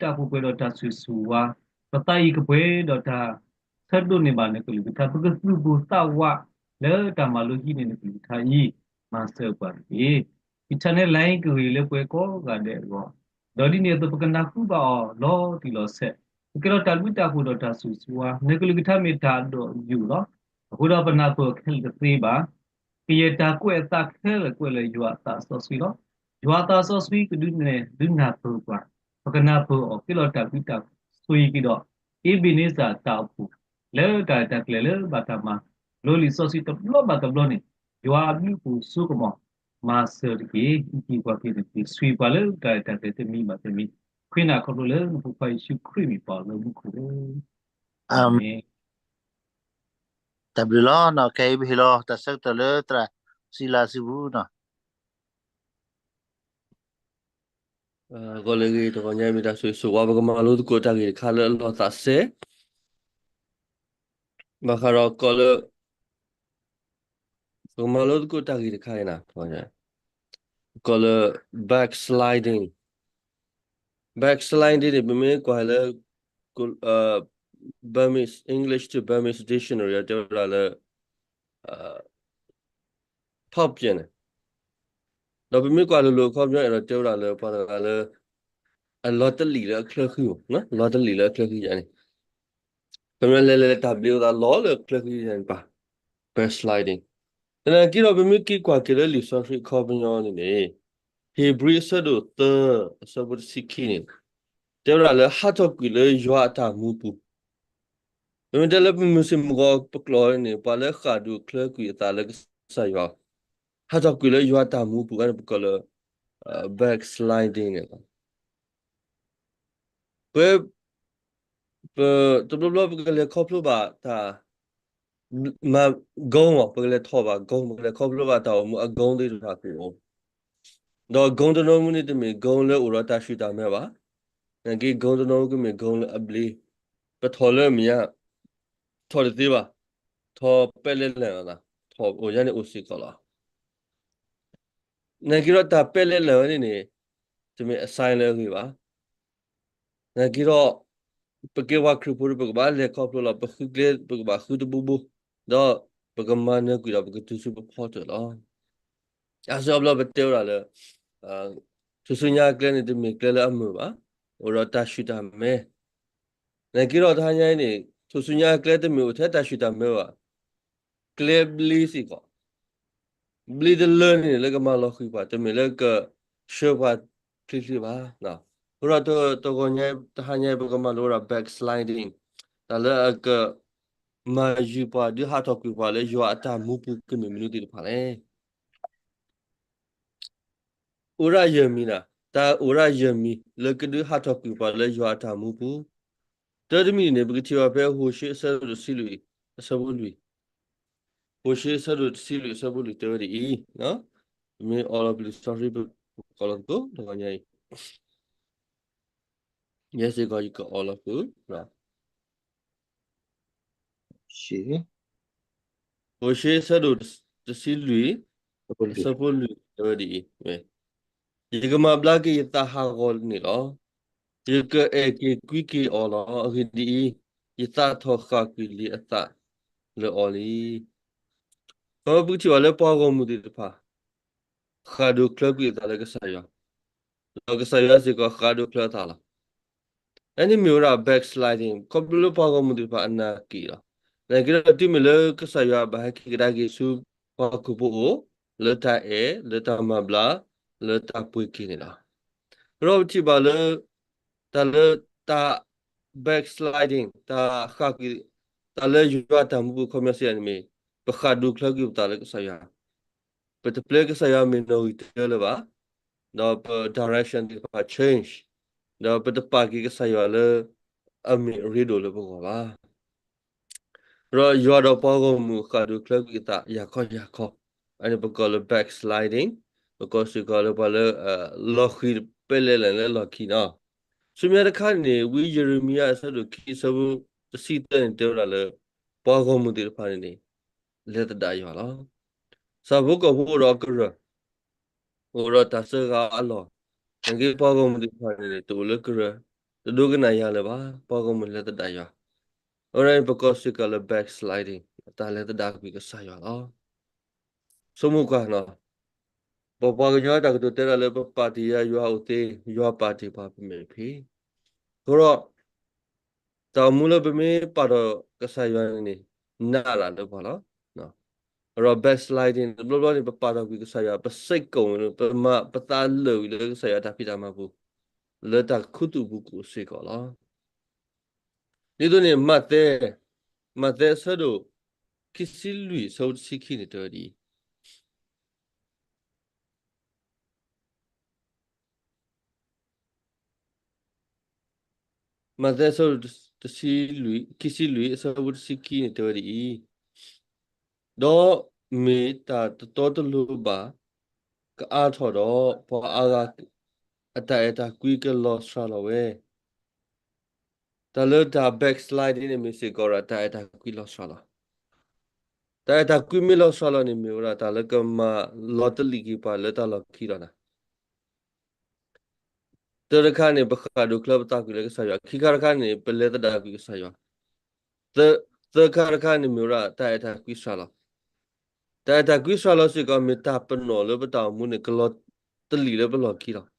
ပကမၤလိသကိးတၢ်လၢတၢ်ဘျုးတၢ်ဖှိၣ်ပှဲၤဒီးတၢ်ဆိၣ်ဂ့ၤဆိၣ်ဝါ, ပသးအံၤကပှဲၤဒီးတၢ်ဆၢဒိးန့ၢ်ဘၣ်နကလုၢ်ကထါ, ပကသူၣ်ပိၢ်သးဝးလၢတၢ်မၤလိဟံးန့ၢ်နကလုၢ်ကထါအံၤ, မၤစၢၤပှၤတက့ၢ်. Eternal life ကဂ့ၤလၢပှၤကိးဂၤဒဲးအဂီၢ်, ဒီးဒ်န့ၣ်အသိး ပကနၢ်ဟူဘၣ်အီၤလီၤတံၢ်လီၤဆဲး, ပကဲထီၣ်တၢ်ဘျုးတၢ်ဖှိၣ်ဒီးတၢ်ဆိၣ်ဂ့ၤဆိၣ်ဝါ, နကလုၢ်ကထါမ့ၢ်တၢ်ဒိးယိာ်လီၤ. အဃိဒီးပနၢ်ပၢၢ်အီၤခဲလၢာ်တသ့ဘၣ်. ကယဲၢ်တၢ်ကွဲးအသးခဲလၢာ်ကွဲးလၢယွၤအသးစီဆှံလီၤ. ယွၤအသးစီဆှံကဒုးနဲၣ်ဒုးနၢ်ပၢၢ်ပှၤ, ပကနၢ်ပၢၢ်အီၤ ကဲထီၣ်တၢ်ဘျုးတၢ်ဆိၣ်ဂ့ၤက့ၤဒီး အ့ဘ့းနံစၢ်တၢ်အိၣ်ဖှိၣ် လၢတၢ်ရဲၣ်တၢ်ကျဲၤလၢဘၣ်တၢ်မၤလိလံာ်စီဆှံတဘျီဘၣ်တဘျီန့ၣ်, ယွၤအဘျုးအဖှိၣ်စိကမီၤ မၤစၢၤတက့ၢ်. အံးက့ၤကွၢ်က့ၤန့ၣ်တက့ၢ်. ဆိၣ်ဂ့ၤပှၤလၢတၢ်ရဲၣ်တၢ်ကျဲၤတမံၤဘၣ်တမံၤ, ဃ့နၤခီဖျိလၢနဖိခွါယ့ၣ်ၡူးခရံာ်မံၤပှၤလၢမူခိၣ်လီၤ. အၤမ့ၣ်. တၢ်ဘျုးလီၤနီၤ, ခဲအံၤပဟ့ၣ်လီၤတၢ်ဆၢကတီၢ်လၢသရၣ်စံလၤစုပူၤနီၤ. ဂီၤလၢအဂ့ၤ တဂီၤညါမ့ၢ်တၢ်ဆိၣ်ဂ့ၤဆိၣ်ဝါ, ပကမၤလိသကိးတၢ်ဂ့ၢ်တခါလၢအလီၤသးစဲ ဘၣ်ဃးဒီးကီးလၢ ပကမၤလိသကိးတၢ်ဂ့ၢ်တခါအံၤန့ၣ်, ကီးလၢ backsliding. Backsliding န့ၣ် ပမ့ၢ်ကွၢ်လၢ Burmese, English to Burmese dictionary တဲဝဲဒၣ်လၢ ထီၣ်ပၠဲးန့ၣ်, ဒီးပမ့ၢ်ကွၢ်လိၤလိၤအခီပညီ အဲၣ်ဒိးတဲဝဲဒၣ်လၢပှၤတဂၤလၢ အလီၤတလံာ်လၢအချၢဃံမး, လီၤတလံာ်လၢအချၢဃံယါန့ၣ်, ပမ့ၢ်လဲၤလဲၤလၢတၢ်ဘျ့အသးလီၤလၢအချၢဃံယါန့ၣ်ပၣ်, backsliding. သနာ်က့ဒီး ပမ့ၢ်က့ၤကွၢ်က့ၤလၢလံာ်စီဆှံအခီပညီန့ၣ်န့ၣ်, ဧ့ၤဘြံၤအဆၢဒိၣ်သၢ အဆၢဖိတဆံခံန့ၣ်, တဲဝဲဒၣ်လၢဟးထီၣ်ကွံာ်လၢယွၤအတၢ်မူပူၤ ပမ့ၢ်တဲလၢပမုၢ်ဆ့ၣ်မုၢ်ဂီၤပကျိာ်န့ၣ် ပှၤလၢဃၣ်ဒိၣ်ချၢကွံာ်အသးလၢကစၢ်ယွၤ, ဟးထီၣ်ကွံာ်လၢယွၤတၢ်မူပူၤန့ၣ် ပကိးလၢ backsliding န့ၣ်လီၤ. ပ ပ တဘျီဘျီပကလဲၤခီဖျိဘၣ်တၢ် မၤ ဂုဏ်မး, ပကလဲၤထီၣ်ဘၣ်ဂုဏ်, ပကလဲၤခီဖျိဘၣ်တၢ်အိၣ်မူအဂုဏ်သ့ၣ်တဖၣ်ကအိၣ်, ဒီးဂုဏ်တနီၤမူန့ၣ် တမ့ၢ်ဂုဏ်လၢအိၣ်ဒီးတၢ်ဆူၣ်တၢ်မဲဘၣ်, နာ်က့ဂုဏ်တနီၤမူကမ့ၢ်ဂုဏ်လၢအဘျ့, ပထီၣ်လၢအမဲာ်ညါ, ထီၣ်တသ့ဘၣ်, ထီၣ်ပဲလဲၣ်လဲၣ်လီၤ, ထီၣ်အိၣ်ညါန့ၣ်အိၣ်စ့ၢ်ကီးလီၤ. နာ်က့ဒီးတၢ်ပဲလဲၣ်လဲၣ်ဝဲန့ၣ်န့ၣ်, တမ့ၢ်အ sign လၢအဂ့ၤဘၣ်. နာ်က့ဒီး ပကဲပှၤခရံာ်ဖိဒီး ပကဘၣ်လဲၤခီဖျိလီၤ, ပဃုကျဲ ပကဘၣ်ဃုတဘိဘိ, ဒီးပကမၤနၢၤကွံာ်ဒီးပကတုၤဆူပဖီတၢၣ်လီၤ. အါစုအါဘျီပတဲဝဲဒၣ်လၢ ထူၣ်စုညါအကျဲန့ၣ် တမ့ၢ်ကျဲလၢအမုာ်ဘၣ်, အိၣ်ဒီးတၢ်ဆူၣ်တၢ်မဲ, နာ်က့ဒီးတဟါညါအံၤန့ၣ် ထူၣ်စုညါအကျဲတမ့ၢ်အိၣ်ထဲတၢ်ဆူၣ်တၢ်မဲဘၣ်, ကျဲဘျ့စ့ၢ်ကီး ဘျ့တလၢန့ၣ် လၢကမၤလီၤဃံၤပှၤ တမ့ၢ်လၢကဆှၢပှၤချ့ချ့ဘၣ်. အဃိဒီးတဂီၤညါ တဟါညါ ပကမၤလိဝဲဒၣ် backsliding တၢ်လၢအကမၤယုၤပှၤ ဒုးဟးထီၣ်ကွံာ်ပှၤလၢယွၤအတၢ်မူပူၤ ကမ့ၢ်မနုၤသ့ၣ်တဖၣ်လဲၣ်. အိၣ်ဒၣ်ယဲၢ်မံၤနၤ, တၢ်အိၣ်ဒၣ်ယဲၢ်မံၤ လၢကဒုးဟးထီၣ်ကွံာ်ပှၤလၢယွၤအတၢ်မူပူၤ. တၢ်တမံၤန့ၣ် ပကထံၣ်ဘၣ်ဖဲ ဟိၤၡ့ အဆၢဒိၣ်တဆံလွံၢ် အဆၢဖိလွံၢ်, ဟိၤၡ့ အဆၢဒိၣ်တဆံလွံၢ် အဆၢဖိလွံၢ် တဲဝဲဒ်အံၤ, ပမ့ၢ်အိးလီၤပလံာ်စီဆှံ ပကိးလီၤသကိး တဂီၤညါအံၤ, ယဲစ့ၢ်ကီးယကအိးလီၤဃုာ် ဟိၤၡ့ အဆၢဒိၣ်တဆံလွံၢ် အဆၢဖိလွံၢ် တဲဝဲဒ်အံၤ, ယကမၤဘျါက့ၤယသးဟးဂီၤန့ၣ်လီၤ. ယကအဲၣ်က့ၤကွံက့ၤအီၤလီၤ. အဂ့ၢ်ဒ်အံၤ, ယသးထီၣ်ဃၣ်ကွံာ်လံအသးလၢအီၤလံ. ပကထံၣ်ဘၣ်လၢပှၤဂီၢ်မုၢ်သ့ၣ်တဖၣ် ဃၣ်ဒိၣ်ချၢကွံာ်အသးလၢကစၢ်ယွၤ, ဒီးကစၢ်ယွၤစ့ၢ်ကီးဃၣ်ဒိၣ်ချၢအသးလီၤ. အန့ၣ်မ့ၢ်ဝဲဒၣ် backsliding ခီဖျိလၢပှၤဂီၢ်မုၢ်သ့ၣ်တဖၣ်အနၢ်က့ၤလီၤ. နာ်က့ဒီးတုၤမ့ၢ်လၢကစၢ်ယွၤဘၣ်ဟဲက့ၤကဒါက့ၤဆူပှၤခရံာ်ဖိအအိၣ်, လၢတၢ်အဲၣ်, လၢတၢ်မၤဘျါ, လၢတၢ်ပှ့ၤက့ၤန့ၣ်လီၤ. ဒီးပထံၣ်ဘၣ်လၢ တၢ်လၢတၢ် backsliding တၢ်ဃၣ်ကွံာ်, တၢ်လၢယွၤအတၢ်မူပူၤခီပညီစံးန့ၣ်မ့ၢ် ပဃၣ်ဒိၣ်ချၢကွံာ်ပသးလၢကစၢ်ယွၤ, ပတပျဲကစၢ်ယွၤမ့ၢ်နီၣ်ဂံၢ်တၢလၢၤဘၣ်, ဒီးပ direction သ့ၣ်တဖၣ် change, ဒီးပတပာ်က့ၤကစၢ်ယွၤလၢအမ့ၢ်အရ့ဒိၣ်လၢပဂီၢ်ဘၣ်. ဒီးယွၤဒီးပှၤဂီၢ်မုၢ်ဃၣ်ဒိၣ်ချၢကွံာ်အသးယၤခီယၤခီ, အန့ၣ်ပကိးလၢ backsliding, ပကိးစ့ၢ်ကီးလၢပှၤလၢ လီၤဃံၤပဲလဲၣ်လဲၣ်လၢလီၢ်ခံနီၤ. ဆူမဲာ်ညါတခါန့ၣ် ဝံယံးရမံယၤအဆၢဒိၣ်ခံအဆၢဖိတဆံသၢန့ၣ် တဲဝဲဒၣ်လၢ ပှၤဂီၢ်မုၢ်သ့ၣ်တဖၣ်န့ၣ်န့ၣ် လဲၤသဒၣ်ယွၤလီၤ. ဆၣ်ဖိကီၢ်ဖိအိၣ်ဒီးကရၢၢ်, အိၣ်ဒီးတၢ်စၢဃာ်အလီၢ်, နာ်က့ပှၤဂီၢ်မုၢ်သ့ၣ်တဖၣ်န့ၣ်န့ၣ် တအိၣ်လၢကရၢၢ်, တဒိကနၣ်ယၤလၢၤဘၣ်, ပှၤဂီၢ်မုၢ်လဲၤသဒၣ်ယွၤ, အဝဲဒၣ်န့ၣ် ပကိးစ့ၢ်ကီးလၢ backsliding, တၢ်လဲၤသဒၣ်ကွံာ်ကစၢ်ယွၤလီၤ. ဆိကမိၣ်ကွၢ်နီၤ, ပပှၤကညီတၢ်ကတိၤတဲဒၣ်လၢ ပပာ်တ့ၢ်ယၤယွၤအိၣ်သ့, ယွၤပာ်တ့ၢ်ပှၤပမဲာ်ဖံး, အဃိဒီး တၢ်အိၣ်မူလၢပမ့ၢ်ပာ်ထီၣ်ကစၢ်ယွၤန့ၣ်န့ၣ် နးလၢ်လၢပှၤလီၤ. အဒီး backsliding တဘျီဘျီန့ၣ် ပပာ်ထီၣ်ကွံာ်ကစၢ်ယွၤ, ပစ့ၢ်ကီးဝံၤလၢ ပမၤပသးလၢာ်ဝံၤလၢကစၢ်ယွၤတၢ်ဖံးတၢ်မၤပူၤ, လၢတၢ်ခူသူၣ်ပူၤကိၣ်စ့ၢ်ကီးလီၤ. ဒ်သိးန့ၣ် မးသဲ, မးသဲအဆၢဒိၣ် ခံဆံလွံၢ်အဆၢဖိတဆံခံန့ၣ်တဲဝဲဒ်အံၤ မးသဲအဆၢဒိၣ်တဆံလွံၢ်, ခံဆံလွံၢ် အဆၢဖိတဆံခံန့ၣ်တဲဝဲဒ်အံၤ, ဒီးမ့ၢ်တၢ်တတီတလိၤဘၣ်ကအါထီၣ်ဒီး, ပှၤအါဂၤအတၢ်အဲၣ်တၢ်ကွံကလီၤစှၤလီၤဝဲ, တၢ်လၢတၢ် backsliding န့ၣ် မ့ၢ်စ့ၢ်ကီးဝဲဒၣ်တၢ်အဲၣ်တၢ်ကွံလီၤစှၤလီၤ. တၢ်အဲၣ်တၢ်ကွံမ့ၢ်လီၤစှၤလီၤန့ၣ် မ့ၢ်ဝဲဒၣ်တၢ်လၢကမၤလီၤတလံာ်က့ၤပှၤလၢတၢ်လီၢ်ခံလီၤနၤ. တၢတခါန့ၣ် ပဃၣ်ဒိးချၢပသးကွံာ်လၢကစၢ်ယွၤ, ခံခါတခါန့ၣ် ပလဲၤသဒၣ်ကွံာ်ကစၢ်ယွၤ, သၢ, သၢခါတခါန့ၣ် မ့ၢ်ဝဲဒၣ်တၢ်အဲၣ်တၢ်ကွံစှၤလီၤ. တၢ်အဲၣ်တၢ်ကွံစှၤလီၤစ့ၢ်ကီး မ့ၢ်တၢ်ပနီၣ်လၢပတၢ်အိၣ်မူန့ၣ် ကလီၤတလံာ်လၢပလီၢ်ခံလီၤ.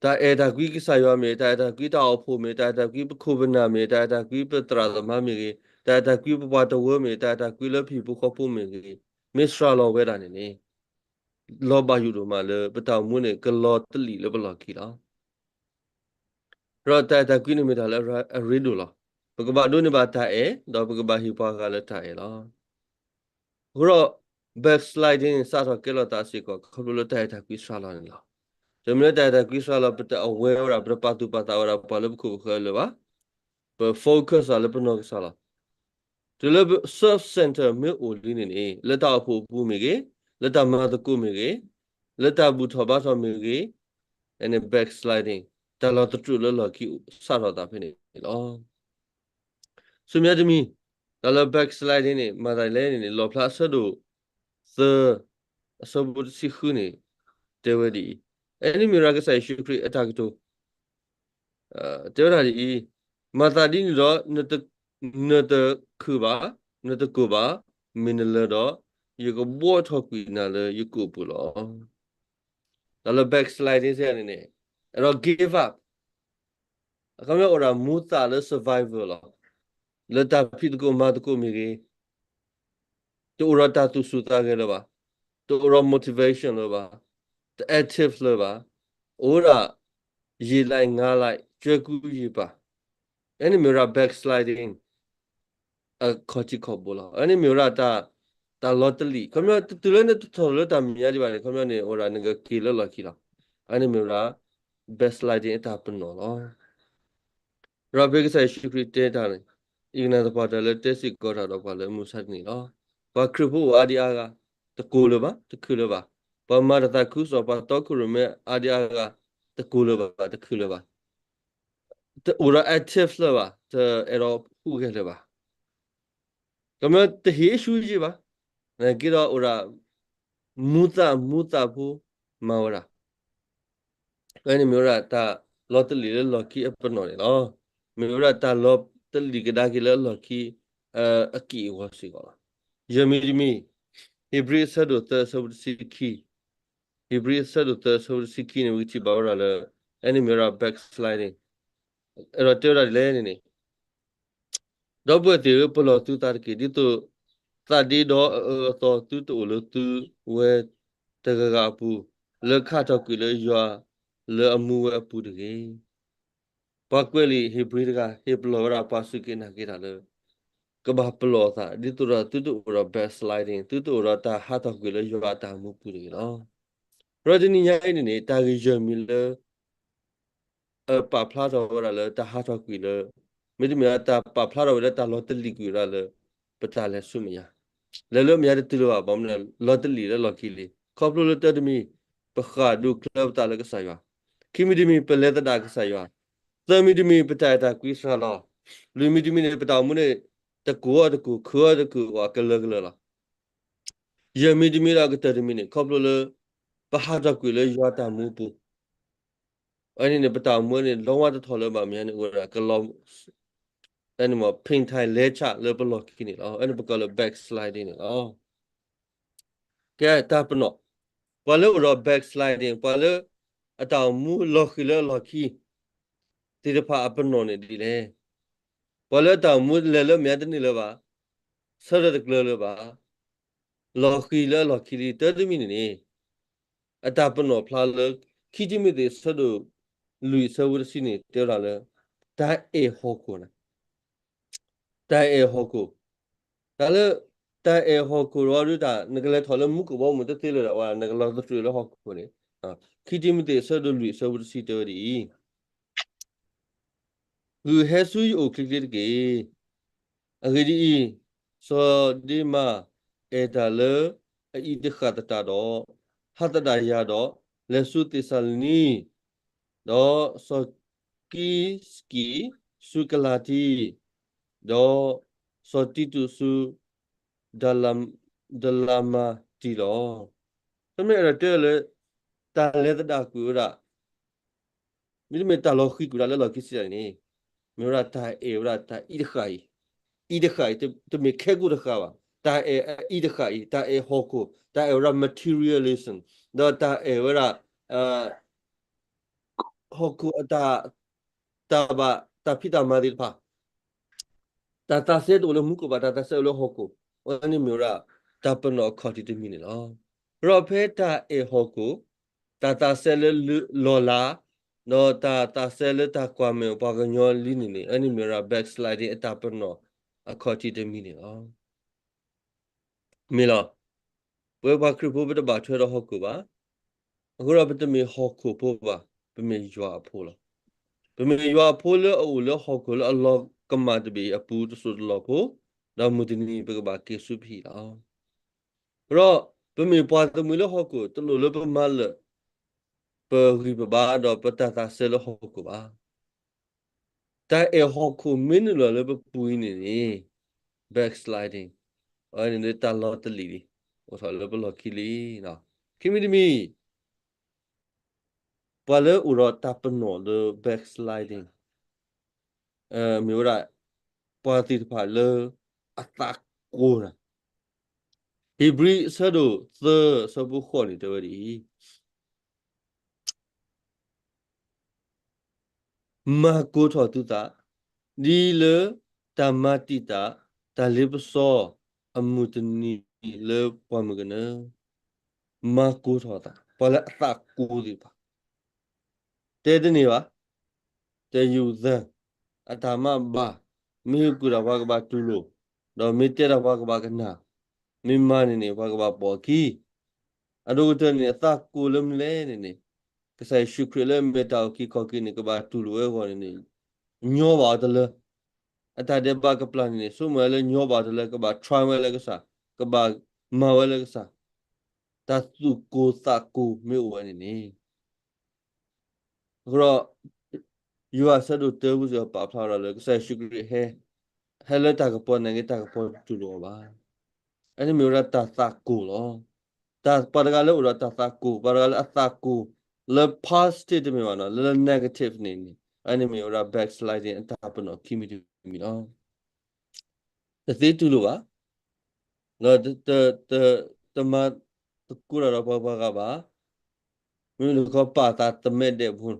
တၢ်အဲၣ်တၢ်ကွံကစၢ်ယွၤမ့ၢ်, တၢ်အဲၣ်တၢ်ကွံတၢ်အိၣ်ဖှိၣ်မ့ၢ်, တၢ်အဲၣ်တၢ်ကွံပခိၣ်ပနၢ်မ့ၢ်, တၢ်အဲၣ်တၢ်ကွံပသရၣ်သမါမ့ၢ်ဂ့ၤ, တၢ်အဲၣ်တၢ်ကွံပပှၤတဝၢမ့ၢ်, တၢ်အဲၣ်တၢ်ကွံလၢပဟံၣ်ဖိဃီဖိမ့ၢ်ဂ့ၤ, မ့ၢ်စှၤလီၤဝဲဒၣ်န့ၣ်န့ၣ်, လီၤဘၣ်ယိၣ်ဒိၣ်မးလၢပတၢ်အိၣ်မူန့ၣ် ကလီၤတလံာ်လၢပလီၢ်ခံလီၤ. ဒီးတၢ်အဲၣ်တၢ်ကွံန့ၣ်မ့ၢ်တၢ်လၢအရ့ဒိၣ်လီၤ. ပကဘၣ်ဒိးန့ၢ်ဘၣ်တၢ်အဲၣ်, ဒီးပကဘၣ်ဟ့ၣ်ပှၤဂၤလၢတၢ်အဲၣ်လီၤ. အဃိဒီး backsliding စးထီၣ်ကဲလီၤသးစ့ၢ်ကီး ခီဖျိလၢတၢ်အဲၣ်တၢ်ကွံစှၤလီၤန့ၣ်လီၤ. တမ့ၢ်လၢတၢ်အဲၣ်တၢ်ကွံစှၤလီၤ ပတၢ်awareဝဲဒၣ်, ပတပာ်သူၣ်ပာ်သးဝဲဒၣ်ပှၤလၢပခိၣ်ပဃၢၤလၢၤဘၣ်. ပ focus လၢပနီၢ်ကစၢ်လီၤ. တုၤလၢ self center မ့ၢ်အိၣ်လံန့ၣ်န့ၣ် လၢတၢ်အိၣ်ဖှိၣ်အပူၤမ့ၢ်ဂ့ၤ, လၢတၢ်မၤသကိးမ့ၢ်ဂ့ၤ, လၢတၢ်ဘူၣ်ထီၣ်ဘါထီၣ်မ့ၢ်ဂ့ၤ, အန့ၣ် backsliding တၢ်လီၤတတြိာ်လၢလီၢ်ခံစးထီၣ်သးဖဲန့ၣ်လီၤ. ဆူမဲာ်ညါတမံၤ, တၢ်လၢ backsliding န့ၣ် မၤသးဒ်လဲၣ်န့ၣ်န့ၣ် လီၣ်ဖျါအဆၢဒိၣ်သၢ အဆၢဖိတဆံဃုန့ၣ် တဲဝဲဒ်အံၤ, အန့ၣ်မ့ၢ်ဝဲဒၣ်ကစၢ်ယ့ၣ်ၡူးခရံာ်အတၢ်ကတိၤ တဲဝဲဒၣ်ဒ်အံၤ, မၤသးဒ်န့ၣ်ဒီး နတခုၣ်ဘၣ်, နတကိၢ်ဘၣ်, မ့ၢ်နလၢဒီး ယကဘှီထီၣ်ကွံာ်နၤလၢယကိာ်ပူၤလီၤ. တၢ်လၢ backsliding စ့ၢ်န့ၣ်န့ၣ် အဲၣ်ဒိး give up အခီပညီအိၣ်ဒၣ်မူသးလၢ survival လီၤ. လၢတၢ်ဖံးသကိးမၤသကိးမ့ၢ်ဂ့ၤ, တအိၣ်ဒီးတၢ်သူၣ်ဆူၣ်သးဂဲၤလၢၤဘၣ်, တအိၣ်ဒီး motivation လၢၤဘၣ်, တ active လၢၤဘၣ်, အိၣ်ဒၣ် ယံာ်လံငါလံ ကၠွဲကူယံာ်ပာ်, အဲန့ၣ်မ့ၢ်ဝဲဒၣ် backsliding အခီၣ်ထံးခီၣ်ဘိလီၤ. အန့ၣ်မ့ၢ်ဝဲဒၣ်တၢ်, တၢ်လီၤတလံာ်, ခီပညီတုၤလၢနတထီၣ်လၢတၢ်မဲာ်ညါဒံးဘၣ်န့ၣ် ခီပညီန့ၣ် အိၣ်ဒၣ်နကက့ၤလၢလီၢ်ခံလီၤ. အန့ၣ်မ့ၢ်ဝဲဒၣ် backsliding အတၢ်ပနီၣ်လီၤ. ဒီးဖဲကစၢ်ယ့ၣ်ၡူးခရံာ်တဲတၢ်န့ၣ်, ယကနၣ်သပှၢ်တၢၢ်လၢတဲစ့ၢ်ကီးတၢ်ဒီးပှၤလၢမုၢ်မဆါတနံၤလီၤ. ပှၤခရံာ်ဖိအိၣ်အါဒံအါဂၤ, တကိၢ်လၢၤဘၣ်, တခုၣ်လၢၤဘၣ်. ပှၤမၤတၢ်သးခုကစီၣ်, ပှၤတီခိၣ်ရိၣ်မဲအါဒံအါဂၤ, တကိၢ်လၢၤဘၣ်, တခုၣ်လၢၤဘၣ်. တအိၣ်ဒီး active လၢၤဘၣ်, တအဲၣ်ဒိးဟူးဂဲၤလၢၤဘၣ်. ကမၢတဟ့ၣ်အ့ၣ်ဆူယံာ်ဘၣ်, နာ်က့ဒီးအိၣ်ဒၣ် မူသးမူသးဖိမၤဝဲဒၣ်. အန့ၣ်မ့ၢ်ဝဲဒၣ်တၢ်လီၤတလံာ်လၢလီၢ်ခံအပနီၣ်န့ၣ်လီၤ. မ့ၢ်ဝဲဒၣ်တၢ်လီၤတလံာ်ကဒါက့ၤလၢလီၢ်ခံအက့ၢ်အဂီၤစ့ၢ်ကီးလီၤ. ယဲၢ်မံၤတမံၤ, ဧ့ၤဘြံၤအဆၢဒိၣ်သၢအဆၢဖိတဆံခံ, ဧ့ၤဘြံၤအဆၢဒိၣ်သၢအဆၢဖိတဆံခံန့ၣ် ပကထံၣ်ဘၣ်ဝဲဒၣ်လၢ အန့ၣ်မ့ၢ်ဝဲဒၣ် backsliding အဲၣ်ဒိးတဲဝဲဒၣ်ဒ်လဲၣ်န့ၣ်န့ၣ် ဒီပုၢ်ဝဲၢ်သ့ၣ်ဧၢ, ပလီၢ်သုသးတက့ၢ်, ဒ်သိးသးဒ့ဒီအအၢအသီသုတအိၣ်လၢသုဝဲတဂၤဂၤအပူၤ, လၢကဟးထီၣ်ကွံာ်လၢယွၤလၢအမူဝဲအပူၤတဂ့ၤ. ပှၤကွဲးလံာ်ဧ့ၤဘြံၤတဂၤ ဟ့ၣ်ပလီၢ်ဝဲဒၣ်ပှၤစူၢ်က့ၤနာ်က့ၤတၢ်လၢ ကဘၣ်ပလီၢ်အသး ဒ်သိးဒီးသုတအိၣ်ဒီး backsliding, သုတအိၣ်ဒီးတၢ်ဟးထီၣ်ကွံာ်လၢယွၤအတၢ်မူပူၤတဂ့ၤလီၤ. ဒီးတနံၤညါအံၤန့ၣ်န့ၣ် တၢ်ဂ့ၢ်ယဲၢ်မံၤလၢ အပာ်ဖျါထီၣ်ဝဲဒၣ်လၢတၢ်ဟးထီၣ်ကွံာ်လၢ မ့တမ့ၢ်တၢ်ပာ်ဖျါထီၣ်ဝဲလၢတၢ်လီၤတလံာ်ကွံာ်ဝဲဒၣ်လၢ ပတၢ်လဲၤဆူမဲာ်ညါ, လဲၤလၢမဲာ်ညါတတုၤလၢၤဘၣ်, ဘၣ်မနုၤလဲၣ် လီၤတလံာ်လၢလီၢ်ခံလံ. ခီဖျိလၢတၢတမံၤ ပဃၣ်ဒိးချၢပသးလၢကစၢ်ယွၤ, ခံမံၤတမံၤ ပလဲၤသဒၣ်ကစၢ်ယွၤ, သၢမံၤတမံၤ ပတၢ်အဲၣ်တၢ်ကွံစှၤလီၤ, လွံၢ်မံၤတမံၤန့ၣ် ပတၢ်အိၣ်မူန့ၣ် တကိၢ်အီၤတကိၢ် ခုၣ်အီၤတခုၣ် အိၣ်ကလၢကလၢလီၤ. ယဲၢ်မံၤတမံၤဒီးကတၢၢ်တမံၤန့ၣ် ခီဖျိလၢ ပဟးထီၣ်ကွံာ်လၢယွၤတၢ်မူပူၤ, အဝဲန့ၣ်န့ၣ် ပတၢ်အိၣ်မူန့ၣ် လီဝါတထီၣ်လၢၤဘၣ်မ့ၢ်န့ၣ် အိၣ်ဝဲဒၣ်ကလီၤ အဝဲန့ၣ်မ့ၢ် ဖ့ၣ်ထၢၣ်လဲၤဆးလၢပလီၢ်ခံန့ၣ်လီၤ. အဝဲန့ၣ်ပကိးလၢ backsliding န့ၣ်လီၤ. ကဲ တၢ်ပနီၣ်, ပှၤလၢအိၣ်ဒီး backsliding ပှၤလၢအတၢ်အိၣ်မူလီၤဃံၤလၢအလီၢ်ခံ သ့ၣ်တဖၣ်အပနီၣ်န့ၣ်ဒ်လဲၣ်. ပှၤလၢအတၢ်အိၣ်မူလဲၤလၢမ့ၢ်တန့ၢ်လၢၤဘၣ်, ဆၢထၢၣ်တကျၢၤလၢၤဘၣ်, လီၤဃံၤလၢအလီၢ်ခံလံ တၢ်တမံၤန့ၣ်န့ၣ် အတၢ်ပနီၣ်ဖျါလၢ ခံတံၤမသ့း ဆၢဒိၣ်လွံၢ် ဆၢဖိတဆံန့ၣ် တဲဝဲဒၣ်လၢ တၢ်အဲၣ်ဟီၣ်ခိၣ်န့ၣ် တၢ်အဲၣ်ဟီၣ်ခိၣ်, တၢ်လၢ တၢ်အဲၣ်ဟီၣ်ခိၣ်ဒီးဒုးတၢ် နကလဲၤထီၣ်လၢမူခိၣ်ဘီမုၢ်တသ့လၢၤဒီး နကလီၤသတြူးလၢဟီၣ်ခိၣ်န့ၣ်, ခံတံၤမသ့း ဆၢဒိၣ်လွံၢ် ဆၢဖိတဆံတဲဝဲဒ်အံၤ, ဂုာ်ဟဲဆူယအိၣ်ချ့ချ့တက့ၢ်. အဂ့ၢ်ဒ်အံၤ, စီၤဒ့မၤ အဲၣ်တၢ်လၢအအံၤတဃၣ်သတးဒီး ဟးသဒၣ်ယၤဒီး လဲၤဆူသ့းစၤလနံ, ဒီးစီၤကံစကံဆူကလၤတံ, ဒီးစီၤတံတူးဆူ ဒလမၤတံလီၤ. တမ့ၢ်အဲၣ်ဒိးတဲလၢ တၢ်လဲၤသဒၣ်ကွံာ်ဝဲဒၣ် မ့တမ့ၢ်တၢ်လီၤဃံၤကွံာ်ဒၣ်လၢလီၢ်ခံစံးဒ်န့ၣ်, မ့ၢ်ဝဲဒၣ်တၢ်အဲၣ်ဝဲဒၣ်တၢ်အံၤတဃၣ်အံၤ, အံၤတဃၣ်အံၤ, တမ့ၢ်ခဲကိာ်တဃၣ်ဘၣ်, တၢ်အဲၣ်အအံၤတဃၣ်အံၤ, တၢ်အဲၣ်ဟီၣ်ခိၣ်, တၢ်အဲၣ်ဝဲဒၣ် materialism, ဒီးတၢ်အဲၣ်ဝဲဒၣ် ဟီၣ်ခိၣ်အတၢ် တၢ်ဘၣ်တၢ်ဖံးတၢ်မၤသ့ၣ်တဖၣ်, တၢ်သးစဲတအိၣ်လၢမူခိၣ်ဘၣ်, တၢ်သးစဲအိၣ်လၢဟီၣ်ခိၣ်, အဝဲန့ၣ်မ့ၢ်ဝဲဒၣ် တၢ်ပနီၣ်အခီၣ်ထံးတမံၤန့ၣ်လီၤ. ဒီးဖဲတၢ်အဲၣ်ဟီၣ်ခိၣ်, တၢ်သးစဲလၢလီၢ်လၤ, ဒီးတၢ်သးစဲလၢတၢ်ကွၢ်မဲာ်ပှၤကညီလံန့ၣ်န့ၣ်, အဝဲန့ၣ်မ့ၢ်ဝဲဒၣ် backsliding အတၢ်ပနီၣ်အခီၣ်ထံးတမံၤန့ၣ်လီၤ. မ့ၢ်လီၤ. ပဝဲပှၤခရံာ်ဖိပတဘၣ်ထွဲဒီးဟီၣ်ခိၣ်ဘၣ်. အဃိဒီးပတမ့ၢ်ဟီၣ်ခိၣ်ဖိဘၣ်, ပမ့ၢ်ယွၤအဖိလီၤ. ပမ့ၢ်ယွၤအဖိလၢအအိၣ်လၢဟီၣ်ခိၣ်လၢအလီၤကမၣ်တဘ့ၣ်အပူၤတစိၢ်တလီၢ်ဖိ, ဒီးမုၢ်တနံၤပကဘၣ်က့ၤဆူပဟံၣ်လီၤ. အဃိဒီးပမ့ၢ်ပှၤတမှံၤလၢဟီၣ်ခိၣ် တလိၣ်လၢပမၤလၢာ် ပဂံၢ်ပဘါဒီးပတၢ်သးစဲလၢဟီၣ်ခိၣ်ဘၣ်. တၢ်အဲၣ်ဟီၣ်ခိၣ်မ့ၢ်နုာ်လီၤလၢပပူၤအံၤန့ၣ်န့ၣ်, backsliding, အဝဲန့ၣ်လၢတၢ်လီၤတလံၤလံ, အိၣ်ထီၣ်လၢပလီၢ်ခံလံ. ခံမံၤတမံၤ, ပှၤလၢအိၣ်ဒီးတၢ်ပနီၣ်လၢ backsliding မ့ၢ်ဝဲဒၣ် ပှၤသ့ၣ်တဖၣ်လၢအသးကိၤတၢ်, ဧ့ၤဘြံၤအဆၢဒိၣ်သၢ အဆၢဖိဃိးန့ၣ် တဲဝဲဒ်အံၤ, မၤကိၤထီၣ်သုသး, ဒ်လၢတၢ်မၤတံာ်တာ် တၢ်လ့ပစီအမုၢ်တနံၤလၢပှၢ်မုၢ်ကနၢ, မၤကိၤထီၣ်သး, ပှၤလၢအသးကိၤသ့ၣ်တဖၣ် တဲတန့ၢ်ဘၣ်, တယုၢ်သၢ, အတၢ်မၤဘၣ်, မ့ၢ်ဟ့ၣ်ကူၣ်တၢ်ပှၤကဘၣ်တူၢ်လိာ်, ဒီးမ့ၢ်တဲတၢ်ပှၤကဘၣ်ကနၣ်, မ့ၢ်မၤန့ၣ်န့ၣ် ပှၤကဘၣ်ပိာ်အခံ, အဒိၣ်ကတၢၢ်န့ၣ် အသးကိၤလၢမနုၤလဲၣ်န့ၣ်န့ၣ်, ကစၢ်ယ့ၣ်ၡူးခရံာ်လၢအမ့ၢ်တၢ်အုၣ်က့ၤခီၣ်က့ၤန့ၣ် ကဘၣ်တူၢ်လိာ်ဝဲအဂီၢ်န့ၣ်န့ၣ်, ညီဘၣ်အီၤတလၢ, အတၢ်ဒဲးဘးကပျၢ်န့ၣ်န့ၣ် ဆိကမိၣ်ဝဲလၢညီဘၣ်အီၤတလၢ ကဘၣ် try ဝဲလၢကစၢ်, ကဘၣ်မၤဝဲလၢကစၢ်, တၢ်သူၣ်ကိၤသးကိၤမ့ၢ်အိၣ်ဝဲန့ၣ်န့ၣ် အဃိဒီး ယိၤဟၣ်ဆၢဒိၣ်တၢ ပစံးပာ်ဖျါဝဲဒၣ်လၢ ကစၢ်ယ့ၣ်ၡူးခရံာ်ဟဲ, ဟဲလၢတၢ်ကပီၤနာ်က့ တၢ်ကပီၤတတူၢ်လိာ်အီၤဘၣ်. အန့ၣ်မ့ၢ်ဝဲဒၣ်တၢ်သးကိၤလီၤ. တၢ်ပှၤတဂၤလၢအိၣ်ဒီးတၢ်သးကိၤ, ပှၤတဂၤလၢအသးကိၤ, လၢ positive တမ့ၢ်ဘၣ်နီၤ, လၢ negative န့ၣ်န့ၣ်, အန့ၣ်မ့ၢ်ဝဲဒၣ် backsliding အတၢ်ပနီၣ်ခံမံၤတမံၤလီၤ. တသ့တူၢ်လိာ်ဘၣ်, ဒီးတ, တ, တမၤသကိးတၢ်ဒီးပှၤဂၤဘၣ်, မ့မ့ၢ်တခီပာ်သးတမဲာ်ဒဲးဖိ,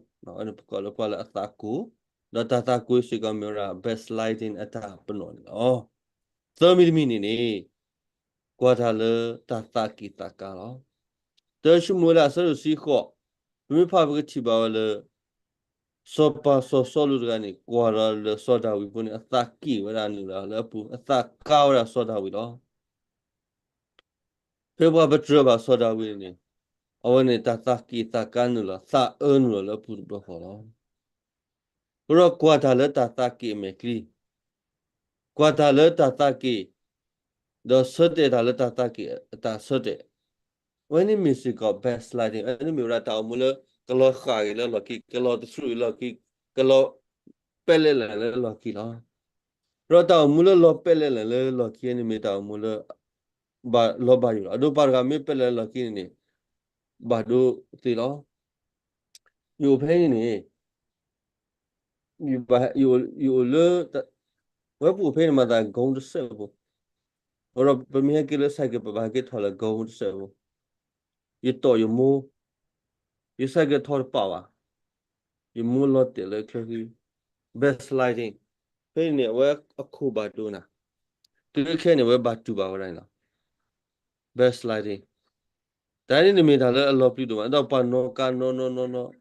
ပကိးလၢပှၤလၢအသးကိၤ, ဒီးတၢ်သးကိၤစ့ၢ်ကီးမ့ၢ်ဝဲဒၣ် backsliding အတၢ်ပနီၣ်န့ၣ်လီၤ. သၢမံၤတမံၤန့ၣ်န့ၣ်, ကွၢ်တၢ်လၢတၢ်သးက့ၣ်သးကါလီၤ. တၢၡမူၤအ့လးအဆၢဒိၣ်တဆံဃိး, ပမ့ၢ်ဖးပကထံၣ်ဘၣ်ဝဲလၢ စီၤပၤစီၤစီလူးတဂၤန့ၣ် ကွၢ်ဒီးလၢစီၤဒၤဝံးအဃိန့ၣ် အသးက့ၣ်ဝဲဒၣ်နုာ်လီၤလၢအပူၤ, အသးကါဝဲဒၣ်စီၤဒၤဝံးလီၤ. ဖဲပှၤပတြၢၤဘၣ်စီၤဒၤဝံးန့ၣ်, အဝဲန့ၣ်တၢ်သးက့ၣ်သးကါနုာ်လီၤ, သးအၢနုာ်လီၤလၢအပူၤတဘျီဃီလီၤ. အဃိဒီးကွၢ်တၢ်လၢတၢ်သးက့ၣ်အမဲာ်ချံ, ကွၢ်တၢ်လၢတၢ်သးက့ၣ်, ဒီးဆၢတဲာ်တၢ်လၢတၢ်သးက့ၣ်အတၢ်ဆၢတဲာ်, အဝဲန့ၣ်မ့ၢ်စ့ၢ်ကီး backsliding, အဝဲန့ၣ်မ့ၢ်ဝဲဒၣ်တၢ်အိၣ်မူလၢ ကလီၤဃာ်က့ၤလၢလီၢ်ခံ, ကလီၤသဆူၣ်က့ၤလၢလီၢ်ခံ, ကလီၤပဲာ်လဲၣ်လၢလီၢ်ခံလီၤ. ဒီးတၢ်အိၣ်မူလၢလီၤပဲာ်လဲၣ်လၢလီၢ်ခံန့ၣ်မ့ၢ်တၢ်အိၣ်မူလၢ ဘၣ်လီၤဘၣ်ယိၣ်လီၤ. အဒိပှၤတဂၤမ့ၢ်ပဲာ်လဲၣ်လၢလီၢ်ခံန့ၣ်န့ၣ် ဘၣ်ဒိသ့လီၤ. ယအိၣ်ဖဲန့ၣ်န့ၣ်, ယဘၣ်, ယအိၣ်, ယအိၣ်လၢ, ဝဲပအိၣ်ဖဲန့ၣ်မၤသး ဂိတစဲးဖိ, အဃိဒီးပမ့ၢ်ဟဲက့ၤလၢ cycle ပဘၣ်ဟဲက့ၤထီၣ်လၢ ဂိတစဲးဖိ, ယတီၢ်ယမိၢ်, ယ cycle ထီၣ်တပာ်ဘၣ်, ယမိၢ်လီၤတဲာ်လၢချၢဃံ, backsliding, ဖဲန့ၣ်န့ၣ် အဝဲအခိၣ်ဘၣ်ဒိနၤ, တုၤခဲန့ၣ် အဝဲဘၣ်တူၢ်ဘၣ်ဝဲဒၣ်န့ၣ်လီၤ. Backsliding, တၢ်န့ၣ်တမ့ၢ်တၢ်လၢအလီၤပျံၤဒိၣ်မး, ဒီးပှၤနီၢ်ကါနီၢ်နီၢ်နီၢ်နီၢ်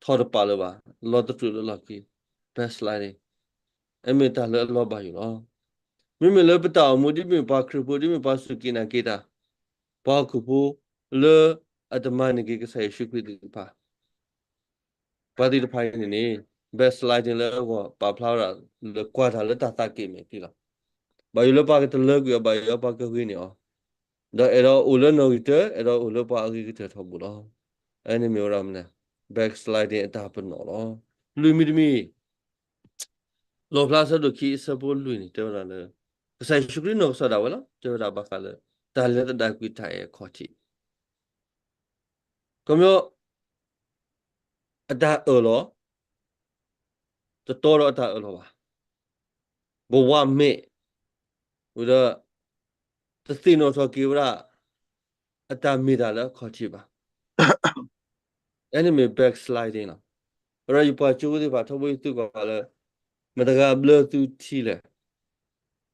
ထီၣ်တပာ်လၢၤဘၣ်, လီၤတတြူာ်လၢလီၢ်ခံ, backsliding, အမ့ၢ်တၢ်လၢအလီၤဘၣ်ယိၣ်လီၤ. မ့မ့ၢ်လၢပတၢ်အိၣ်မူ ဒ်မ့ၢ်ပှၤခရံာ်ဖိ ဒ်မ့ၢ်ပှၤစူၢ်က့ၤနာ်က့ၤတၢ်, ပှၤဟီၣ်ခိၣ်ဖိလၢအတမၤန့ၢ်က့ၤကစၢ်ယ့ၣ်ၡူးခရံာ်သ့ၣ်တဖၣ် ပှၤသ့ၣ်တဖၣ်အံၤန့ၣ်န့ၣ် backsliding လၢအဂီၢ် ပာ်ဖျါဝဲဒၣ်လၢကွၢ်တၢ်လၢတၢ်သးက့ၣ်မဲာ်ချံလီၤ. ဘၣ်ယိၣ်လၢပှၤကတလၢကွံာ်အီၤ, ဘၣ်ယိၣ်လၢပှၤကဂ့ၤန့ၢ်အီၤ, ဒီးအဲၣ်ဒိးအိၣ်လၢနီၣ်ဂံၢ်တၢ, အဲၣ်ဒိးအိၣ်လၢပှၤအဂ့ၤကတၢၢ်ထီဘိလီၤ. အန့ၣ်မ့ၢ်ဝဲဒၣ်မနုၤလဲၣ်, backsliding အတၢ်ပနီၣ်လီၤ. လွံၢ်မံၤတမံၤ, လီၣ်ဖျါအဆၢဒိၣ်ခံအဆၢဖိလွံၢ်န့ၣ် တဲဝဲဒၣ်လၢ ကစၢ်ယ့ၣ်ၡူးခရံာ်နီၢ်ကစၢ်ဒၣ်ဝဲလီၤ. တဲဝဲဒၣ်ဘၣ်ဃးလၢ တၢ်လဲၤသဒၣ်ကွံာ်တၢ်အဲၣ်အခီၣ်ထံး, ခီပညီ အတၢ်အၢၣ်လီၤ တတီဒီးအတၢ်အၢၣ်လီၤဘၣ်. ဘဝမဲာ်, ဝံၤဒီး တသ့ၣ်နီၣ်ထီၣ်က့ၤဝဲဒၣ် အတၢ်မ့ၢ်တၢ်လၢအခီၣ်ထံးဘၣ်. အန့ၣ်မ့ၢ် backsliding လီၤ. အဃိဒီးယပှၤကၠိဖိသ့ၣ်တဖၣ် ထီဘိယသံကွၢ်လၢ မတၤတဂၤဘျၢသုထံလဲၣ်,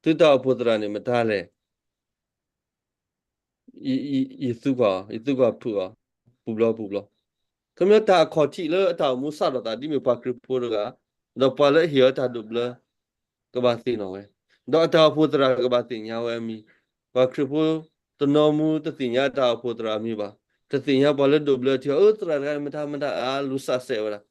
သုတၢ်အိၣ်ဖှိၣ်သရၣ်န့ၣ်မတၤလဲၣ် ယ, ယ, ယသံကွၢ်, ယသံကွၢ်ဖုးအီၤ ပူၤဘျီပူၤဘျီ. ခီပညီတၢ်အခီၣ်ထံးလၢအတၢ်အိၣ်မူစးထီၣ်သး ဒ်မ့ၢ်ပှၤခရံာ်ဖိတဂၤ, ဒီးပှၤလၢအဟ့ၣ်အီၤတၢ်ဒိးဘျၢ ကဘၣ်သ့ၣ်နီၣ်ဝဲ, ဒီးအတၢ်အိၣ်ဖှိၣ်သရၣ်ကဘၣ်သ့ၣ်ညါဝဲအမံၤ. ပှၤခရံာ်ဖိတနီၤမူတသ့ၣ်ညါတၢ်အိၣ်ဖှိၣ်သရၣ်အမံၤဘၣ်, တသ့ၣ်ညါပှၤလၢဒိးဘျၢထံအီၤ, အၢ သရၣ်တဂၤန့ၣ်မတၤမတၤ အလူၤစးစဲးဝဲဒၣ်.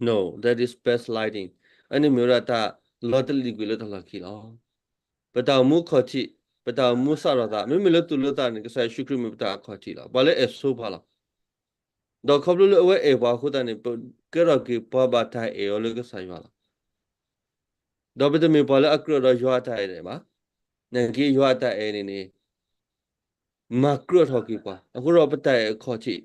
No, that is backsliding. အန့ၣ်မ့ၢ်ဝဲဒၣ်တၢ်လီၤတလံာ်ကွံာ်လၢတၢ်လီၢ်ခံလီၤ. ပတၢ်အိၣ်မူအခီၣ်ထံး, ပတၢ်အိၣ်မူစးထီၣ်သး, မ့မ့ၢ်လၢသူၣ်လၢသးန့ၣ် ကစၢ်ယ့ၣ်ၡူးခရံာ်မ့ၢ်ပတၢ်အခီၣ်ထံးလီၤ. ပှၤလၢအဲၣ်ဆိပှၤလီၤ. ဒီးခီဖျိလၢအဝဲအဲၣ်ပှၤအဃိသတးန့ၣ် ပကဲထီၣ်က့ၤပှၤဘၣ်တၢ်အဲၣ်အီၤလၢကစၢ်ယွၤလီၤ. ဒီးပတမ့ၢ်ပှၤလၢအကြၢးဒီးယွၤအတၢ်အဲၣ်ဒၣ်ဘၣ်. နာ်က့ယွၤအတၢ်အဲၣ်န့ၣ်န့ၣ် မၤကြၢးထီၣ်က့ၤပှၤ. အဃိဒီးပတၢ်အဲၣ်အခီၣ်ထံး,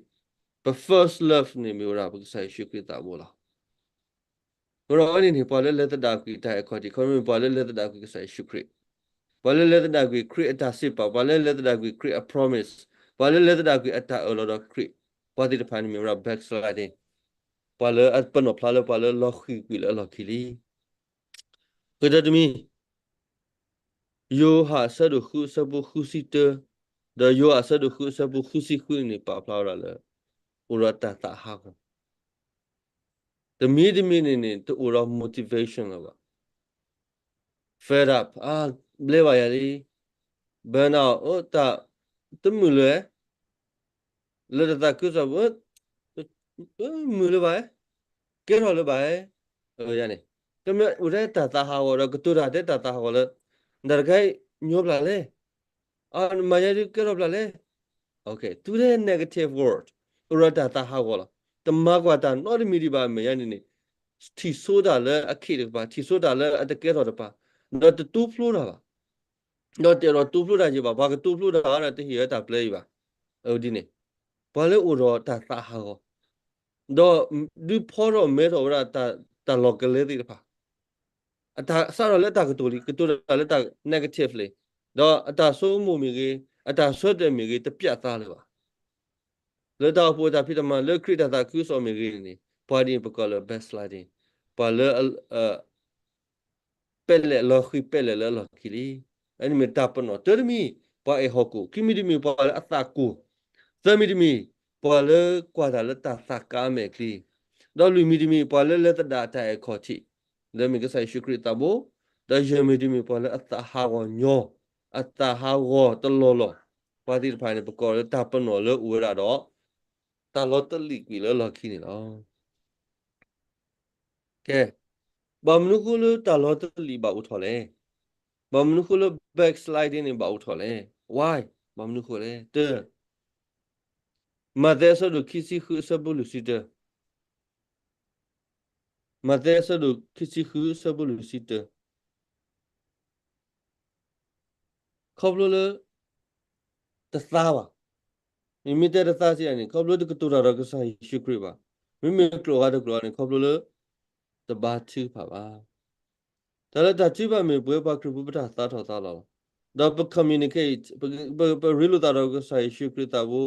ပ first love န့ၣ်မ့ၢ်ဝဲဒၣ်ပကစၢ်ယ့ၣ်ၡူးခရံာ်သးဘိလီၤ. အဃိဒီးအဝဲန့ၣ်န့ၣ် ပှၤလၢလဲၤသဒၣ်ကွံာ်တၢ်အဲၣ်အခီၣ်ထံး ခီမ့ၢ်ပှၤလၢလဲၤသဒၣ်ကွံာ်ကစၢ်ယ့ၣ်ၡူးခရံာ်, ပှၤလၢလဲၤသဒၣ်ကွံာ်ခရံာ်အတၢ်စံးပာ်, ပှၤလၢလဲၤသဒၣ်ကွံာ်ခရံာ်အ promise, ပှၤလၢလဲၤသဒၣ်ကွံာ်အတၢ်အၢၣ်လီၤဒီးခရံာ်, ပှၤသ့ၣ်တဖၣ်န့ၣ်မ့ၢ်ဝဲဒၣ် backsliding, ပှၤလၢအပနီၣ်ဖျါလၢပှၤလၢလီၤဃံၤကွံာ်လၢအလီၢ်ခံလံ. ဃုာ်ဒီးတမံၤ, ယိၤဟၣ်အဆၢဒိၣ်ဃုအဆၢဖိဃုဆံတၢ, ဒီးယိၤဟၣ်အဆၢဒိၣ်ဃုအဆၢဖိဃုဆံဃုန့ၣ် ပာ်ဖျါဝဲဒၣ်လၢ အိၣ်ဒီးတၢ်သးဟးဂီၤ. တမံၤတမံၤန့ၣ်န့ၣ် တအိၣ်ဒီး motivation လၢၤဘၣ်. fed up, အါ, ဘျဲဘၣ်ယၤလံ, burn out, အိၣ်တၢ်, တမုာ်လၢၤ လၢတၢ်သးခုကစီၣ်, မုာ်လၢၤဘၣ်, ကဲထီၣ်လၢၤဘၣ်, အန့ၣ်, ကမ့ၢ်အိၣ်ထဲတၢ်သးဟးဂီၤဒီးကတိၤတၢ်ထဲတၢ်သးဟးဂီၤလၢ တၢ်တခါအံၤညီဘျၣ်လဲၣ်, အမၤယဲဒုးကဲထီၣ်ဘျၣ်လဲၣ်, တုၤထဲ negative word, အိၣ်ဒီးတၢ်သးဟးဂီၤလီၤ. တမၤကွၢ်တၢ်နီတမံၤဒံးဘၣ် အမဲာ်ညါန့ၣ်န့ၣ်, ထံၣ်ဆိတၢ်လၢအခ့တကပၤ, ထံၣ်ဆိတၢ်လၢအတကဲထီၣ်တကပၤ, ဒီးတတိဖျိတၢ်ဘၣ် ဒီးတအဲၣ်ဒိးတိဖျိတၢ်ယံၤဘၣ်, ပှၤကတိဖျိတၢ်ဒီးတဟ့ၣ်ဝဲတၢ်ပျဲအံၤဘၣ်. အဒ်န့ၣ်, ပှၤလၢအိၣ်ဒီးတၢ်သးဟးဂီၤ, ဒီးဒုးဖီထီၣ်မဲထီၣ်ဝဲဒၣ်တၢ်လီၤကလဲသ့ၣ်တဖၣ်, အတၢ်စးထီၣ်လၢတၢ်ကတိၤလံ, ကတိၤတၢ်လၢတၢ် negative လံ, ဒီးအတၢ်ဆိကမိၣ်မ့ၢ်ဂ့ၤ, အတၢ်ဆၢတဲာ်မ့ၢ်ဂ့ၤ, တပျးသးလၢၤဘၣ်. လၢတၢ်အိၣ်ဖှိၣ်အတၢ်ဖံးတၢ်မၤ လၢခရံာ်တၢ်သးခုကစီၣ်မ့ၢ်ဂ့ၤန့ၣ်န့ၣ်, ပှၤဒ်န့ၣ်ပကိးလၢ backsliding, ပှၤလၢ ပဲာ်လဲၣ်လီၤဃံၤပဲာ်လဲၣ်လၢအလီၢ်ခံလံ. အန့ၣ်မ့ၢ်တၢ်ပနီၣ်တၢတမံၤ, ပှၤအဲၣ်ဟီၣ်ခိၣ်, ခံမံၤတမံၤ ပှၤလၢအသးကိၢ်, သၢမံၤတမံၤ, ပှၤလၢကွၢ်တၢ်လၢတၢ်သးကါအမဲာ်ချံ, ဒီးလွံၢ်မံၤတမံၤ ပှၤလၢလဲၤသဒၣ်တၢ်အဲၣ်ခီၣ်ထံး, လၢမ့ၢ်ကစၢ်ယ့ၣ်ၡူးခရံာ်သးဘိ, ဒီးယဲၢ်မံၤတမံၤ ပှၤလၢအသးဟးဂီၤညီ, အသးဟးဂီၤတလီၢ်လီၢ်, ပှၤသ့ၣ်တဖၣ်န့ၣ် ပကိးလၢတၢ်ပနီၣ်လၢအိၣ်ဝဲဒၣ်ဒီး တၢ်လီၤတလံာ်ကွံာ်လၢလီၢ်ခံန့ၣ်လီၤ. ကဲ, ဘၣ်မနုၤဃိလၢတၢ်လီၤတလံာ်ဘၣ်အိၣ်ထီၣ်လဲၣ်. ဘၣ်မနုၤဃိလၢ backsliding န့ၣ်ဘၣ်အိၣ်ထီၣ်လဲၣ်. Why? ဘၣ်မနုၤဃိလဲၣ်. တၢ, မးသဲအဆၢဒိၣ်ခံဆံဃုအဆၢဖိလွံၢ်ဆံတၢ, မးသဲအဆၢဒိၣ်ခံဆံဃုအဆၢဖိလွံၢ်ဆံတၢ, ခီဖျိလၢ တသါဘၣ်. မ့မ့ၢ်တဲတသါစံးန့ၣ် ခီဖျိတကတိၤတၢ်ဒီးကစၢ်ယ့ၣ်ၡူးခရံာ်ဘၣ်. မ့မ့ၢ်ကျိာ်ဂၤတကျိာ်ဂၤန့ၣ် ခီဖျိလၢ တဘါထုကဖၣ်ဘၣ်. တၢ်လၢတၢ်ထုကဖၣ်မ့ၢ်ပဝဲပှၤခရံာ်ဖိပတၢ်သးထီၣ်သးလီၤလီၤ. ဒီးပ communicate ပ ပ ပရ့လိာ်သးဒီးကစၢ်ယ့ၣ်ၡူးခရံာ်သးဘိ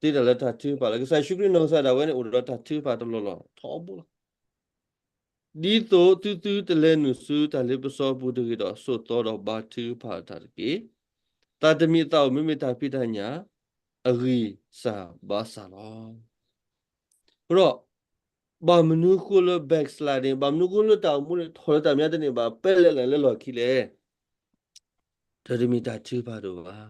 သ့တၢ်လၢတၢ်ထုကဖၣ်လီၤ. ကစၢ်ယ့ၣ်ၡူးခရံာ်နီၢ်ကစၢ်ဒၣ်ဝဲန့ၣ် အိၣ်ဒီးတၢ်ထုကဖၣ်တလီၢ်လီၢ်ထီဘိလီၤ. ဒ်သိးသုသုတလဲၤနုာ်ဆူတၢ်လ့ပစီအပူၤတဂ့ၤဒီး ဆိးသီဒီးဘါထုကဖၣ်တၢ်တက့ၢ်. သးတမံၤသးအိၣ်မ့မ့ၢ်တၢ်ဖံးတၢ်ညၣ် အဂံၢ်စၢ်ဘါစၢ်လီၤ. အဃိဒီး ဘၣ်မနုၤဃိလၢ backsliding ဘၣ်မနုၤဃိလၢတၢ်အိၣ်မူန့ၣ် ထီၣ်လၢတၢ်မညါတန့ၢ်ဘၣ် ပဲလဲၣ်လၢလၢလီၢ်ခံလဲၣ်. တၢ်တမံၤတၢ်ထုကဖၣ်တအိၣ်ဘၣ်.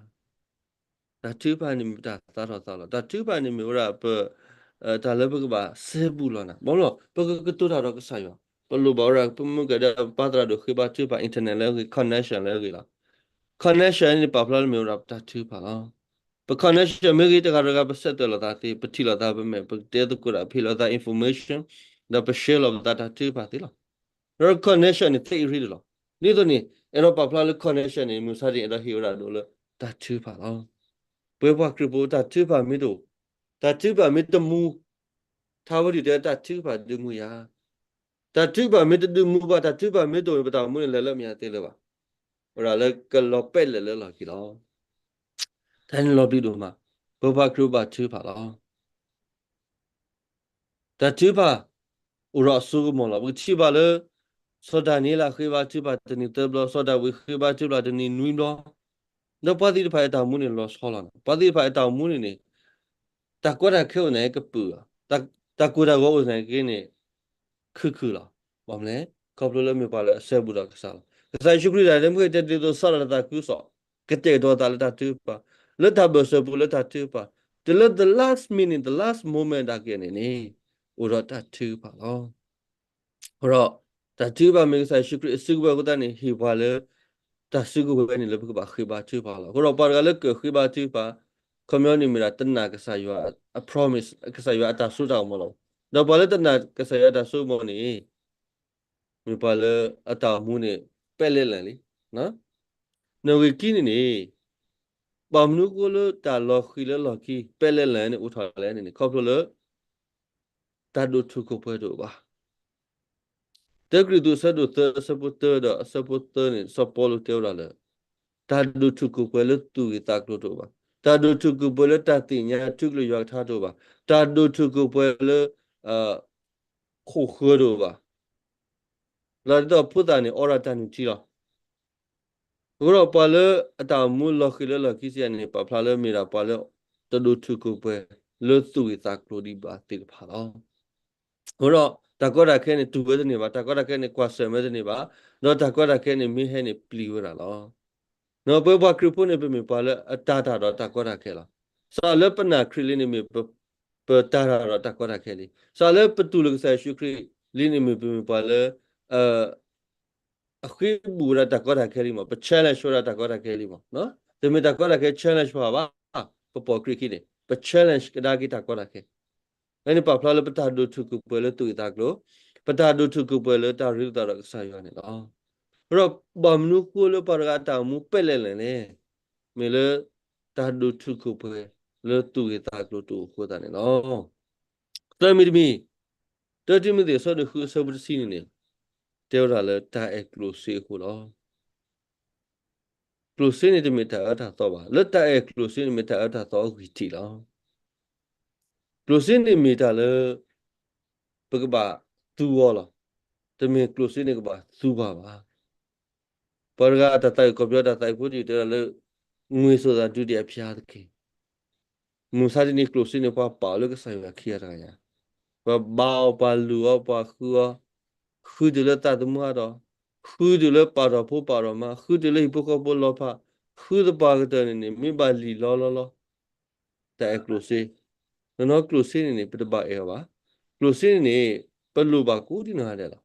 တၢ်ထုကဖၣ်န့ၣ်မ့ၢ်ပတၢ်သးထီၣ်သးလီၤ. တၢ်ထုကဖၣ်န့ၣ်မ့ၢ်ဝဲဒၣ်ပ တၢ်လၢပကဘၣ်စဲဘူးလီၤနၤ. ဘၣ်မနုၤလဲၣ် ပကကတိၤတၢ်ဒီးကစၢ်ယွၤ, ပလိၣ်ဘၣ်ဝဲဒၣ် ပမ့ၢ်ကဒီးပပာ်သရၣ်ဒိၣ်ဃ့ဘါထုကဖၣ် internet လၢအဂ့ၤ connection လၢအဂ့ၤလီၤ. connection န့ၣ် ပာ်ဖျါလၢမ့ၢ်ဝဲဒၣ်ပတၢ်ထုကဖၣ်လီၤ. ပ connection မ့ၢ်ဂ့ၤ တဂၤတဂၤ ပဆက်သွယ်လိာ်သးသ့, ပထံၣ်လိာ်သး ပမဲာ် ပတဲသကိးတၢ် ပဟ့ၣ်လိာ်သး information, ဒီးပ share လိာ်ပသးတၢ်ထုကဖၣ်သ့လီၤ. ဒီး connection န့ၣ် သ့အရ့ဒိၣ်လီၤ. ဒ်သိးန့ၣ် အဲၣ်ဒိးပာ်ဖျါလၢ connection န့ၣ် မုၢ်ဆါတနံၤ အဲၣ်ဒိးဟ့ၣ်ဝဲဒၣ်ဒိးလၢတၢ်ထုကဖၣ်လီၤ. ပဝဲပှၤခရံာ်ဖိ တၢ်ထုကဖၣ်မ့ၢ်တအိၣ်, တၢ်ထုကဖၣ်မ့ၢ်တမူ, ထါဝဲဒၣ်တဲ တၢ်ထုကဖၣ်ဒုးမူယၤ. တၢ်ထုကဖၣ်မ့ၢ်တဒုးမူဘၣ်, တၢ်ထုကဖၣ်မ့ၢ်တအိၣ်န့ၣ် ပတၢ်အိၣ်မူန့ၣ် လဲၤလၢမ့ၢ်အသ့လၢၤဘၣ်. ဝဲဒၣ်လၢကလီၤပဲာ်လဲၣ်လၢလီၢ်ခံလီၤ. တၢ်န့ၣ်လီၤပျံၤဒိၣ်မး, ပပှၤခရံာ်ဘၣ်ထုကဖၣ်လီၤ. တၢ်ထုကဖၣ် အိၣ်ဒီးအစိကမီၤလီၤ. ပကထံၣ်ဘၣ်လၢ စီၤဒၤနံးယ့လးဃ့ဘါထုကဖၣ်တနံၤသၢဘျီ, စီၤဒၤဝံးဃ့ဘါထုကဖၣ်တနံၤနွံဘျီ, ဒီးပှၤသ့ၣ်တဖၣ်အတၢ်အိၣ်မူန့ၣ် လီၤဆီလီၤ. ပှၤသ့ၣ်တဖၣ်အတၢ်အိၣ်မူန့ၣ်န့ၣ် တၢ်ကီတၢ်ခဲအိၣ်န့ၣ်ကပုာ်လီၤ. တၢ် တၢ်ကိၢ်တၢ်ဂီၤအိၣ်န့ၣ်က့န့ၣ် ခုၣ်ခုၣ်လီၤ. ဘၣ်မနုၤလဲၣ်, ခီဖျိလၢမ့ၢ်ပှၤလၢအစဲဘူးဒီးကစၢ်လီၤ. ကစၢ်ယ့ၣ်ၡူးခရံာ်တၢ်တဲမ့ၢ်တဲဒ်သိး စးထီၣ်လၢသးခုကစီၣ်, ကတဲာ်ကတီၤသးလၢတၢ်ထုကဖၣ်, လၢတၢ်ဘၢၣ်စၢၤပူၤလၢတၢ်ထုကဖၣ်, တုၤလၢ the last minute, the last moment ဒၣ်က့န့ၣ်န့ၣ် အိၣ်ဒီးတၢ်ထုကဖၣ်လီၤ. အဃိဒီး တၢ်ထုကဖၣ်မ့ၢ်ကစၢ်ယ့ၣ်ၡူးခရံာ်အစုကဝဲၤအဃိသတးန့ၣ် ဟ့ၣ်ပှၤလၢ တၢ်စုကဝဲၤန့ၣ်လၢပကဘၣ်ဃ့ဘါထုကဖၣ်လီၤ. အဃိဒီး ပှၤတဂၤလၢကဃ့ဘါထုကဖၣ် ခီပညီန့ၣ်မ့ၢ်ဒၣ်တနာ်ကစၢ်ယွၤအ promise, ကစၢ်ယွၤအတၢ်စိတၢ်ကမီၤလီၤ. ဒီးပှၤလၢတနာ်ကစၢ်ယွၤအတၢ်စိကမီၤန့ၣ် မ့ၢ်ပှၤလၢအတၢ်အိၣ်မူန့ၣ် ပဲလဲၣ်လၢာ်လံ. နဂ့ၢ်ခံန့ၣ်န့ၣ် ဘၣ်မနုၤဃိလၢတၢ်လီၤဃံၤလၢလီၢ်ခံ ပဲလဲၣ်လၢာ်န့ၣ် အိၣ်ထီၣ်လဲၣ်န့ၣ်န့ၣ် ခီဖျိလၢ တၢ်ဒိၣ်ထူၣ်ကိၢ်ပှဲၤတအိၣ်ဘၣ်. တၢကရံၣ်သူးအဆၢဒိၣ်သၢ အဆၢဖိတၢဒီးအဆၢဖိသၢန့ၣ် စီၤပီလူးတဲဝဲဒၣ်လၢ တၢ်ဒိၣ်ထူၣ်ကိၢ်ပှဲၤလၢသူၣ်ဂ့ၤသးကျိၤတအိၣ်ဘၣ်. တၢ်ဒိၣ်ထူၣ်ကိၢ်ပှဲၤလၢတၢ်သ့ၣ်ညါထူကလုာ်ယွၤကထါတအိၣ်ဘၣ်. တၢ်ဒိၣ်ထူၣ်ကိၢ်ပှဲၤလၢ ခိၣ်ဃၢတအိၣ်ဘၣ်. လီၤဒ်သိးဖိသၣ်န့ၣ်အီရၣ်တၢ်နုၢ်ထံလီၤ. အဃိဒီးပှၤလၢအတၢ်အိၣ်မူလီၤဃံၤလၢလီၢ်ခံစ့ၢ်န့ၣ် ပာ်ဖျါလၢမ့ၢ်ဒၣ်ပှၤလၢ တဒိၣ်ထူၣ်ကိၢ်ပှဲၤလၢသူၣ်ဂ့ၤသးကျိၤဒံးဘၣ်သ့ၣ်တဖၣ်လီၤ. အဃိဒီးတၢ်ကီတၢ်ခဲန့ၣ် တူၢ်ဝဲတန့ၢ်ဘၣ်, တၢ်ကီတၢ်ခဲန့ၣ် ကွၢ်ဆၢၣ်မဲာ်တန့ၢ်ဘၣ်, ဒီးတၢ်ကီတၢ်ခဲန့ၣ် မ့ၢ်ဟဲန့ၣ်ပျံၤဝဲဒၣ်လီၤ. ဒီးပဝဲပှၤခရံာ်ဖိန့ၣ် ပမ့ၢ်ပှၤလၢအတၤတၢ်ဒီးတၢ်ကီတၢ်ခဲလီၤ. စးလၢပနာ်ခရံာ်လံန့ၣ်မ့ၢ် ပတၤတၢ်ဒီးတၢ်ကီတၢ်ခဲလံ. စးလၢပတူၢ်လိာ်ကစၢ်ယ့ၣ်ၡူးခရံာ်လံန့ၣ်မ့ၢ်ပမ့ၢ်ပှၤလၢ အဃ့ဘူးဝဲဒၣ်တၢ်ကီတၢ်ခဲလံမး, ပ challenge ဝဲဒၣ်တၢ်ကီတၢ်ခဲလံမး. တမ့ၢ်တၢ်ကီတၢ်ခဲ challenge ပှၤဘၣ်, ပပိာ်ခရံာ်ခံန့ၣ် ပ challenge ကဒါက့ၤတၢ်ကီတၢ်ခဲ. ဖဲန့ၣ်ပာ်ဖျါလၢပတၢ်ဒိၣ်ထူၣ်ကိၢ်ပှဲၤလၢသူၣ်ဂ့ၤသးကျိၤ, ပတၢ်ဒိၣ်ထူၣ်ကိၢ်ပှဲၤလၢတၢ်ရ့လိာ်သးဒီးကစၢ်ယွၤန့ၣ်လီၤ. အဃိဒီးဘၣ်မနုၤဃိလၢပှၤတဂၤအတၢ်အိၣ်မူပဲလဲၣ်လဲၣ်န့ၣ်, မ့ၢ်လၢတၢ်ဒိၣ်ထူၣ်ကိၢ်ပှဲၤလၢသူၣ်ဂ့ၤသးကျိၤတအိၣ်အဃိသတးန့ၣ်လီၤ. သၢမံၤတမံၤ, တၢတံၤမသ့း အဆၢဒိၣ်ဃု အဆၢဖိတဆံန့ၣ်န့ၣ် တဲဝဲဒၣ်လၢတၢ်အဲၣ်ကျိၣ်စ့အဃိလီၤ. ကျိၣ်စ့န့ၣ်တမ့ၢ်တၢ်အၢတၢ်သီဘၣ်. လၢတၢ်အဲၣ်ကျိၣ်စ့န့ၣ်မ့ၢ်တၢ်အၢတၢ်သီအဂံၢ်ထံးလီၤ. ကျိၣ်စ့န့ၣ်မ့ၢ်တၢ်လၢ ပကဘၣ်သူအီၤလီၤ. တမ့ၢ်ကျိၣ်စ့န့ၣ်ကဘၣ်သူပှၤဘၣ်. ပှၤတဂၤအတၢ်သးအုးကီၢ်ပယီၤတၢ်သးအုးဖိတယုၢ်တဲဝဲဒၣ်လၢ ငွေဆိုတာ ဒုတိယအဖျားသခင် မုၢ်ဆါတနံၤကျိၣ်စ့န့ၣ် ပှၤပာ်အီၤလၢကစၢ်ယွၤခံဂၤတဂၤညါ, ပှၤဘါအီၤ ပှၤလုၢ်အီၤ ပှၤဃုအီၤ, ဃုတုၤလၢသးသမူအါထီၣ်, ဃုတုၤလၢပာ်ထီၣ်ဖိပာ်ထီၣ်မါ, ဃုတုၤလၢဟံၣ်ဖိဃီဖိလီၤဖး, ဃုသပှၢ်ကတၢၢ်န့ၣ်န့ၣ် မ့ၢ်ဘၣ်လံၣ်လီၤလီၤလီၤ. တၢ်အဲၣ်ကျိၣ်စ့, နီၢ်နီၢ်ကျိၣ်စ့န့ၣ်န့ၣ် ပတဘၣ်အဲၣ်အီၤဘၣ်. ကျိၣ်စ့န့ၣ်န့ၣ် ပလိၣ်ဘၣ်ကိးဒံနီၢ်ဂၤဒဲးလီၤ.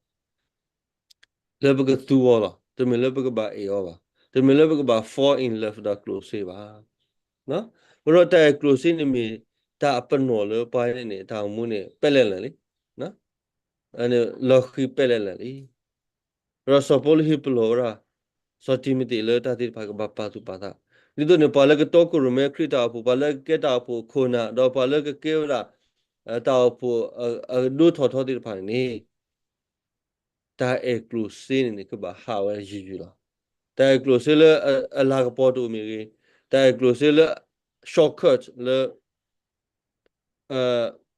လၢပကသူအီၤလီၤ. တမ့ၢ်လၢပကဘၣ်အဲၣ်အီၤဘၣ်. တမ့ၢ်လၢပကဘၣ် fall in love ဒီးကျိၣ်စ့ဘၣ်. အဃိဒီးတၢ်အဲၣ်ကျိၣ်စ့န့ၣ်မ့ၢ်တၢ်အပနီၣ်လၢပှၤန့ၣ်န့ၣ် တၢ်အိၣ်မူန့ၣ် ပဲလဲၣ်လဲၣ်လံ. လီၤဃံၤပဲလဲၣ်လဲၣ်လံ. ဒီးစီၤပီလူးဟ့ၣ်ပလီၢ်ဝဲဒၣ် စီၤတံၤမသ့းလၢတၢ်သ့ၣ်တဖၣ်ကဘၣ်ပာ်သူၣ်ပာ်သး, ဒ်သိးန့ၣ် ပှၤလၢကတီခိၣ်ရိၣ်မဲခရံာ်တၢ်အိၣ်ဖှိၣ်, ပှၤလၢကကဲတၢ်အိၣ်ဖှိၣ်ခိၣ်နၢ်, ဒီးပှၤလၢကကဲဝဲဒၣ် တၢ်အိၣ်ဖှိၣ်အဒိထီၣ်ထီသ့ၣ်တဖၣ်န့ၣ်န့ၣ် တၢ်အဲၣ်ကျိၣ်စ့န့ၣ်န့ၣ် ကဘၣ်ဟးဝဲယံာ်ယံာ်လီၤ. တၢ်အဲၣ်ကျိၣ်စ့လၢအလၤကပီၤတအိၣ်မ့ၢ်ဂ့ၤ, တၢ်အဲၣ်ကျိၣ်စ့လၢ shortcut လၢ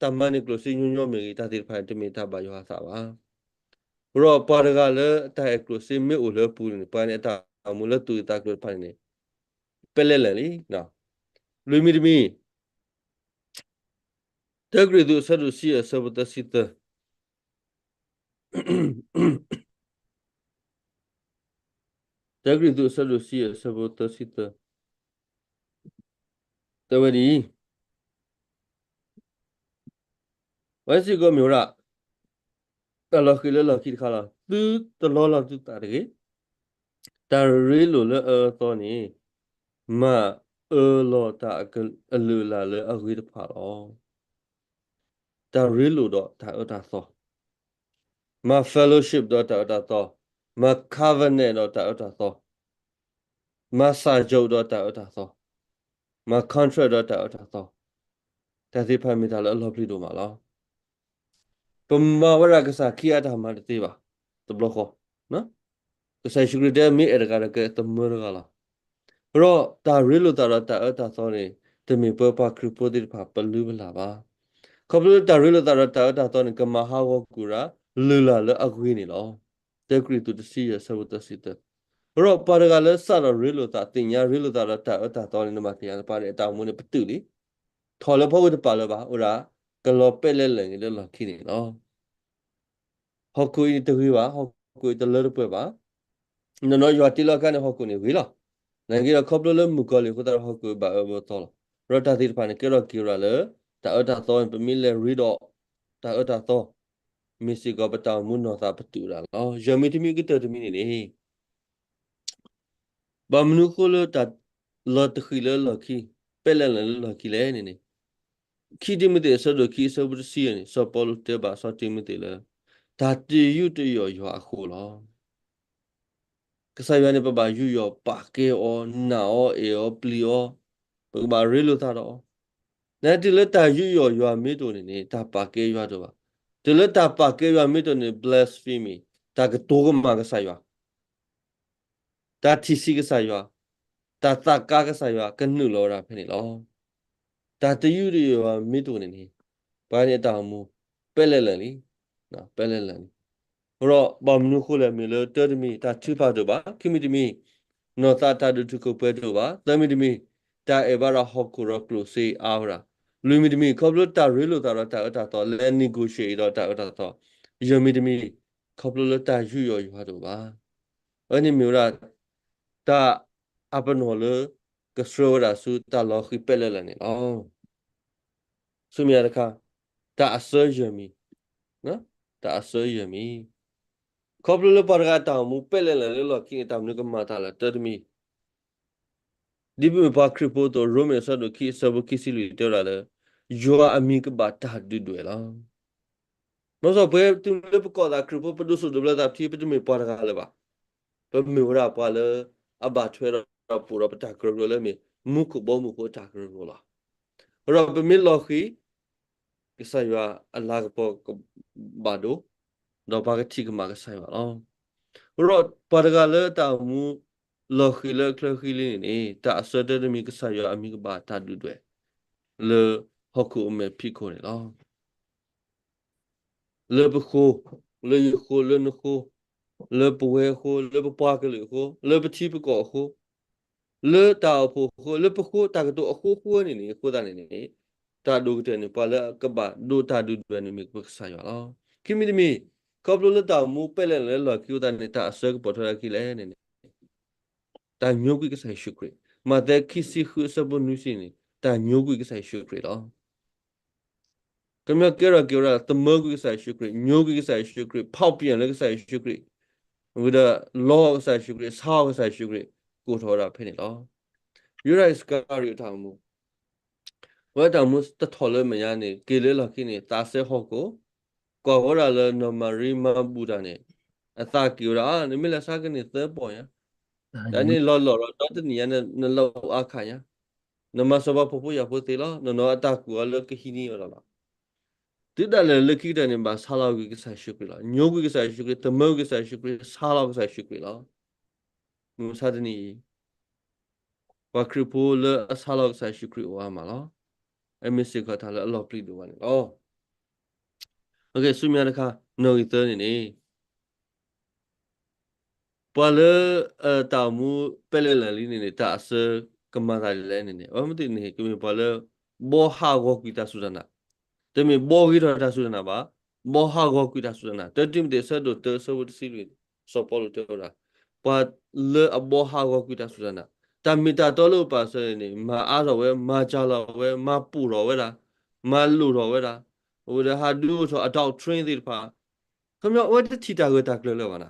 တၢ်မၤန့ၢ်ကျိၣ်စ့ညီညီမ့ၢ်ဂ့ၤ, တၢ်သ့ၣ်တဖၣ်န့ၣ် တမ့ၢ်တၢ်ဘၣ်ယွၤအသးဘၣ်. ဒီးပှၤတဂၤလၢတၢ်အဲၣ်ကျိၣ်စ့မ့ၢ်အိၣ်လၢအပူၤန့ၣ် ပှၤန့ၣ်အတၢ်အိၣ်မူလၢသူၣ်ဂ့ၢ်သးကျိၤတဖၣ်န့ၣ်န့ၣ် ပဲလဲၣ်လဲၣ်လံ. လွံၢ်မံၤတမံၤ, တၢကရံၣ်သူး အဆၢဒိၣ်တဆံယဲၢ် အဆၢဖိသၢဆံသၢ, တၢကရံၣ်သူး အဆၢဒိၣ်တဆံယဲၢ် အဆၢဖိသၢဆံသၢ, တဲဝဲဒ်အံၤ, ဝဲစ့ၢ်ကီးမ့ၢ်ဝဲဒၣ် တၢ်လီၤဃံၤလၢလီၢ်ခံတခါလီၤ. သုတလီလီၤသုသးတဂ့ၤ. တၢ်ရ့လိာ်လၢအအၢအသီန့ၣ် မၤအၢလီၤတၢ်အလုၢ်အလၢ်လၢအဂ့ၤတဖၣ်လီၤ. တၢ်ရ့လိာ်ဒီးတၢ်အၢတၢ်သီ, မၤ fellowship ဒီးတၢ်အၢတၢ်သီ, မၤ covenant ဒီးတၢ်အၢတၢ်သီ, မၤ စၢ်ယိးဒီးတၢ်အၢတၢ်သီ, မၤ contract ဒီးတၢ်အၢတၢ်သီ, တၢ်သ့ၣ်တဖၣ်မ့ၢ်တၢ်လၢအလီၤပျံၤဒိၣ်မးလီၤ. ပမၤဝဲဒၣ်ကစၢ်ခံအတၢ်မၤတသ့ဘၣ်, တဘျီဃီ, ကစၢ်ယ့ၣ်ၡူးခရံာ်တဲမ့ၢ်အဲၣ်တဂၤဒီးကသမၢတဂၤလီၤ. ဒီးတၢ်ရ့လိာ်သးဒီးတၢ်အၢတၢ်သီန့ၣ် တမ့ၢ်ပှၤခရံာ်ဖိသ့ၣ်တဖၣ်ပလုၢ်ပလၢ်ဘၣ်. ခီဖျိလၢတၢ်ရ့လိာ်သးဒီးတၢ်အၢတၢ်သီန့ၣ် ကမၤဟးဂီၤကွံာ်ဝဲဒၣ် လုၢ်လၢ်လၢအဂ့ၤန့ၣ်လီၤ. တၢကရံၣ်သူးတဆံယဲၢ် အဆၢဖိသၢဆံသၢ. ဒီးပှၤတဂၤလၢစးထီၣ်ရ့လိာ်သး သ့ၣ်ညါရ့လိာ်သးဒီးတၢ်အၢတၢ်သီန့ၣ် နဘၣ်သ့ၣ်ညါလၢပှၤန့ၣ် အတၢ်အိၣ်မူန့ၣ်ပတုာ်လံ. ထီၣ်လၢဖီခိၣ်တပာ်လၢၤဘၣ်, အိၣ်ဒၣ်ကလီၤပဲလဲၣ်လဲၣ်ဂ့ၤလၢလီၢ်ခံန့ၣ်လီၤ. ဟီၣ်ခိၣ်အံၤန့ၣ်တဂ့ၤဘၣ်, ဟီၣ်ခိၣ်အံၤတလၢတပှဲၤဘၣ်. နီၢ်နီၢ်ယွၤတ့လီၤအခါန့ၣ် ဟီၣ်ခိၣ်န့ၣ်ဂ့ၤလီၤ. နာ်က့ဒီးခီဖျိလၢမုၣ်ကီၤလံၢ်အဃိသတးဒီး ဟီၣ်ခိၣ်ဘၣ်အၢဘၣ်သီလီၤ. ဒီးတၢ်သ့ၣ်တဖၣ်န့ၣ် ကဲထီၣ်က့ၤဝဲဒၣ်လၢ တၢ်အၢတၢ်သီန့ၣ် ပမ့ၢ်လဲၤရ့ဒီး တၢ်အၢတၢ်သီ မ့ၢ်စ့ၢ်ကီးပတၢ်အိၣ်မူနီၢ်သးပတုာ်ဝဲဒၣ်လီၤ. ယဲၢ်မံၤတမံၤကတၢၢ်တမံၤန့ၣ်န့ၣ် ဘၣ်မနုၤအဃိလၢတၢ်လီၤတဃံးလၢလီၢ်ခံ, ပဲလဲၣ်လဲၣ်လၢလီၢ်ခံလဲၣ်န့ၣ်န့ၣ်, ခံတံၤမသ့းအဆၢဒိၣ်ခံအဆၢဖိတဆံန့ၣ် စီၤပီလူးတဲဘၣ်စီၤတံၤမသ့းလၢ တၢ်တယူးတယီၣ်ယွၤအဃိလီၤ. ကစၢ်ယွၤန့ၣ် ပဘၣ်ယူးယီၣ်ပာ်ကဲအီၤ, နာ်အီၤ, အဲၣ်အီၤ, ပျံၤအီၤ, ပကဘၣ်ရ့လိာ်သးဒီးအီၤ, နတုၤလၢတၢ်ယူးယီၣ်ယွၤမ့ၢ်တအိၣ်န့ၣ်န့ၣ် တၢ်ပာ်ကဲယွၤတအိၣ်ဘၣ်. တုၤလၢတၢ်ပာ်ကဲယွၤမ့ၢ်တအိၣ်န့ၣ် blasphemy, တၢ်ကတိၤကမၣ်ကစၢ်ယွၤ တၢ်ထံၣ်ဆံးကစၢ်ယွၤ, တၢ်သးကါကစၢ်ယွၤ ကနုာ်လီၤဝဲဒၣ်ဖဲန့ၣ်လီၤ. တၢ်တယူးတယီၣ်ယွၤမ့ၢ်တအိၣ်န့ၣ်န့ၣ် ပှၤန့ၣ်အတၢ်အိၣ်မူ ပဲလဲၣ်လဲၣ်လံ, ပဲလဲၣ်လဲၣ်လံ. ဒီးဘၣ်မနုၤအဃိလဲၣ်, မ့ၢ်လၢတၢတမံၤ တၢ်ထုကဖၣ်တအိၣ်ဘၣ်, ခံမံၤတမံၤ နီၢ်သးတၢ်ဒုးထူၣ်ခိၣ်ပှဲၤတအိၣ်ဘၣ်, သၢမံၤတမံၤ တၢ်အဲၣ်ဘၣ်ဒၣ်ဟီၣ်ခိၣ်ဒီးကျိၣ်စ့အါဝဲဒၣ်, လွံၢ်မံၤတမံၤ ခီဖျိတၢ်ရ့လိာ်သးဒီးတၢ်အၢတၢ်သီ လဲၤ negotiate ဒီးတၢ်အၢတၢ်သီ, ယဲၢ်မံၤတမံၤ ခီဖျိလၢတၢ်ယူးယီၣ်ယွၤတအိၣ်ဘၣ်. အဝဲန့ၣ်မ့ၢ်ဝဲဒၣ် တၢ်အပနီၣ်လၢ ကဆှၢဝဲဒၣ်ဆူတၢ်လီၤဃံၤပဲလဲၣ်လဲၣ်န့ၣ်လီၤ. ဆူမဲာ်ညါတခါ, တၢ်အစၢယဲၢ်မံၤ, တၢ်အစၢယဲၢ်မံၤ, ခီဖျိလၢပှၤတဂၤအတၢ်အိၣ်မူပဲလဲၣ်လဲၣ်လၢလီၢ်ခံန့ၣ် တၢ်မနုၤကမၤတၢ်လၢတၢတမံၤ ဒ်ပမ့ၢ်ပှၤခရံာ်ဖိအသိး ရိမ့ၤအဆၢဒိၣ်ခံ အဆၢဖိခံဆံလွံၢ်တဲဝဲဒၣ်လၢ ယွၤအမံၤကဘၣ်တၢ်ဒုးဒွဲၣ်လီၤ. မ့ၢ်စီၤပှဲၤတုၤလၢပကိးသးခရံာ်ဖိ ပဒိးဆူၣ်ဒိးဘျၢသးထံ ပတမ့ၢ်ပှၤတဂၤလၢၤဘၣ်. ပမ့ၢ်ဝဲဒၣ်ပှၤလၢ အဘၣ်ထွဲဒီးပိာ်ဒီးပတၢ်ကရၢကရိလၢမ့ၢ် မူခိၣ်ဘီမုၢ်ဖိအတၢ်ကရၢကရိလီၤ. ဒီးပမ့ၢ်လီၤဃံၤ ကစၢ်ယွၤအလၤကပီၤကဘၣ်ဒိ, ဒီးပှၤကထံၣ်ကမၣ်ကစၢ်ယွၤလီၤ. ဒီးပှၤတဂၤလၢတၢ်အိၣ်မူ လီၤဃံၤလၢအချၢဃံလံန့ၣ်န့ၣ် တၢ်အစၢတၢတမံၤ ကစၢ်ယွၤအမံၤကဘၣ်တၢ်ဒုးဒွဲၣ် လၢဟီၣ်ခိၣ်အမဲာ်ဖံးခိၣ်န့ၣ်လီၤ. လၢပဃိ, လၢယဃိ, လၢနဃိ, လၢပဝဲအဃိ, လၢပပှၤကလုာ်အဃိ, လၢပထံပကီၢ်အဃိ, လၢတၢ်အိၣ်ဖှိၣ်အဃိ, လၢပဃိ တၢ်ကတိၤအဃိဃိန့ၣ်န့ၣ် အဃိသတးန့ၣ်န့ၣ် တၢ်ဒိၣ်ကတၢၢ်န့ၣ် ပှၤလၢကဘၣ်ဒိးတၢ်ဒုးဒွဲၣ်န့ၣ်မ့ၢ်ပကစၢ်ယွၤလီၤ. ခံမံၤတမံၤ, ခီဖျိလၢတၢ်အိၣ်မူပဲလဲၣ်လဲၣ်လၢလီၢ်ခံအဃိသတးန့ၣ် တၢ်အစၢကပိာ်ထွဲဒၣ်ခံလဲၣ်န့ၣ်န့ၣ် တၢ်ညိကွံာ်ကစၢ်ယ့ၣ်ၡူးခရံာ်, မးသဲခံဆံဃုအဆၢဖိနွံဆံန့ၣ် တၢ်ညိကွံာ်ကစၢ်ယ့ၣ်ၡူးခရံာ်လီၤ. ကမျၢၢ်ကဲထီၣ်က့ၤဝဲဒၣ် သမၢကွံာ်ကစၢ်ယ့ၣ်ၡူးခရံာ်, ညိကွံာ်ကစၢ်ယ့ၣ်ၡူးခရံာ်, ဖီၣ်ပျံၤလၢကစၢ်ယ့ၣ်ၡူးခရံာ်, ဝံၤဒီးလီကစၢ်ယ့ၣ်ၡူးခရံာ်, ဆါအီၤကစၢ်ယ့ၣ်ၡူးခရံာ်, ကိးထီၣ်ဝဲဒၣ်ဖဲန့ၣ်လီၤ. ယူဒၤအံၣ်စကၤရံၤယိာ်တၢ်အိၣ်မူ အဝဲတၢ်အိၣ်မူတထီၣ်လၢမဲာ်ညါန့ၣ် က့ၤလၢလီၢ်ခံန့ၣ် သးစဲဟီၣ်ခိၣ်, ကွၢ်ဃီဒၣ်လၢနီၢ်မၤရံမၤဘူၣ်တၢ်န့ၣ် အသးက့ၤဝဲဒၣ်, နမ့ၢ်လဲၤဆါကန့ၢ်သၢပီၢ်ညါ, တၢ်န့ၣ်လီၤလီၢ်ဒီးဒီတနံၣ်ညါ နလီၢ်အိၣ်အါခါညါ, နမၤစၢၤပှၤဖှီၣ်ဖိယာ်ဖိသ့လီၤ, နီၢ်နီၢ်အတၢ်ကူၣ်အီၤလၢကဟံးန့ၢ်အီၤလီၤ. သုဒၣ်လဲာ်လၢခံကတၢၢ်န့ၣ် ဘၣ်ဆါလီၤကွံာ်ကစၢ်ယ့ၣ်ၡူးခရံာ်လီၤ. ညိကွံာ်ကစၢ်ယ့ၣ်ၡူးခရံာ်, သမၢကွံာ်ကစၢ်ယ့ၣ်ၡူးခရံာ်, ဆါလီၤကစၢ်ယ့ၣ်ၡူးခရံာ်လီၤ. မုၢ်မဆါတနံၤအံၤ ပှၤခရံာ်ဖိလၢအဆါလီၤကစၢ်ယ့ၣ်ၡူးခရံာ်အိၣ်အါမးလီၤ. အမ့ၢ်စ့ၢ်ကီးတၢ်လၢအလီၤပျံၤဒိၣ်မးန့ၣ်လီၤ. ဆူမဲာ်ညါတခါ, နီၣ်ဂံၢ်သၢန့ၣ်န့ၣ် ပှၤလၢ တၢ်အိၣ်မူပဲလဲၣ်လၢာ်လံန့ၣ်န့ၣ် တၢ်အဆၢကမၤသးဒ်လဲၣ်န့ၣ်န့ၣ် အဝဲမ့ၢ်သ့ၣ်န့ၣ် ကမ့ၢ်ပှၤလၢ ဘီဟးဂီၤကွံာ်တၢ်စူၢ်တၢ်နာ်, တမ့ၢ်ဘီဂ့ၤထီၣ်တၢ်စူၢ်တၢ်နာ်ဘၣ်, ဘီဟးဂီၤကွံာ်တၢ်စူၢ်တၢ်နာ်. တၢတံၤမသ့း အဆၢဒိၣ်တၢ အဆၢဖိတဆံလွံၢ်န့ၣ် စီၤပီလူးတဲဝဲဒၣ် ပှၤလၢအဘီဟးဂီၤကွံာ်တၢ်စူၢ်တၢ်နာ်, တၢ်မ့ၢ်တၢ်တီလၢအအိၣ်ပာ်စၢၤန့ၣ်န့ၣ် မၤအါထီၣ်ဝဲ, မၤစှၤလီၤဝဲ, မၤပိာ်ထီၣ်ဝဲဒၣ်, မၤလိၣ်ထီၣ်ဝဲဒၣ်, အဝဲဒၣ်ဟးဒုးအိၣ်ထီၣ်အ doctrine သ့ၣ်တဖၣ် ခီပညီ အဝဲတထံၣ်တၢ်ဂၢၢ်တၢ်ကျၢၤလၢၤဘၣ်နၤ.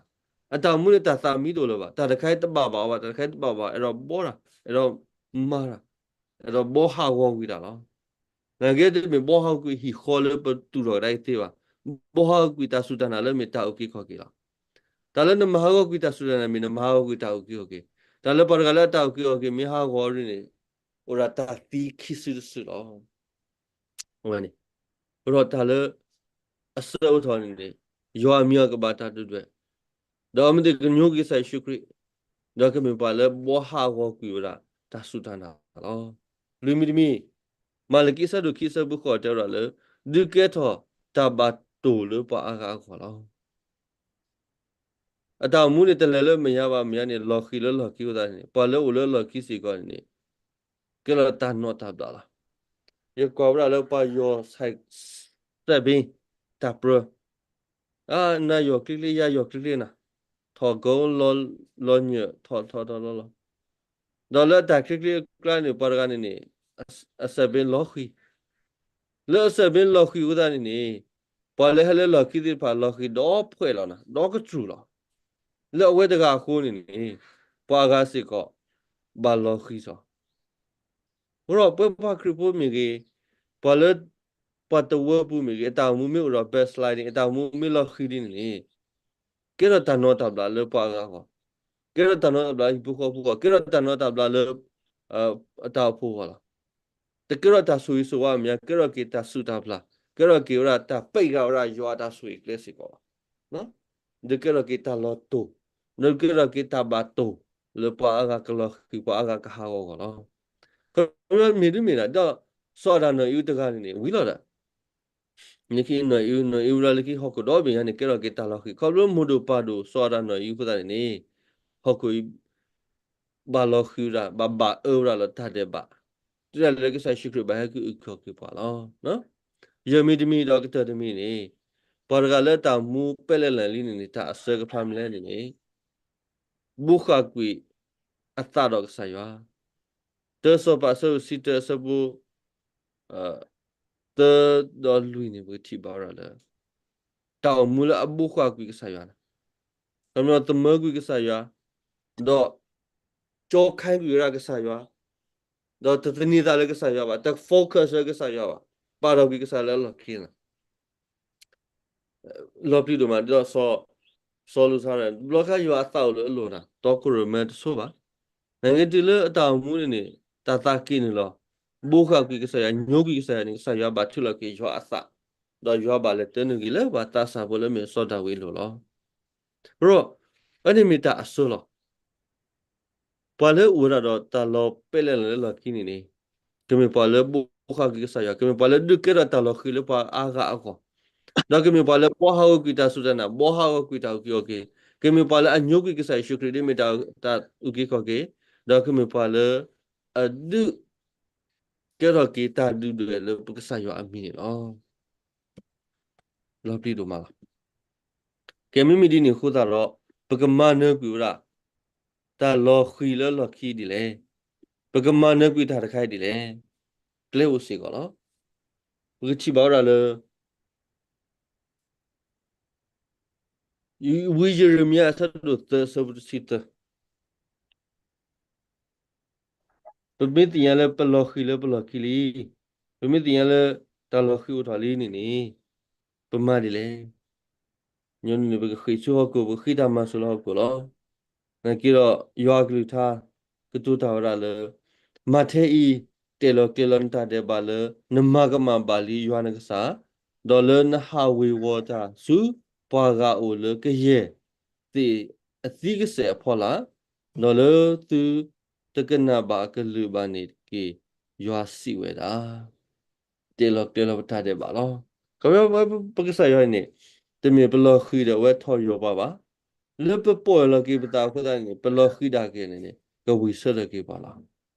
အတၢ်အိၣ်မူန့ၣ် တၢ်သးမံတအိၣ်လၢၤဘၣ်. တၢ်တခါအံၤတဘၣ်ဘၣ်အီၤဘၣ်, တၢ်တခါအံၤတဘၣ်ဘၣ်, အဲၣ်ဒိးဘီတၢ်, အဲၣ်ဒိးမၤတၢ်, အဲၣ်ဒိးဘီဟးဂီၤကွံာ်တၢ်လီၤ. နာ်က့ တမ့ၢ်ဘီဟးဂီၤကွံာ်ဟံၣ်ဃီလၢပတူၢ်ထီၣ်ကဒါက့ၤသ့ဘၣ်. ဘီဟးဂီၤကွံာ်တၢ်စူၢ်တၢ်နာ်လၢမ့ၢ်တၢ်အုၣ်က့ၤခီၣ်က့ၤလီၤ. တၢ်လၢနမၤဟးဂီၤကွံာ်တၢ်စူၢ်တၢ်နာ်မ့ၢ် နမၤဟးဂီၤကွံာ်တၢ်အုၣ်က့ၤခီၣ်က့ၤ. တၢ်လၢပှၤတဂၤလၢအတၢ်အုၣ်က့ၤခီၣ်က့ၤမ့ၢ်ဟးဂီၤဒ်န့ၣ် အိၣ်ဒၣ်တၢ်သံခံစုတစုလီၤ. အဝဲန့ၣ် အဃိဒီးတၢ်လၢ အဆၢအိၣ်ထီၣ်န့ၣ်န့ၣ် ယွၤအမံၤအကဘၣ်တၢ်ဒုၣ်ဒွဲၣ်, ဒီးအမ့ၢ်သ့ၣ်ကညိကွံာ်ကစၢ်ယ့ၣ်ၡူးခရံာ်, ဒီးကမ့ၢ်ပှၤလၢဘီဟးဂီၤကွံာ်ဝဲဒၣ်တၢ်စူၢ်တၢ်နာ်လီၤ. လွံၢ်မံၤတမံၤ, မၤလကံအဆၢဒိၣ်ခံအဆၢဖိဃိးတဲဝဲဒၣ်လၢ ဒုးကဲထီၣ်တၢ်ဘၣ်တိၢ်လၢပှၤအါဂၤအဂီၢ်လီၤ. အတၢ်အိၣ်မူန့ၣ် တလဲၤလၢမဲာ်ညါဘၣ်, မဲာ်ညါန့ၣ် လီၤဃံၤလၢလီၢ်ခံအဃိသတးန့ၣ် ပှၤလၢအိၣ်လၢလီၢ်ခံစ့ၢ်ကီးန့ၣ်န့ၣ် ကဲလီၤတၢ်နီၣ်တၢ်ဘျးလီၤ. ယကွၢ်ဝဲဒၣ်လၢပှၤယီၢ် စဲးဘ့ တၢ်ပြၢ, အါ နၤယီၢ်ချ့ချ့ ယၤယီၢ်ချ့ချ့နၤ, ထီၣ်ကိလီၤညၢၢ် ထီၣ်ထီၣ်ထီၣ်လီၤလီၤ. ဒီးလၢအတၢ်ချ့ချ့အကျါန့ၣ် ပှၤတဂၤန့ၣ်န့ၣ် အစဲးဘ့လီၤဃံၤ, လၢအစဲးဘ့လီၤဃံၤအဃိသတးန့ၣ်န့ၣ် ပှၤလၢဟဲလၢလီၢ်ခံသ့ၣ်တဖၣ် လီၤဃံၤဒီးဖှဲးလီၤနၤ, ဒီးကတြူၢ်လီၤ. လၢအဝဲတဂၤအဃိန့ၣ်န့ၣ် ပှၤအါဂၤစ့ၢ်ကီး ဘၣ်လီၤဃံၤစီၤ. အဃိဒီးပဝဲပှၤခရံာ်ဖိမ့ၢ်ဂ့ၤ, ပှၤလၢ ပှၤတဝၢပူၤမ့ၢ်ဂ့ၤ, အတၢ်အိၣ်မူမ့ၢ်အိၣ်ဒီး backsliding, အတၢ်အိၣ်မူမ့ၢ်လီၤဃံၤဒ်န့ၣ်န့ၣ် ကဲထီၣ်တၢ်နီၣ်တၢ်ဘျးလၢပှၤအါဂၤအဂီၢ်, ကဲထီၣ်တၢ်နီၣ်တၢ်ဘျးလၢဟံၣ်ဖိဃီဖိအဂီၢ်, ကဲထီၣ်တၢ်နီၣ်တၢ်ဘျးလၢ အတၢ်အိၣ်ဖှိၣ်အဂီၢ်လီၤ. တကဲထီၣ်တၢ်ဆိၣ်ဂ့ၤဆိၣ်ဝါအမဲာ်ညါ, ကဲထီၣ်က့ၤတၢ်စူၢ်တၢ်ဘျး, ကဲထီၣ်က့ၤဝဲဒၣ်တၢ်ပဲာ်ဂၢၢ်ဝဲဒၣ်ယွၤအတၢ်ဆိၣ်ဂ့ၤကျဲစ့ၢ်ကီးလီၤ. ဒီးကဲထီၣ်က့ၤတၢ်လီၤတိၢ်, ဒီးကဲထီၣ်က့ၤတၢ်ဘၣ်တိၢ် လၢပှၤအါဂၤကလီၤဃံၤ ပှၤအါဂၤကဟးဂီၤအဂီၢ်လီၤ. ခီဖျိမ့ၢ်ဒ်မ့ၢ်ဒၣ် ဒီးစီၤအၤဒၣ်နီၢ်အံၤတဂၤန့ၣ်န့ၣ် ဝံၤလီၤဒီး လၢခံနီၢ်အံၤ, နီၢ်အံၤဝဲဒၣ်လၢခံဟီၣ်ခိၣ်ဒီဘ့ၣ်ညါန့ၣ် ကဲထီၣ်က့ၤတၢ်လီၤဃံၤ ခီဖျိမိၢ်ဒိၣ်ပၢ်ဒိၣ်စီၤအၤဒၣ်နီၢ်အံၤအဃိသတးန့ၣ်န့ၣ် ဟီၣ်ခိၣ်အံၤ ဘၣ်လီၤဃံၤဝဲဒၣ် ဘၣ်ဘၣ်အၢဝဲဒၣ်လၢတၢ်ဒဲးဘး တုၤဒၣ်လဲာ်လၢကစၢ်ယ့ၣ်ၡူးခရံာ်ဘၣ်ဟဲကအုၣ်က့ၤခီၣ်က့ၤပှၤလီၤ. ယဲၢ်မံၤတမံၤဒီးကတၢၢ်တမံၤန့ၣ် ပှၤတဂၤလၢတၢ်မူပဲလဲၣ်လၢာ်လံန့ၣ်န့ၣ် တၢ်အဆၢကဖျါမနုၤလဲၣ်န့ၣ်န့ၣ် ဘိးဃာ်ကွံာ်အသးဒီးကစၢ်ယွၤ တၢစီၤပၤအဆၢဒိၣ်တဆံတၢအဆၢဖိ သၢဒီးလွံၢ်န့ၣ် ပကထံၣ်ဘၣ်ဝဲဒၣ်လၢ တၢ်အိၣ်မူလၢအဘိးဃာ်ကွံာ်ကစၢ်ယွၤန့ၣ် ခီပညီသမၢကွံာ်ကစၢ်ယွၤ ဒီး ကၠီခါကွံာ်ဝဲဒၣ်ကစၢ်ယွၤ ဒီးတသန့ၤသးလၢကစၢ်ယွၤဘၣ်, တ focus လၢကစၢ်ယွၤဘၣ်, ပာ်ထီၣ်ကွံာ်ကစၢ်လၢအလီၢ်ခံန့ၣ် လီၤပျံၤဒိၣ်မး ဒ်သိးစီၤလူးသရၣ် ဘျီခါယွၤအသးအိၣ်လၢအလိၤနၤ တီခိၣ်ရိၣ်မဲတဆိဘၣ်. နာ်က့တုၤလၢအတၢ်အိၣ်မူန့ၣ်န့ၣ် တၢ်သးက့ၤန့ၣ်လီၤ. ဘိးဃာ်ကွံာ်ကစၢ်ယွၤ ညိကွံာ်ကစၢ်ယွၤန့ၣ် ကစၢ်ယွၤဘၣ်ထုးလီၤက့ၤယွၤအသး, ဒီးယွၤဘၣ်လဲၤတၢနုာ်က့ၤလၢပှၤသးစၢ်ဖိလၢမ့ၢ်စီၤဒၤဝံးအလိၤလီၤ. ဒီး အန့ၣ်မ့ၢ်တၢ်အဆၢလီၤ. ပှၤလၢအိၣ်ဝဲဒၣ်ဒီးတၢ်လီၤပဲလဲၣ်လၢလီၢ်ခံန့ၣ်န့ၣ် ကမ့ၢ်ပှၤလၢဘိးဃာ်ကွံာ်ကစၢ်ယွၤ, ကမ့ၢ်ပှၤလၢဒုးကဲထီၣ်တၢ်လီၤဃံၤလၢပှၤအါဂၤအဂီၢ်, ဒီးကမ့ၢ်ပှၤလၢဘီဟးဂီၤကွံာ်တၢ်စူၢ်တၢ်နာ်, ဘီဟးဂီၤကွံာ်တၢ်အုၣ်က့ၤခီၣ်က့ၤ, ကမ့ၢ်ပှၤလၢအညိကွံာ်ကစၢ်ယ့ၣ်ၡူးခရံာ်ဒ်မ့ၢ်တၢ်အုၣ်က့ၤခီၣ်က့ၤ, ဒီးကမ့ၢ်ပှၤလၢ အဒုး ကဲထီၣ်က့ၤတၢ်ဒုၣ်ဒွဲၣ်လၢပကစၢ်ယွၤအမံၤန့ၣ်လီၤ. လီၤပျံၤဒိၣ်မးလီၤ. ကဲ မ့မ့ၢ်ဒ်န့ၣ်အဃိသတးဒီး ပကမၤနၢၤကွံာ်ဝဲဒၣ် တၢ်လီၤဃံၤလၢလီၢ်ခံဒ်လဲၣ်. ပကမၤနၢၤကွံာ်တၢ်တခါအံၤဒ်လဲၣ်. ကျဲအိၣ်စ့ၢ်ကီးလီၤ. ပကထံၣ်ဘၣ်ဝဲဒၣ်လၢ ဝံယံးရမံယၤအဆၢဒိၣ်သၢအဆၢဖိတဆံသၢ ပမ့ၢ်သ့ၣ်ညါလၢပလီၤဃံၤလၢပလီၢ်ခံလံ, ပမ့ၢ်သ့ၣ်ညါလၢတၢ်လီၤဃံၤအိၣ်ထီၣ်လံန့ၣ်န့ၣ် ပမၤဒ်လဲၣ်. ညီနုၢ်န့ၣ် ပကဃ့ၢ်ဆူဟီၣ်ခိၣ်, ပဃ့တၢ်မၤစၢၤလၢဟီၣ်ခိၣ်လီၤ. နာ်က့ဒီး ယွၤအကလုၢ်ကထါ ကတိၤတၢ်ဝဲဒၣ်လၢ မၤထဲအံၤ တဲာ်လီၤကျဲၤလီၤနတၢ်ဒဲးဘးလၢ နမၤကမၣ်ဘၣ်လံယွၤနကစၢ်, ဒီးလၢနဟးဝ့ၤဝီၤတၢ်ဆူပှၤဂၤအအိၣ်လၢကယဲၢ်သ့ၣ်အသံကစဲာ်အဖီလာ်, ဒီးလၢသုတကနၣ်ဘၣ်အကလုၢ်ဘၣ်န့ၣ်တက့ၢ်, ယွၤစံးဝဲဒၣ်. တဲလီၤကျဲၤလီၤပတၢ်ဒဲးဘးလီၤ. ခီဖျိပကစၢ်ယွၤန့ၣ် တမ့ၢ်ပလီၤဃံၤဒီးအဝဲထီၣ်ယိာ်ပှၤဘၣ်. လၢပပီၢ်ယၢ်လီၤက့ၤပသးအဃိသတးန့ၣ် ပလီၤဃံၤဒၣ်က့ၤန့ၣ်န့ၣ် ကဝံၣ်ဆၢထၢၣ်က့ၤပှၤလီၤ.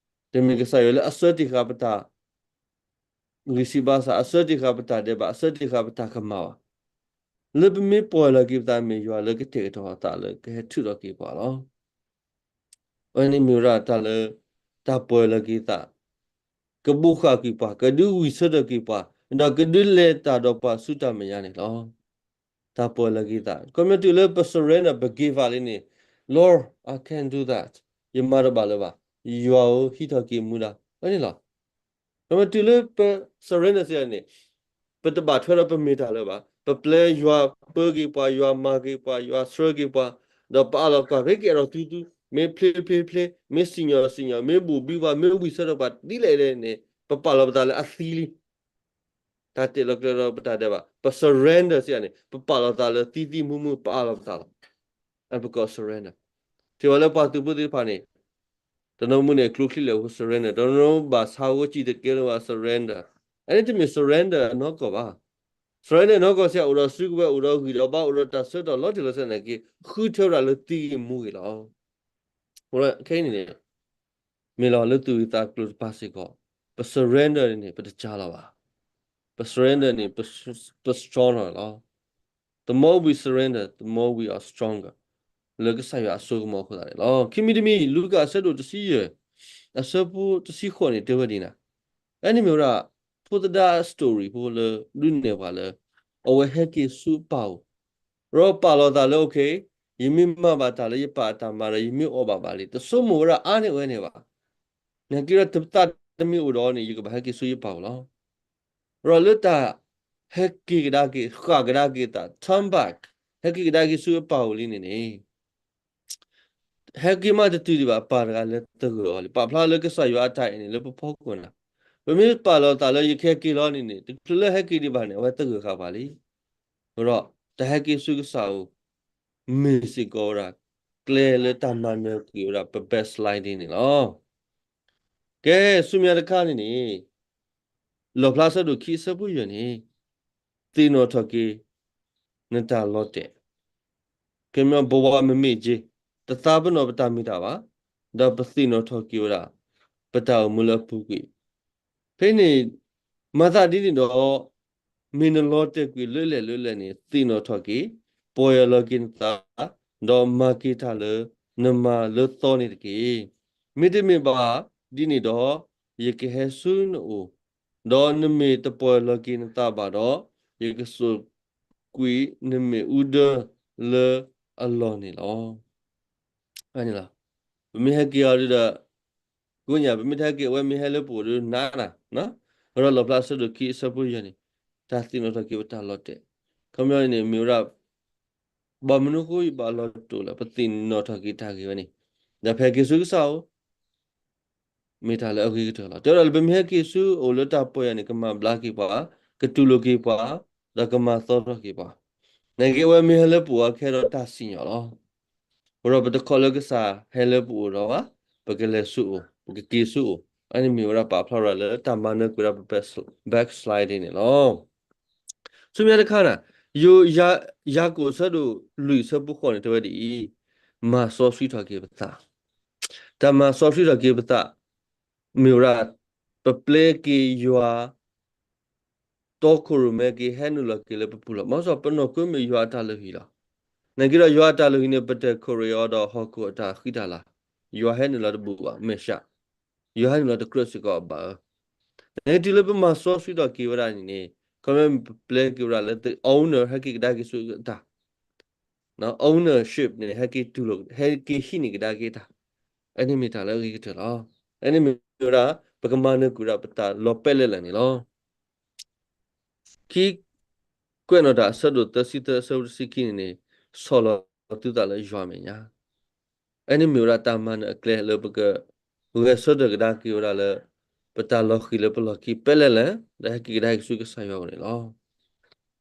တမ့ၢ်ကစၢ်ယွၤလၢအဆၢတ့ၢ်ဃာ်ပတၢ်ဂံၢ်စၢ်ဘါစၢ်, အဆၢတ့ၢ်ဃာ်ပတၢ်ဒဲးဘး, အဆၢတ့ၢ်ဃာ်ပတၢ်ကမၣ်ဘၣ်. လၢပမ့ၢ်ပီၢ်ယၢ်လီၤက့ၤပသး မ့ၢ်ယွၤလၢကတဲာ်ကတီၤအသးလၢကဟဲထုးထီၣ်က့ၤပှၤလီၤ. အဝဲန့ၣ်မ့ၢ်ဝဲဒၣ်တၢ်လၢ တၢ်ပီၢ်ယၢ်လီၤက့ၤသး ကဘိးဃာ်က့ၤပှၤ, ကဒုးဝံၣ်ဆၢထၢၣ်က့ၤပှၤ, ဒီးကဒုးလဲၤတၢ်ဒီးပှၤဆူတၢ်မဲာ်ညါန့ၣ်လီၤ. တၢ်ပီၢ်ယၢ်လီၤက့ၤသး ခီဖျိတုၤလၢပ surrender ပ give up လံန့ၣ်, Lord, I can't do that, ယမၤတဘၣ်လၢၤဘၣ်, ယွၤဧၢ ဟံးထီၣ်က့ၤမူဒါ ဝဲန့ၣ်လီၤ. ခီဖျိတုၤလၢပ surrender စံးန့ၣ် ပတဘၣ်ထွဲဒီးပမ့ၢ်တၢ်လၢၤဘၣ်. ပပျဲယွၤပၢက့ၤပှၤ, ယွၤမၤက့ၤပှၤ, ယွၤဆှၢက့ၤပှၤ, ဒီးပအးလီၤပှၤ ပဟဲက့ၤအဲၣ်ဒိးသုသု, မ့ၢ်ဖျ့ဖျ့ဖျ့, မ့ၢ်စံၣ်ညီၣ်စံၣ်ညီၣ်, မ့ၢ်ဘူၣ်ဘံပှၤ, မ့ၢ်ဝံၣ်ဆၢထၢၣ်ပှၤဒ်လဲၣ်ဒ်လဲၣ်န့ၣ် ပပာ်လီၤပသးလၢအသံလံ. တၢ်တဲလီၤကျဲၤလီၤပတၢ်ဒဲးဘး, ပ surrender စံးန့ၣ် ပပာ်လီၤသးလၢသံသံမူမူ ပအးလီၤပသးလီၤ. အပကီၢ် surrender ထံၣ်ဘၣ်လၢပှၤသုးဖိသ့ၣ်တဖၣ်န့ၣ် တနီၤမူန့ၣ် ကျိချံလၢာ်ဖိ surrender, တနီၤဘၣ်ဆါဂိၢ်ကံၣ်တကဲလၢၤဘၣ် surrender. အန့ၣ်တမ့ၢ် surrender အနီၢ်ကီၢ်ဘၣ်. surrender အနီၢ်ကီၢ်စံး အိၣ်ဒီးစုကဝဲၤ, အိၣ်ဒီးဂံၢ်ဒီးဘါ, အိၣ်ဒီးတၢ်ဆၢကတီၢ်လီၤတံၢ်လီၤဆဲးနာ်က့ ဃုထၢဝဲဒၣ်လၢသံဂ့ၢ်မူဂ့ၢ်လီၤ. အဝဲခဲအံၤန့ၣ်န့ၣ် မ့ၢ်လီၤလၢသူၣ်ဂ့ၤသးကျိၤတဖၣ်စ့ၢ်ကီး, ပ surrender န့ၣ် ပတကၢ်လီၤဘၣ်. ပ surrender န့ၣ် ပ strong လီၤလီၤ. The more we surrender, the more we are stronger. လၢကစၢ်ယွၤအစိကမီၤအဃိသတးန့ၣ်လီၤ. ခံမံၤတမံၤ လူၤကၣ်အဆၢဒိၣ်တဆံယဲၢ် အဆၢဖိတဆံဃိးန့ၣ် တဲဝဲဒ်န့ၣ်, အန့ၣ်မ့ၢ်ဝဲဒၣ် ဖိသဒါ story ဖိလၢ ဒုးနဲၣ်ပှၤလၢ အဝဲဟဲက့ၤဆူအပၢ်အိၣ်, ဒီးပာ်လီၤသးလၢ okay, ယမ့ၢ်မၤဘၣ်တၢ်လၢယပၢ်အတၢ်မၤဒီး ယမ့ၢ်အီၣ်ဘၣ်ဘၣ်လံ, တဆိကမိၣ်ဝဲဒၣ်အါန့ၢ်ဝဲန့ၣ်ဘၣ်. နာ်က့ဒီး တၢ်သးတမ့ၢ်အိၣ်ဒီးန့ၣ် ယကဘၣ်ဟဲက့ၤဆူယပၢ်အိၣ်လီၤ. ဒီးလၢတၢ်ဟဲက့ၤကဒါက့ၤ ဃၣ်ကဒါက့ၤသး turn back ဟဲက့ၤကဒါက့ၤဆူအပၢ်အိၣ်လံန့ၣ်န့ၣ် ဟဲက့ၤမးတတုၤဒံးဘၣ် ပၢ်တဂၤလဲၤသဂၢၢ်အီၤလံ. ပာ်ဖျါလၢကစၢ်ယွၤအတၢ်အဲၣ်န့ၣ် လၢပဖီခိၣ်နၤ, ပမ့ၢ်ပာ်လီၤသးလၢယကဟဲက့ၤလီၤန့ၣ်န့ၣ် တချုးလၢဟဲက့ၤဒံးဘၣ်န့ၣ် အဝဲသဂၢၢ်ဃာ်ပှၤလံ. ဒီးတၢ်ဟဲက့ၤဆူကစၢ်အိၣ် မ့ၢ်စ့ၢ်ကီးဝဲဒၣ် ကျဲလၢတၢ်မၤနၢၤကွံာ်ဝဲဒၣ် ပ backsliding န့ၣ်လီၤ. ကဲ ဆူမဲာ်ညါတခါန့ၣ်န့ၣ် လီၣ်ဖျါဆၢဒိၣ်ခံအဆၢဖိယဲၢ်န့ၣ် သ့ၣ်နီၣ်ထီၣ်က့ၤ နတၢ်လီၤတဲာ်, ကဲမ့ၢ်ဘဝမ့မ့ၢ်က့, တသးပ့ၤနီၣ်ပတၢ်မ့ၢ်တၢ်ဘၣ်, ဒီးပသ့ၣ်နီၣ်ထီၣ်က့ၤဝဲဒၣ် ပတၢ်အိၣ်မူလၢအပူၤကွံာ် ဖဲန့ၣ် မၤသးဒ်န့ၣ်ဒီး မ့ၢ်နလီၤတဲာ်ကွံာ်လၢလဲၣ်လၢလဲၣ်န့ၣ် သ့ၣ်နီၣ်ထီၣ်က့ၤ, ပီၢ်ယၢ်လီၤက့ၤနသး, ဒီးမၤက့ၤတၢ်လၢနမၤလၢသီန့ၣ်တက့ၢ်. မ့တမ့ၢ်ဘၣ်ဒ်န့ၣ်ဒီး ယကဟဲဆူနအိၣ်, ဒီးနမ့ၢ်တပီၢ်ယၢ်လီၤက့ၤနသးဘၣ်ဒီး ယကစိာ်ကွံာ်နမ့ၣ်အူဒၢလၢအလီၢ်န့ၣ်လီၤ. ပမ့ၢ်ဟဲက့ၤအီၤဒုဒီး ကိးညါ ပမ့ၢ်တဟဲက့ၤ အဝဲမ့ၢ်ဟဲလၢပအိၣ်ဒုနးနၤ, ဒီးလီၣ်ဖျါဆၢဒိၣ်ခံအဆၢဖိယဲၢ်န့ၣ် တၢ်သ့ၣ်နီၣ်ထီၣ်က့ၤပတၢ်လီၤတဲာ်, ခီပညီန့ၣ် မ့ၢ်ဝဲဒၣ် ဘၣ်မနုၤအဃိယဘၣ်လီၤတိာ်လဲၣ် ပသ့ၣ်နီၣ်ထီၣ်က့ၤတၢ်ဂ့ၢ်ဝဲန့ၣ်, ဒီးဖဲက့ၤဆူကစၢ်အိၣ် မ့ၢ်တၢ်လၢအဂ့ၤကတၢၢ်လီၤ. တဲဝဲဒၣ်လၢပမ့ၢ်ဟဲက့ၤဆူအအိၣ်လၢတၢ်ပီၢ်ယၢ်န့ၣ် ကမၤဘျါက့ၤပှၤ, ကတူၢ်လိာ်က့ၤပှၤ, ဒီးကမၤသီထီၣ်က့ၤပှၤ, နာ်က့အဝဲမ့ၢ်ဟဲလၢပအိၣ်အခဲဒီးတၢ်စံၣ်ညီၣ်လီၤ. အဃိဒီးပတခီလၢကစၢ်ဟဲလၢပအိၣ်ဒီးဘၣ်, ပကလဲၤဆူအအိၣ်, ပကက့ၤဆူအအိၣ်, အန့ၣ်မ့ၢ်ဝဲဒၣ်ပာ်ဖျါဝဲဒၣ်လၢတၢ်မၤနၢၤကွံာ်ဝဲဒၣ်ပ backsliding န့ၣ်လီၤ. ဆူမဲာ်ညါတခါန့ၣ်, ယိၤ, ယၤကိာ်ဆၢဒိၣ်လွံၢ်ဆၢဖိဃိးန့ၣ် တဲဝဲဒ်အံၤ, မၤစီဆှံထီၣ်က့ၤပသး, တၢ်မၤစီဆှံထီၣ်က့ၤပသး မ့ၢ်ဝဲဒၣ် ပပျဲက့ၤယွၤ တီခိၣ်ရိၣ်မဲက့ၤ ဟဲနုာ်လီၤက့ၤလၢပပူၤလီၤ. မ့ၢ်စီၤ ပနီၢ်ခိမ့ၢ်ယွၤအတၢ်လုၢ်ဟံၣ်လီၤ. နာ်က့ဒီးယွၤအတၢ်လုၢ်ဟံၣ်န့ၣ် ပတၢၢ်ခိၣ်ရိၣ်အီၤဒီးဟီၣ်ခိၣ်အတၢ်ဃံတၢ်လၤ, ယွၤဟဲနုာ်လီၤတဘူးဘၣ် မဲာ်ဆှး, ယွၤဟဲနုာ်လီၤတကြၢးစ့ၢ်ကီးအဘၣ်ဧၢ. နာ်က့တုၤလၢပမၤစီဆှံထီၣ်က့ၤဝဲဒၣ်န့ၣ်န့ၣ် ခီမ့ၢ်ပပျဲက့ၤဝဲဒၣ်လၢ the owner ဟဲက့ၤကဒါက့ၤဆူအတၢ် ownership န့ၣ် ဟဲက့ၤတူၢ်လိာ် ဟဲက့ၤဟံးန့ၢ်ကဒါက့ၤတၢ်, အန့ၣ်မ့ၢ်တၢ်လၢအဂ့ၤကတၢၢ်လီၤ. အန့ၣ်မ့ၢ်ဝဲဒၣ် ပကမၤနၢၤကွံာ်ဝဲဒၣ်ပတၢ်လီၤပဲလဲၣ်လဲၣ်န့ၣ်လီၤ. ခံကွဲးနီၣ်တၢ်အဆၢဒိၣ်သၢဆံသၢ အဆၢဖိတဆံခံန့ၣ်န့ၣ် ဆီၣ်လီၤသုသးလၢယွၤအမဲာ်ညါ, အန့ၣ်မ့ၢ်ဝဲဒၣ်တၢ်မၤနၢၤအကျဲလၢပကဂဲၤဆၢထၢၣ်ကဒါက့ၤဝဲဒၣ်လၢ ပတၢ်လီၤဃံၤလၢပလီၢ်ခံပဲလဲၣ်လဲၣ် ဒီးဟဲက့ၤကဒါက့ၤဆူကစၢ်ယွၤအအိၣ်န့ၣ်လီၤ.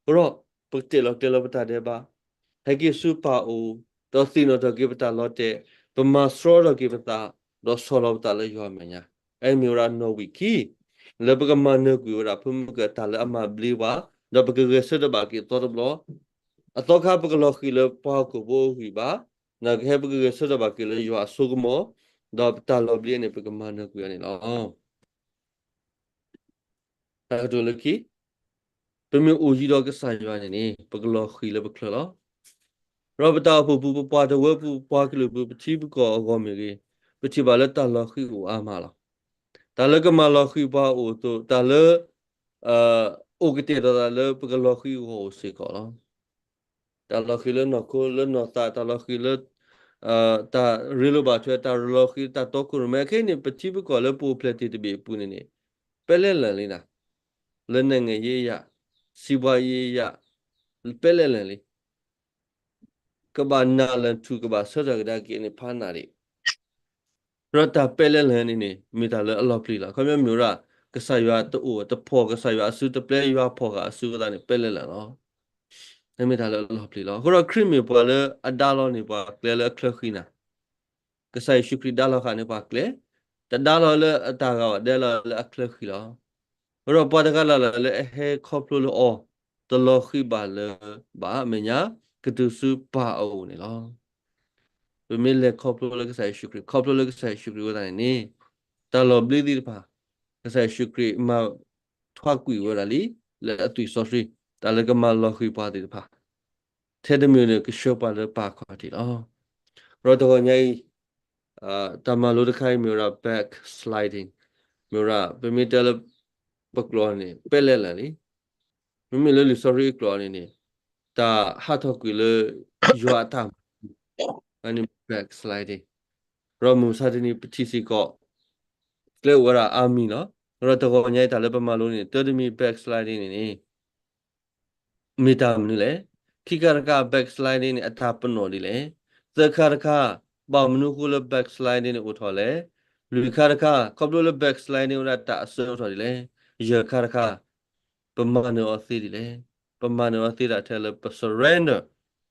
အဃိဒီး ပကတဲာ်လီၤကျဲလီၤပတၢ်ဒဲးဘး, ဟဲက့ၤဆူပၢ်အအိၣ်, ဒီးသ့ၣ်နီၣ်ထီၣ်က့ၤပတၢ်လီၤတဲာ်, ပမၤစှီထီၣ်က့ၤပသး, ဒီးဆီၣ်လီၤပသးလၢယွၤအမဲာ်ညါ, အဲၣ်မ့ၢ်ဝဲဒၣ်နီၣ်ဝံာ်ခံ လၢပကမၤနၢၤကွံာ်ဝဲဒၣ် ဖုမုၢ်ကၢၢ်တၢ်လၢအမၤဘျ့ပှၤ, ဒီးပကဂဲၤဆၢထၢၣ်ဘၣ်က့ၤသီတဘျီ, အသီခါပကလီၤဃံၤလၢပှၤဟီၣ်ခိၣ်ဖိအဂံၢ်ဘါ, ဒီးကဟဲပကဂဲၤဆၢထၢၣ်ဘၣ်က့ၤလၢယွၤအစိကမီၤ, ဒီးပတၢ်လီၤဘျ့န့ၣ် ပကမၤနၢၤကွံာ်အီၤန့ၣ်လီၤ. တၢ်ကတိၤလၢခံ, ပမ့ၢ်အိၣ်ယံၤဒီးကစၢ်ယွၤန့ၣ်န့ၣ် ပကလီၤဃံၤလၢပချၢလီၤ. ဒီးပတၢ်အိၣ်ဖှိၣ်ပူၤ ပပှၤတဝၢပူၤ ပပှၤကလုာ်ပူၤ ပထံပကီၢ်အဂီၢ်မ့ၢ်ဂ့ၤ, ပထံၣ်ဘၣ်လၢတၢ်လီၤဃံၤအိၣ်အါမးလီၤ. တၢ်လၢကမၤလီၤဃံၤပှၤအိၣ်အသိး တၢ်လၢ အိၣ်ကတဲာ်ဒီးတၢ်လၢပကလီၤဃံၤအဂီၢ်အိၣ်စ့ၢ်ကီးလီၤ. တၢ်လီၤဃံၤလၢနီၢ်ခိလၢနီၢ်သး, တၢ်လီၤဃံၤလၢ တၢ်ရ့လိာ်ဘၣ်ထွဲ, တၢ်လီၤဃံၤလၢတၢ်တီခိၣ်ရိၣ်မဲ, ခဲအံၤန့ၣ် ပထံပကီၢ်လၢပအိၣ်ဖျဲၣ်တ့ၢ်တဘ့ၣ်အပူၤန့ၣ်န့ၣ် ပဲလဲၣ်လၢာ်လံနၤ, လၢ နိုင်ငံရေးအရ, စီးပွားရေးအရ, ပဲလဲၣ်လၢာ်လံ. ကဘၣ်နၢ်လၢာ်ထူၣ် ကဘၣ်ဆၢထၢၣ်ကဒါက့ၤန့ၣ် ဖးနၢ်ဒံး. ဒီးတၢ်ပဲလဲၣ်လၢာ်န့ၣ်န့ၣ် မ့ၢ်တၢ်လၢအလီၤပျံၤလီၤ. ခီပညီမ့ၢ်ဝဲဒၣ် ကစၢ်ယွၤတအိၣ်တဖီၣ်, ကစၢ်ယွၤအစုတပျဲ, ယွၤဖီၣ်ဃာ်အစုအသးန့ၣ် ပဲလဲၣ်လၢာ်လီၤ. မ့ၢ်တၢ်လၢအလီၤပျံၤလီၤ. အဃိဒီးခရံာ်မ့ၢ်ပှၤလၢအဒါလီၤန့ၢ်ပှၤ ကျဲလၢအချၢဃံနၤ, ကစၢ်ယ့ၣ်ၡူးခရံာ်ဒါလီၤဃာ်န့ၢ်ပှၤကျဲ, တဒါလီၤလၢအတၢ်ဂၤဘၣ်, ဒါလီၤလၢအချၢဃံလီၤ. အဃိဒီးပှၤတဂၤလၢ်လၢ်လၢအဟဲခီဖျိလၢအီၤ တလီၤဃံၤဘၣ်လၢၤဘၣ်အမဲာ်ညါ ကတုၤဆူပၢ်အအိၣ်န့ၣ်လီၤ. ပမ့ၢ်လဲၤခီဖျိလၢကစၢ်ယ့ၣ်ၡူးခရံာ်, ခီဖျိလၢကစၢ်ယ့ၣ်ၡူးခရံာ်အဃိသတးန့ၣ်န့ၣ် တၢ်လီၤဘျ့သ့ၣ်တဖၣ် ကစၢ်ယ့ၣ်ၡူးခရံာ်မၤထွဲကွံာ်ဝဲဒၣ်လံ လၢအသွံၣ်စီဆှံ, တၢ်လၢကမၤလီၤဃံၤပှၤသ့ၣ်တဖၣ် ထဲတမံၤန့ၣ် ကဆှၢပှၤလၢပၢ်ခီၣ်ထံးလီၤ. ဒီးတဂီၤညါအံၤ တၢ်မၤလိတခါအံၤမ့ၢ်ဝဲဒၣ် backsliding, မ့ၢ်ဝဲဒၣ် ပမ့ၢ်တဲလၢပကျိာ်န့ၣ် ပဲလဲၣ်လၢာ်လံ. မ့မ့ၢ်လၢလံာ်စီဆှံအကျိာ်န့ၣ်န့ၣ် တၢ်ဟးထီၣ်ကွံာ်လၢယွၤအတၢ်မၤ အန့ၣ် backsliding. ဒီးမုၢ်မဆါတနံၤပထံၣ်စ့ၢ်ကီး ကျဲအိၣ်ဝဲဒၣ်အါမံၤလီၤ. ဒီးတဂီၤညါအံၤတၢ်လၢပမၤလိန့ၣ် တၢ်တမံၤ backsliding န့ၣ်န့ၣ် မ့ၢ်တၢ်မနုၤလဲၣ်. ခံခါတခါ backsliding န့ၣ် အတၢ်ပနီၣ်ဒ်လဲၣ်. သၢခါတခါ ဘၣ်မနုၤအဃိလၢ backsliding န့ၣ်အိၣ်ထီၣ်လဲၣ်. လွံၢ်ခါတခါ ခီဖျိလၢ backsliding ဝဲဒၣ်တၢ်အဆၢအိၣ်ထီၣ်ဒ်လဲၣ်. ယဲၢ်ခါတခါ ပမၤနၢၤအီၤသ့ဒ်လဲၣ်. ပမၤနၢၤအီၤသ့ဒၣ်ထဲလၢပ surrender,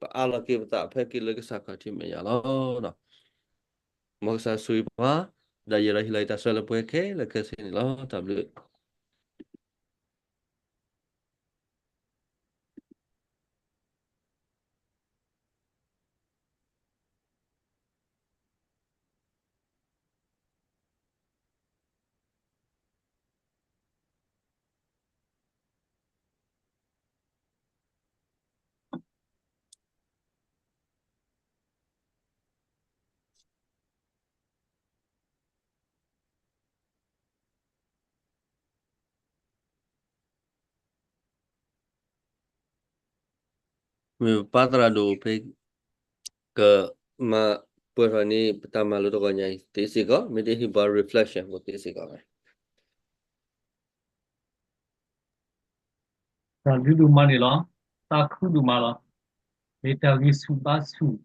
ပအးလီၤက့ၤပသးဖဲက့ၤလၢကစၢ်ခီၣ်ထံးမဲာ်ညါလီၤ. မ်ကစၢ်ဆိၣ်ဂ့ၤပှၤ ဒီးယဲဒီးဟ့ၣ်လီၤယတၢ်ဆၢလၢပှဲၤခဲလၢာ်ခဲဆ့န့ၣ်လီၤ. တၢ်ဘျုးမ့ၢ်ပၢ်သရၣ်ဒိၣ်ဖဲ ကမၤပှဲၤထီၣ်န့ၣ် ပတၢ်မၤလိတဂီၤညါအံၤသ့စ့ၢ်ကီး, မ့ၢ်တဟ့ၣ်ပှၤ reflection ဖိသ့စ့ၢ်ကီး. တၢ်ဘျုးဒိၣ်မးန့ၣ်လီၤ. သးခုဒိၣ်မးလီၤ. မ့ၢ်တၢ်ဂံၢ်ဆူၣ်ဘါဆူၣ်,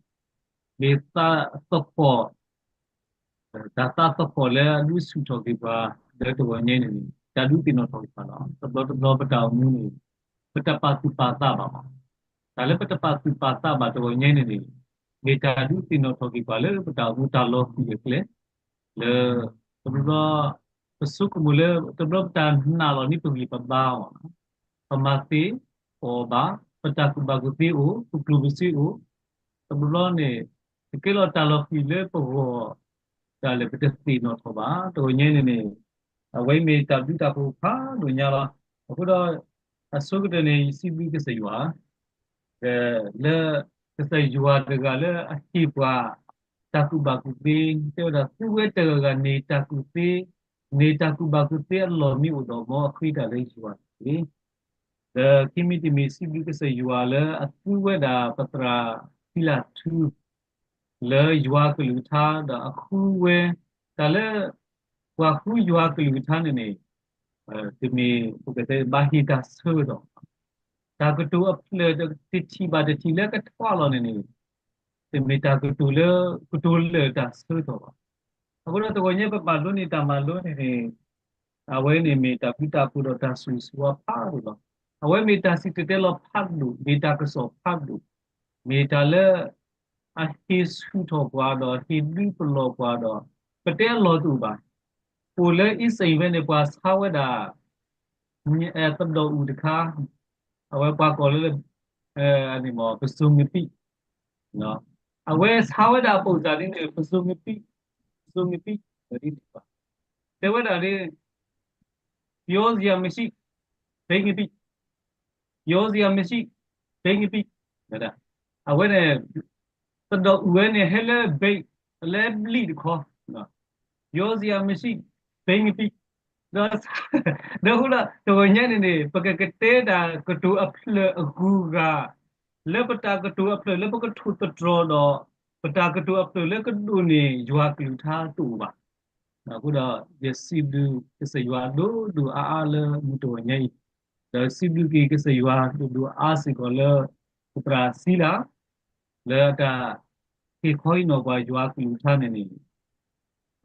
မ့ၢ်သးသဟီၣ် တၢ်သးသဟီၣ်လၢအဒုးဆူၣ်ထီၣ်က့ၤပှၤ လၢတဂီၤညါအံၤန့ၣ်န့ၣ် တၢ်ဒုးသ့ၣ်နီၣ်ထီၣ်က့ၤပှၤလီၤ. တဘျီတဘျီပတၢ်အိၣ်မူန့ၣ် ပတပာ်သူၣ်ပာ်သးဘၣ်ဘၣ်. တၢ်လၢပတပာ်သူၣ်ပာ်သးဘၣ်တဂီၤညါအံၤန့ၣ်န့ၣ် မ့ၢ်တၢ်ဒုးသ့ၣ်နီၣ်ထီၣ်က့ၤပှၤလၢပတၢ်အိၣ်မူတၢ်လီၤဃံၤအကျဲ လၢ တဘျီဘျီ ပဆိကမိၣ်လၢ တဘျီပတၢ်နာ်လီၤန့ၣ်ပဂံၢ်ပဘါအီၤ, ပမၤသ့ ပအီၣ်ဘၣ်, ပတၢ်ကူၣ်ဘၣ်ကူၣ်သ့အိၣ်, ပကျိၣ်ပစ့အိၣ်, တဘျီဘျီန့ၣ် တကဲလီၤတၢ်လီၤဃံၤလၢပဂီၢ် ဒၣ်လဲာ်ပတသ့ၣ်နီၣ်ထီၣ်ဘၣ်. တဂီၤညါအံၤန့ၣ်န့ၣ် အဝဲမ့ၢ်တၢ်ဘျုးတၢ်ဖှိၣ်ဖးဒိၣ်ညါလီၤ. အဃိဒီး အဆိကတၢၢ်န့ၣ် ယစံးဘျုးကစၢ်ယွၤ လၢ ကစၢ်ယွၤတဂၤလၢအဟ့ၣ်ပှၤ တၢ်ကူၣ်ဘၣ်ကူၣ်သ့, တဲဝဲဒၣ်သုဝဲတဂၤဂၤန့ၣ်တၢ်ကူၣ်သ့, န့ၣ်တၢ်ကူၣ်ဘၣ်ကူၣ်သ့အလီၢ်မ့ၢ်အိၣ်ဒီးမ်အဃ့တၢ်လၢယွၤန့ၣ်, ဒီးခံမံၤတမံၤစံးဘျုးကစၢ်ယွၤလၢအသူဝဲဒၣ်ပသရၣ်ဖံလၢ်ထူ လၢယွၤကလုၢ်ကထါ ဒီးအဃုဝဲ တၢ်လၢ ပှၤဃုယွၤကလုၢ်ကထါန့ၣ်န့ၣ် တမ့ၢ်ပကတဲဘၣ်ဟ့ၣ်တၢ်ဆၢကတီၢ်, တၢ်ကတိၤအဖျၢၣ်တထံၣ်ဘၣ်တထံၣ်လၢကထွဲလီၤန့ၣ်န့ၣ် တမ့ၢ်တၢ်ကတိၤလၢ ကတိၤလၢာ်တၢ်ဆၢကတီၢ်ဘၣ်. အဃိဒီးတဂီၤညါပမၤလိန့ၢ်တၢ်မၤလိန့ၣ်န့ၣ် အဝဲန့ၣ်မ့ၢ်တၢ်ဘျုးတၢ်ဖှိၣ်ဒီးတၢ်ဆိၣ်ဂ့ၤဆိၣ်ဝါဖးဒိၣ်လီၤ. အဝဲမ့ၢ်တၢ်စံၣ်တဲၤတဲလီၤဖးဒိၣ်, မ့ၢ်တၢ်ကစီၣ်ဖးဒိၣ်, မ့ၢ်တၢ်လၢ အဟ့ၣ်ဆူၣ်ထီၣ်ပှၤဒီးဟ့ၣ်ဒုးပလီၢ်ပှၤဒီး ပတဲအလီၢ်တအိၣ်ဘၣ်. အိၣ်လၢအံၣ်စရ့လးဖဲန့ၣ် ပှၤဆါဝဲဒၣ် သဒိၣ်အူၣ်တခါ, အဝဲပှၤကိးလၢ ပစိၤမပံး, အဝဲဆါဝဲဒၣ်အပိာ်စၢ်ဒ်န့ၣ် ပစိၤမပံး, ပစိၤမပံး, တဲဝဲဒၣ် ပြောစရာမရှိ, ဘိန်းကပီး, ပြောစရာမရှိ, ဘိန်းကပီး, အဝဲန့ၣ် သဒိၣ်အူၣ်ဝဲန့ၣ် ဟဲလၢဘ့ၣ်, လၢဘျံးတခီ, ပြောစရာမရှိ, ဘိန်းကပီး, ဒီး ဒီးဃိဒီး တဂီၤညါန့ၣ်န့ၣ် ပကကတဲတၢ်ကတိၤအဖျၢၣ်အဂုၤအဂၤ လၢပတၢ်ကတိၤအဖျၢၣ် လၢပကထိၣ်သတြီၤဒီး ပတၢ်ကတိၤအဖျၢၣ်လၢကဒိးန့ၢ်ယွၤကလုၢ်ကထါတအိၣ်ဘၣ်. အဃိဒီး ယစံးဘျုးကစၢ်ယွၤဒိၣ်ဒိၣ်အါအါလၢမုၢ်တဂီၤညါအံၤ, ဒီးစံးဘျုးက့ၤကစၢ်ယွၤဒိၣ်ဒိၣ်အါအါစ့ၢ်ကီးလၢ ပသရၣ်စံလၤ လၢအတၢ်ဟ့ၣ်ခီဟ့ၣ်နီၤပှၤယွၤကလုၢ်ကထါန့ၣ်န့ၣ်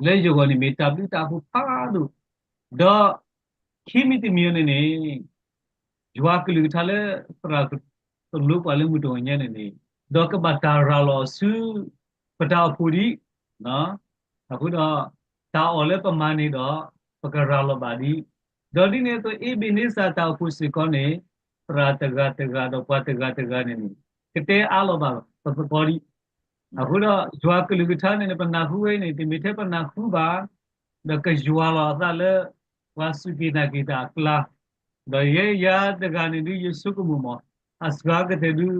လၢယဂီၢ်န့ၣ်မ့ၢ်တၢ်ဘျုးတၢ်ဖှိၣ်ဖးဒိၣ်, ဒီးခံမံၤတမံၤန့ၣ်န့ၣ် ယွၤကလုၢ်ကထါလၢသရၣ်ကတိၤပှၤလၢမုၢ်တဂီၤညါန့ၣ်န့ၣ် ဒီးကဘၣ်တၢ်ရၤလီၤဆူ ပတၢ်အိၣ်ဖှိၣ်ဒံး, အဃိဒီး တၢ်အီၣ်လၢပမၤန့ၣ်ဒီး ပကရၤလီၤဘၣ်ဒံး, ဒီးဒ်န့ၣ်အသိး အ့ဘ့းန့စၢ်တၢ်အိၣ်ဖှိၣ်စ့ၢ်ကီးန့ၣ် သရၣ်တဂၤတဂၤဒီးပှၤတဂၤတဂၤန့ၣ်န့ၣ် ကတဲအါလီၤဘၣ်ပသကိးဒံး, အဃိဒီး ယွၤကလုၢ်ကထါန့ၣ်န့ၣ် ပနၢ်ဟူဝဲန့ၣ် တမ့ၢ်ထဲပနၢ်ဟူဘၣ် ဒီးကယွၤလီၤအသးလၢ ပှၤစူၢ်က့ၤနာ်က့ၤတၢ်အကျါ, ဒီးယဲယၤတဂၤန့ၣ်ဒုးယဆိကမိၣ်မး, အစှၤကတၢၢ်ဒုး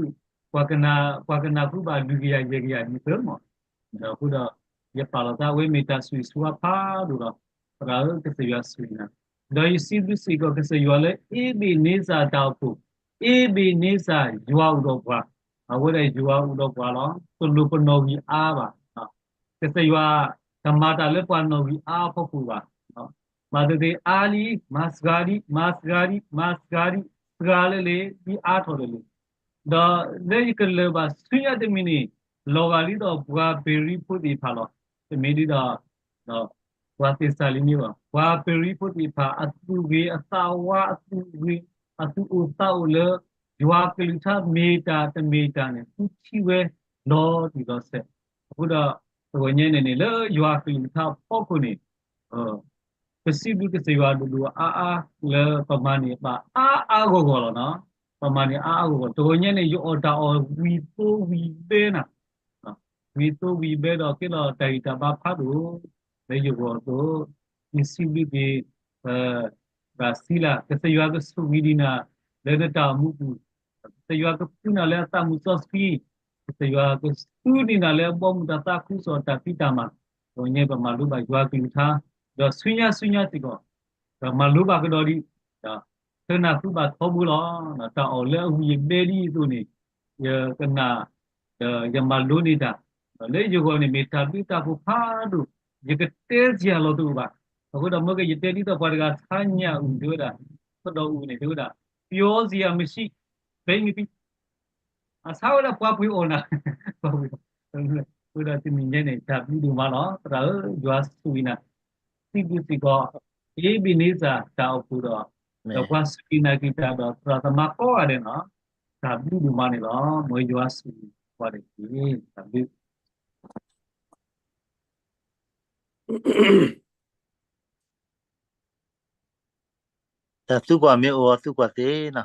ပှၤကနၣ် ပှၤကနၢ်ဟူဘၣ်လွံၢ်ကယၤယဲၢ်ကယၤဒ်သိးမး, ဒီးအဃိဒီး ယပာ်လီၤသးဝဲမ့ၢ်တၢ်ဆိၣ်ဂ့ၤဆိၣ်ဝါဖးဒိၣ်ဒီး သရၣ်ဧၢ ကစၢ်ယွၤဆိၣ်ဂ့ၤနၤ, ဒီးယစံးဘျုးစ့ၢ်ကီးကစၢ်ယွၤလၢ အ့ဘ့းန့စၢ်တၢ်အိၣ်ဖှိၣ်, အ့ဘ့းန့စၢ်ယွၤအိၣ်ဒီးပှၤ, အဝဲဒၣ်ယွၤအိၣ်ဒီးပှၤလီၤ, တလိၣ်ပနီၣ်ဂံၢ်အါဘၣ် ကစၢ်ယွၤတမၤတၢ်လၢပှၤနီၣ်ဂံၢ်အါအဖီခိၣ်ဘၣ်, ဘၣ်သ့ၣ်သ့ၣ်အါလံ, မၤစှၤဒံး, မၤစှၤဒံး, မၤစှၤဒံး, စှၤလၢလံ, ဒ်အါထီၣ်လၢလံ, ဒီးလၢယကလၢၤဘၣ်ဆူညါတမံၤန့ၣ် လီၤဂာ်ဒ်သိးပှၤပ့ၤရံဖိသ့ၣ်တဖၣ်လီၤ. တမ့ၢ်ဒ်သိး ပှၤသ့းစၤလနံဘၣ်, ပှၤပ့ၤရံဖိသ့ၣ်တဖၣ် အသူၣ်ဂ့ၤအသးဝါ အသူၣ်ဂ့ၤ အသူၣ်အိၣ်သးအိၣ်လၢ ယွၤကလုၢ်ကထါမ့ၢ်တၢ်တမ့ၢ်တၢ်န့ၣ် သုထံၣ်ဝဲလီၤတံၢ်လီၤဆဲး, အဃိဒီး တဂီၤညါန့ၣ်န့ၣ် လၢယွၤကလုၢ်ကထါအဖီခိၣ်န့ၣ် ပစံးဘျုးကစၢ်ယွၤဒိၣ်ဒိၣ်အါအါလၢပမၤန့ၢ်ဘၣ်အါအါဂီၢ်ဂီၢ်လီၤနီၤ, ပမၤန့ၢ်အါအါဂီၢ်ဂီၢ်, တဂီၤညါန့ၣ် ယအီၣ်တၢ်အီၣ်ဝံၤသိဝံၤဘဲနၤ, ဝံၤသိဝံၤဘဲဒီးကဲထီၣ်တၢ်ဂံၢ်တၢ်ဘါဖးဒိၣ်, လၢယဂီၢ်အသိး, ယစံးဘျုးက့ၤ ပသရၣ်စံလၤ, ကစၢ်ယွၤကဆိၣ်ဂ့ၤဒံးနၤ လၢနတၢ်အိၣ်မူပူၤ, ကစၢ်ယွၤကဖှူနၤလၢအသးမုၣ်စီဆှံ, ကစၢ်ယွၤကသူန့ၢ်နၤလၢအဘီအမုၢ်တၢ်သးခုကစီၣ်တၢ်ဖံးတၢ်မၤ, တဂီၤညါပမၤလိဘၣ်ယွၤကလုၢ်ကထါ, ဒီးဆူညါဆူညါစ့ၢ်ကီး ပမၤလိဘၣ်ကဒီးဒံး, ဒီး သနၢ်ဟူဘၣ်ထီဘိလီၤ, တၢ်အီၣ်လၢအဝံၤယဘဲဒ်အံၤအသိးန့ၣ်, ယကနၣ် ဒီးယမၤလိန့ၢ်တၢ်, ဒီးလၢယဂီၢ်န့ၣ်မ့ၢ်တၢ်ဘျုးတၢ်ဖှိၣ်ဖးဒိၣ်, ယကတဲစ့ၢ်အလီၢ်တအိၣ်ဘၣ်, အဃိဒီးမ့ၢ်ကယတဲဒ်သိးပှၤတဂၤဆါညၣ်အူၣ်တဲဝဲဒၣ်, သဒိၣ်အူၣ်န့ၣ်တဲဝဲဒၣ်, ပြောစရာမရှိ, ဘိန်းကပီး အဆါဝဲဒၣ်ပှၤပှ့ၤအီၣ်နၤ, ပှၤပှ့ၤအီၣ်, အဃိဒီးတနံၤညါန့ၣ် တၢ်ဘျုးဒိၣ်မးလီၤ, သရၣ်ဧၢ ယွၤဆိၣ်ဂ့ၤနၤ, စံးဘျုးစ့ၢ်ကီး အ့ဘ့းန့စၢ်တၢ်အိၣ်ဖှိၣ်ဒီး, ဒီးပှၤစူၢ်က့ၤနာ်က့ၤတၢ်ဒီးသရၣ်သမါကိးဂၤဒဲးနီၤ, တၢ်ဘျုးဒိၣ်မးန့ၣ်လီၤ, မ်ယွၤဆိၣ်ဂ့ၤပှၤတက့ၢ်, တၢ်ဘျုး တၢ်သူကွၢ်မ့ၢ်အိၣ်အီၤ သူကွၢ်သ့နီၤ.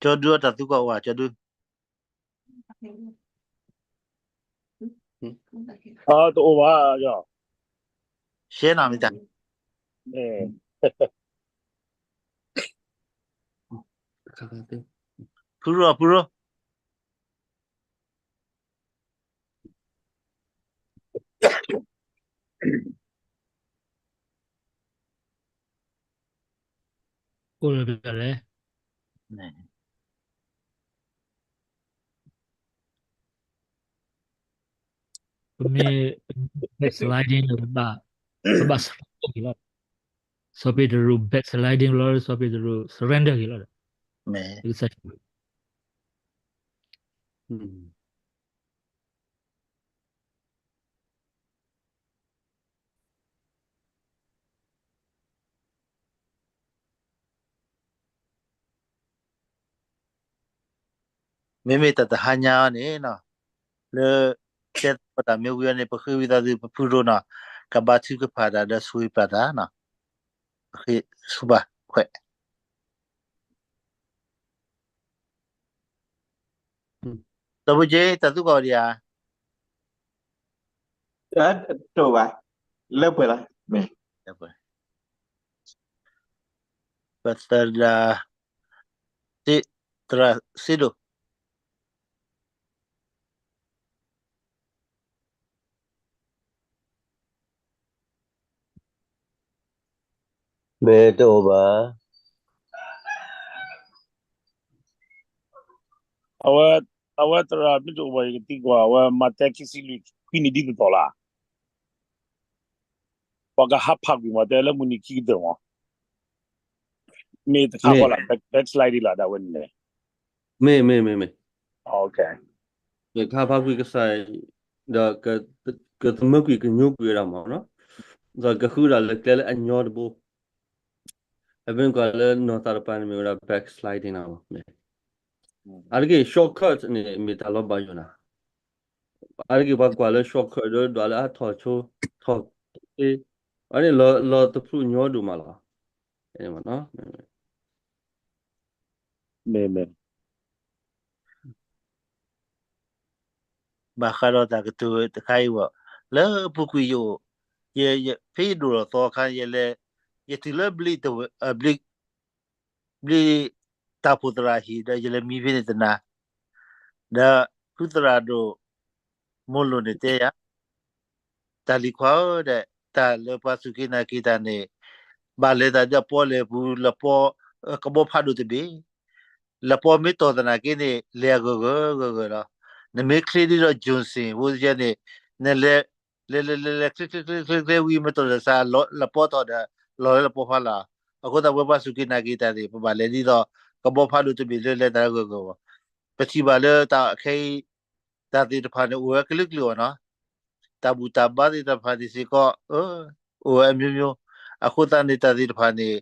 ကၠီဒု တၢ်သူကွၢ်အိၣ်ဧါ ကၠီဒု. တအိၣ်ဘၣ်, ရှဲနၤမ့ၢ်တၢ်, ဖုရိၣ် ဖုရိၣ်. အိၣ်လၢလဲၣ်, ပမ့ၢ် slide န့ၣ် ပဘၣ် ပဘၣ် slide လီၤ. စီၤပ့းတရူး backsliding လီၤ, စီၤပ့းတရူး surrender က့ၤလီၤဒီး ကစၢ် မ့မ့ၢ်တၢ်တဟါညါအံၤန့ၣ်နီၤ, လၢ တဲသကိးတၢ်မ့ၢ်ဝံၤအံၤန့ၣ် ပဃ့ဝံသးစူၤ ပဖုရိၤနီၤ, ကဘါထုကဖၣ်တၢ်ဒီးဆိၣ်ဂ့ၤပၢ်တၢ်နီၤ, ပဃ့ဆူပၢ်ခွဲး ဒီပုၢ်က့ တၢ်သူၣ်ကီၢ်ဒံးဧါ, တအိၣ်ဘၣ်, လၢပှဲၤလီၤ, မ့ၢ် ပသရၣ် သရၣ်စ့ဒိၣ် မ့ၢ်တအိၣ်ဘၣ်, အဝဲ, အဝဲသရၣ်မ့ၢ်တအိၣ်ဘၣ် ယကသံကွၢ် အဝဲမးသဲခံဆံလွံၢ်ခွံနံၣ်ဒ်သိးသိးလၢ ပှၤကဟးဖးကွံာ်မး တဲလၢမုၢ်နံၤခံကတၢၢ်မး, မ့ၢ်တခါဃီလၢ backslide လၢဒၣ်ဝဲန့ၣ်, မ့ၢ်, မ့ၢ်, မ့ၢ်, မ့ၢ်, ကဟးဖးကွံာ်ကစၢ်, ဒီး ကသမၢကွံာ်ကညိကွံာ်ဝဲဒၣ်မးနီၤ, ဒီးကဃုဒၣ်လၢကျဲလၢအညီတဘိ, အမ့ၢ်ကွၢ်လၢနီၢ်သးတပၤန့ၣ်မ့ၢ်ဝဲဒၣ် backsliding နီၤ, အါတက့ၢ် shortcut န့ၣ် မ့ၢ်တၢ်လီၤဘၣ်ယိၣ်နၤ, အါတက့ၢ်ပှၤကွၢ်လၢ shortcut ဒီးဒွးလၢအထီၣ်ဆိ, ထီၣ်, အန့ၣ်လီၤသဖှူညီဒိၣ်မးလီၤ, မ့ၢ် ဘၣ်ဃးဒီးတၢ်ကတိၤတခါအံၤဘၣ်, လၢအပူၤကွံာ်ယအိၣ်, ယ, ယ, ဖဲယဒိၣ်ထီၣ်သီအခါ ယလဲၤ, ယတုၤလၢဘျံး, ဘျံး, ဘျံးတၢ်ဖိသရၣ်ဟံၣ် ဒီးယလဲၤမံဖဲန့ၣ်တနၤ, ဒီးဖုသရၣ်ဒိၣ် မိၢ်လိၣ်န့ၣ်တဲယၤ တၢ်လံၤခွါဧၢ, ဒီးတၢ်လၢပှၤစူၢ်က့ၤနာ်က့ၤတၢ်န့ၣ် ဘၣ်လဲၤတၢ်ဒီးပီၣ်လဲၣ်ပူၤ လပီ, ကဘီဖးဒိၣ်တဘ့ၣ်, လပီမ့ၢ်တီၢ်သနာ်က့န့ၣ် လဲၤအဂၢၢ်ဂၢၢ်ဂၢၢ်ဂၢၢ်လီၤ. နမ့ၢ်ချ့ဒ်ဒီး Johnson ဖိယဲန့ၣ်, နလဲၤ, လဲၤလဲၤလဲၤလဲၤ ချ့ချ့ချ့ချ့ချ့ဝံၤ မ့ၢ်တီၢ်ဒီးစး လပီထီၣ်ဒီး လီၤလၢလပီဖးလီၤ. အဃိသတး ပဝဲပှၤစူၢ်က့ၤနာ်က့ၤတၢ်န့ၣ် ပဘၣ်လဲၤဒ်သိး ကဘီဖးဒိၣ်တဘ့ၣ်လၢလဲၤတၢ်ဂၢၢ်ဂၢၢ်လီၤ. ပထံၣ်ဘၣ်လၢတၢ်ခဲအံၤ တၢ်သ့ၣ်တဖၣ်န့ၣ် အိၣ်ဝဲကလုာ်ကလုာ်အီၤနီၤ, တၢ်ဘူၣ်တၢ်ဘါသ့ၣ်တဖၣ်န့ၣ်စ့ၢ်ကီး အိၣ်ဝဲအမျိုးမျိုး, အဃိသတးန့ၣ် တၢ်သ့ၣ်တဖၣ်န့ၣ်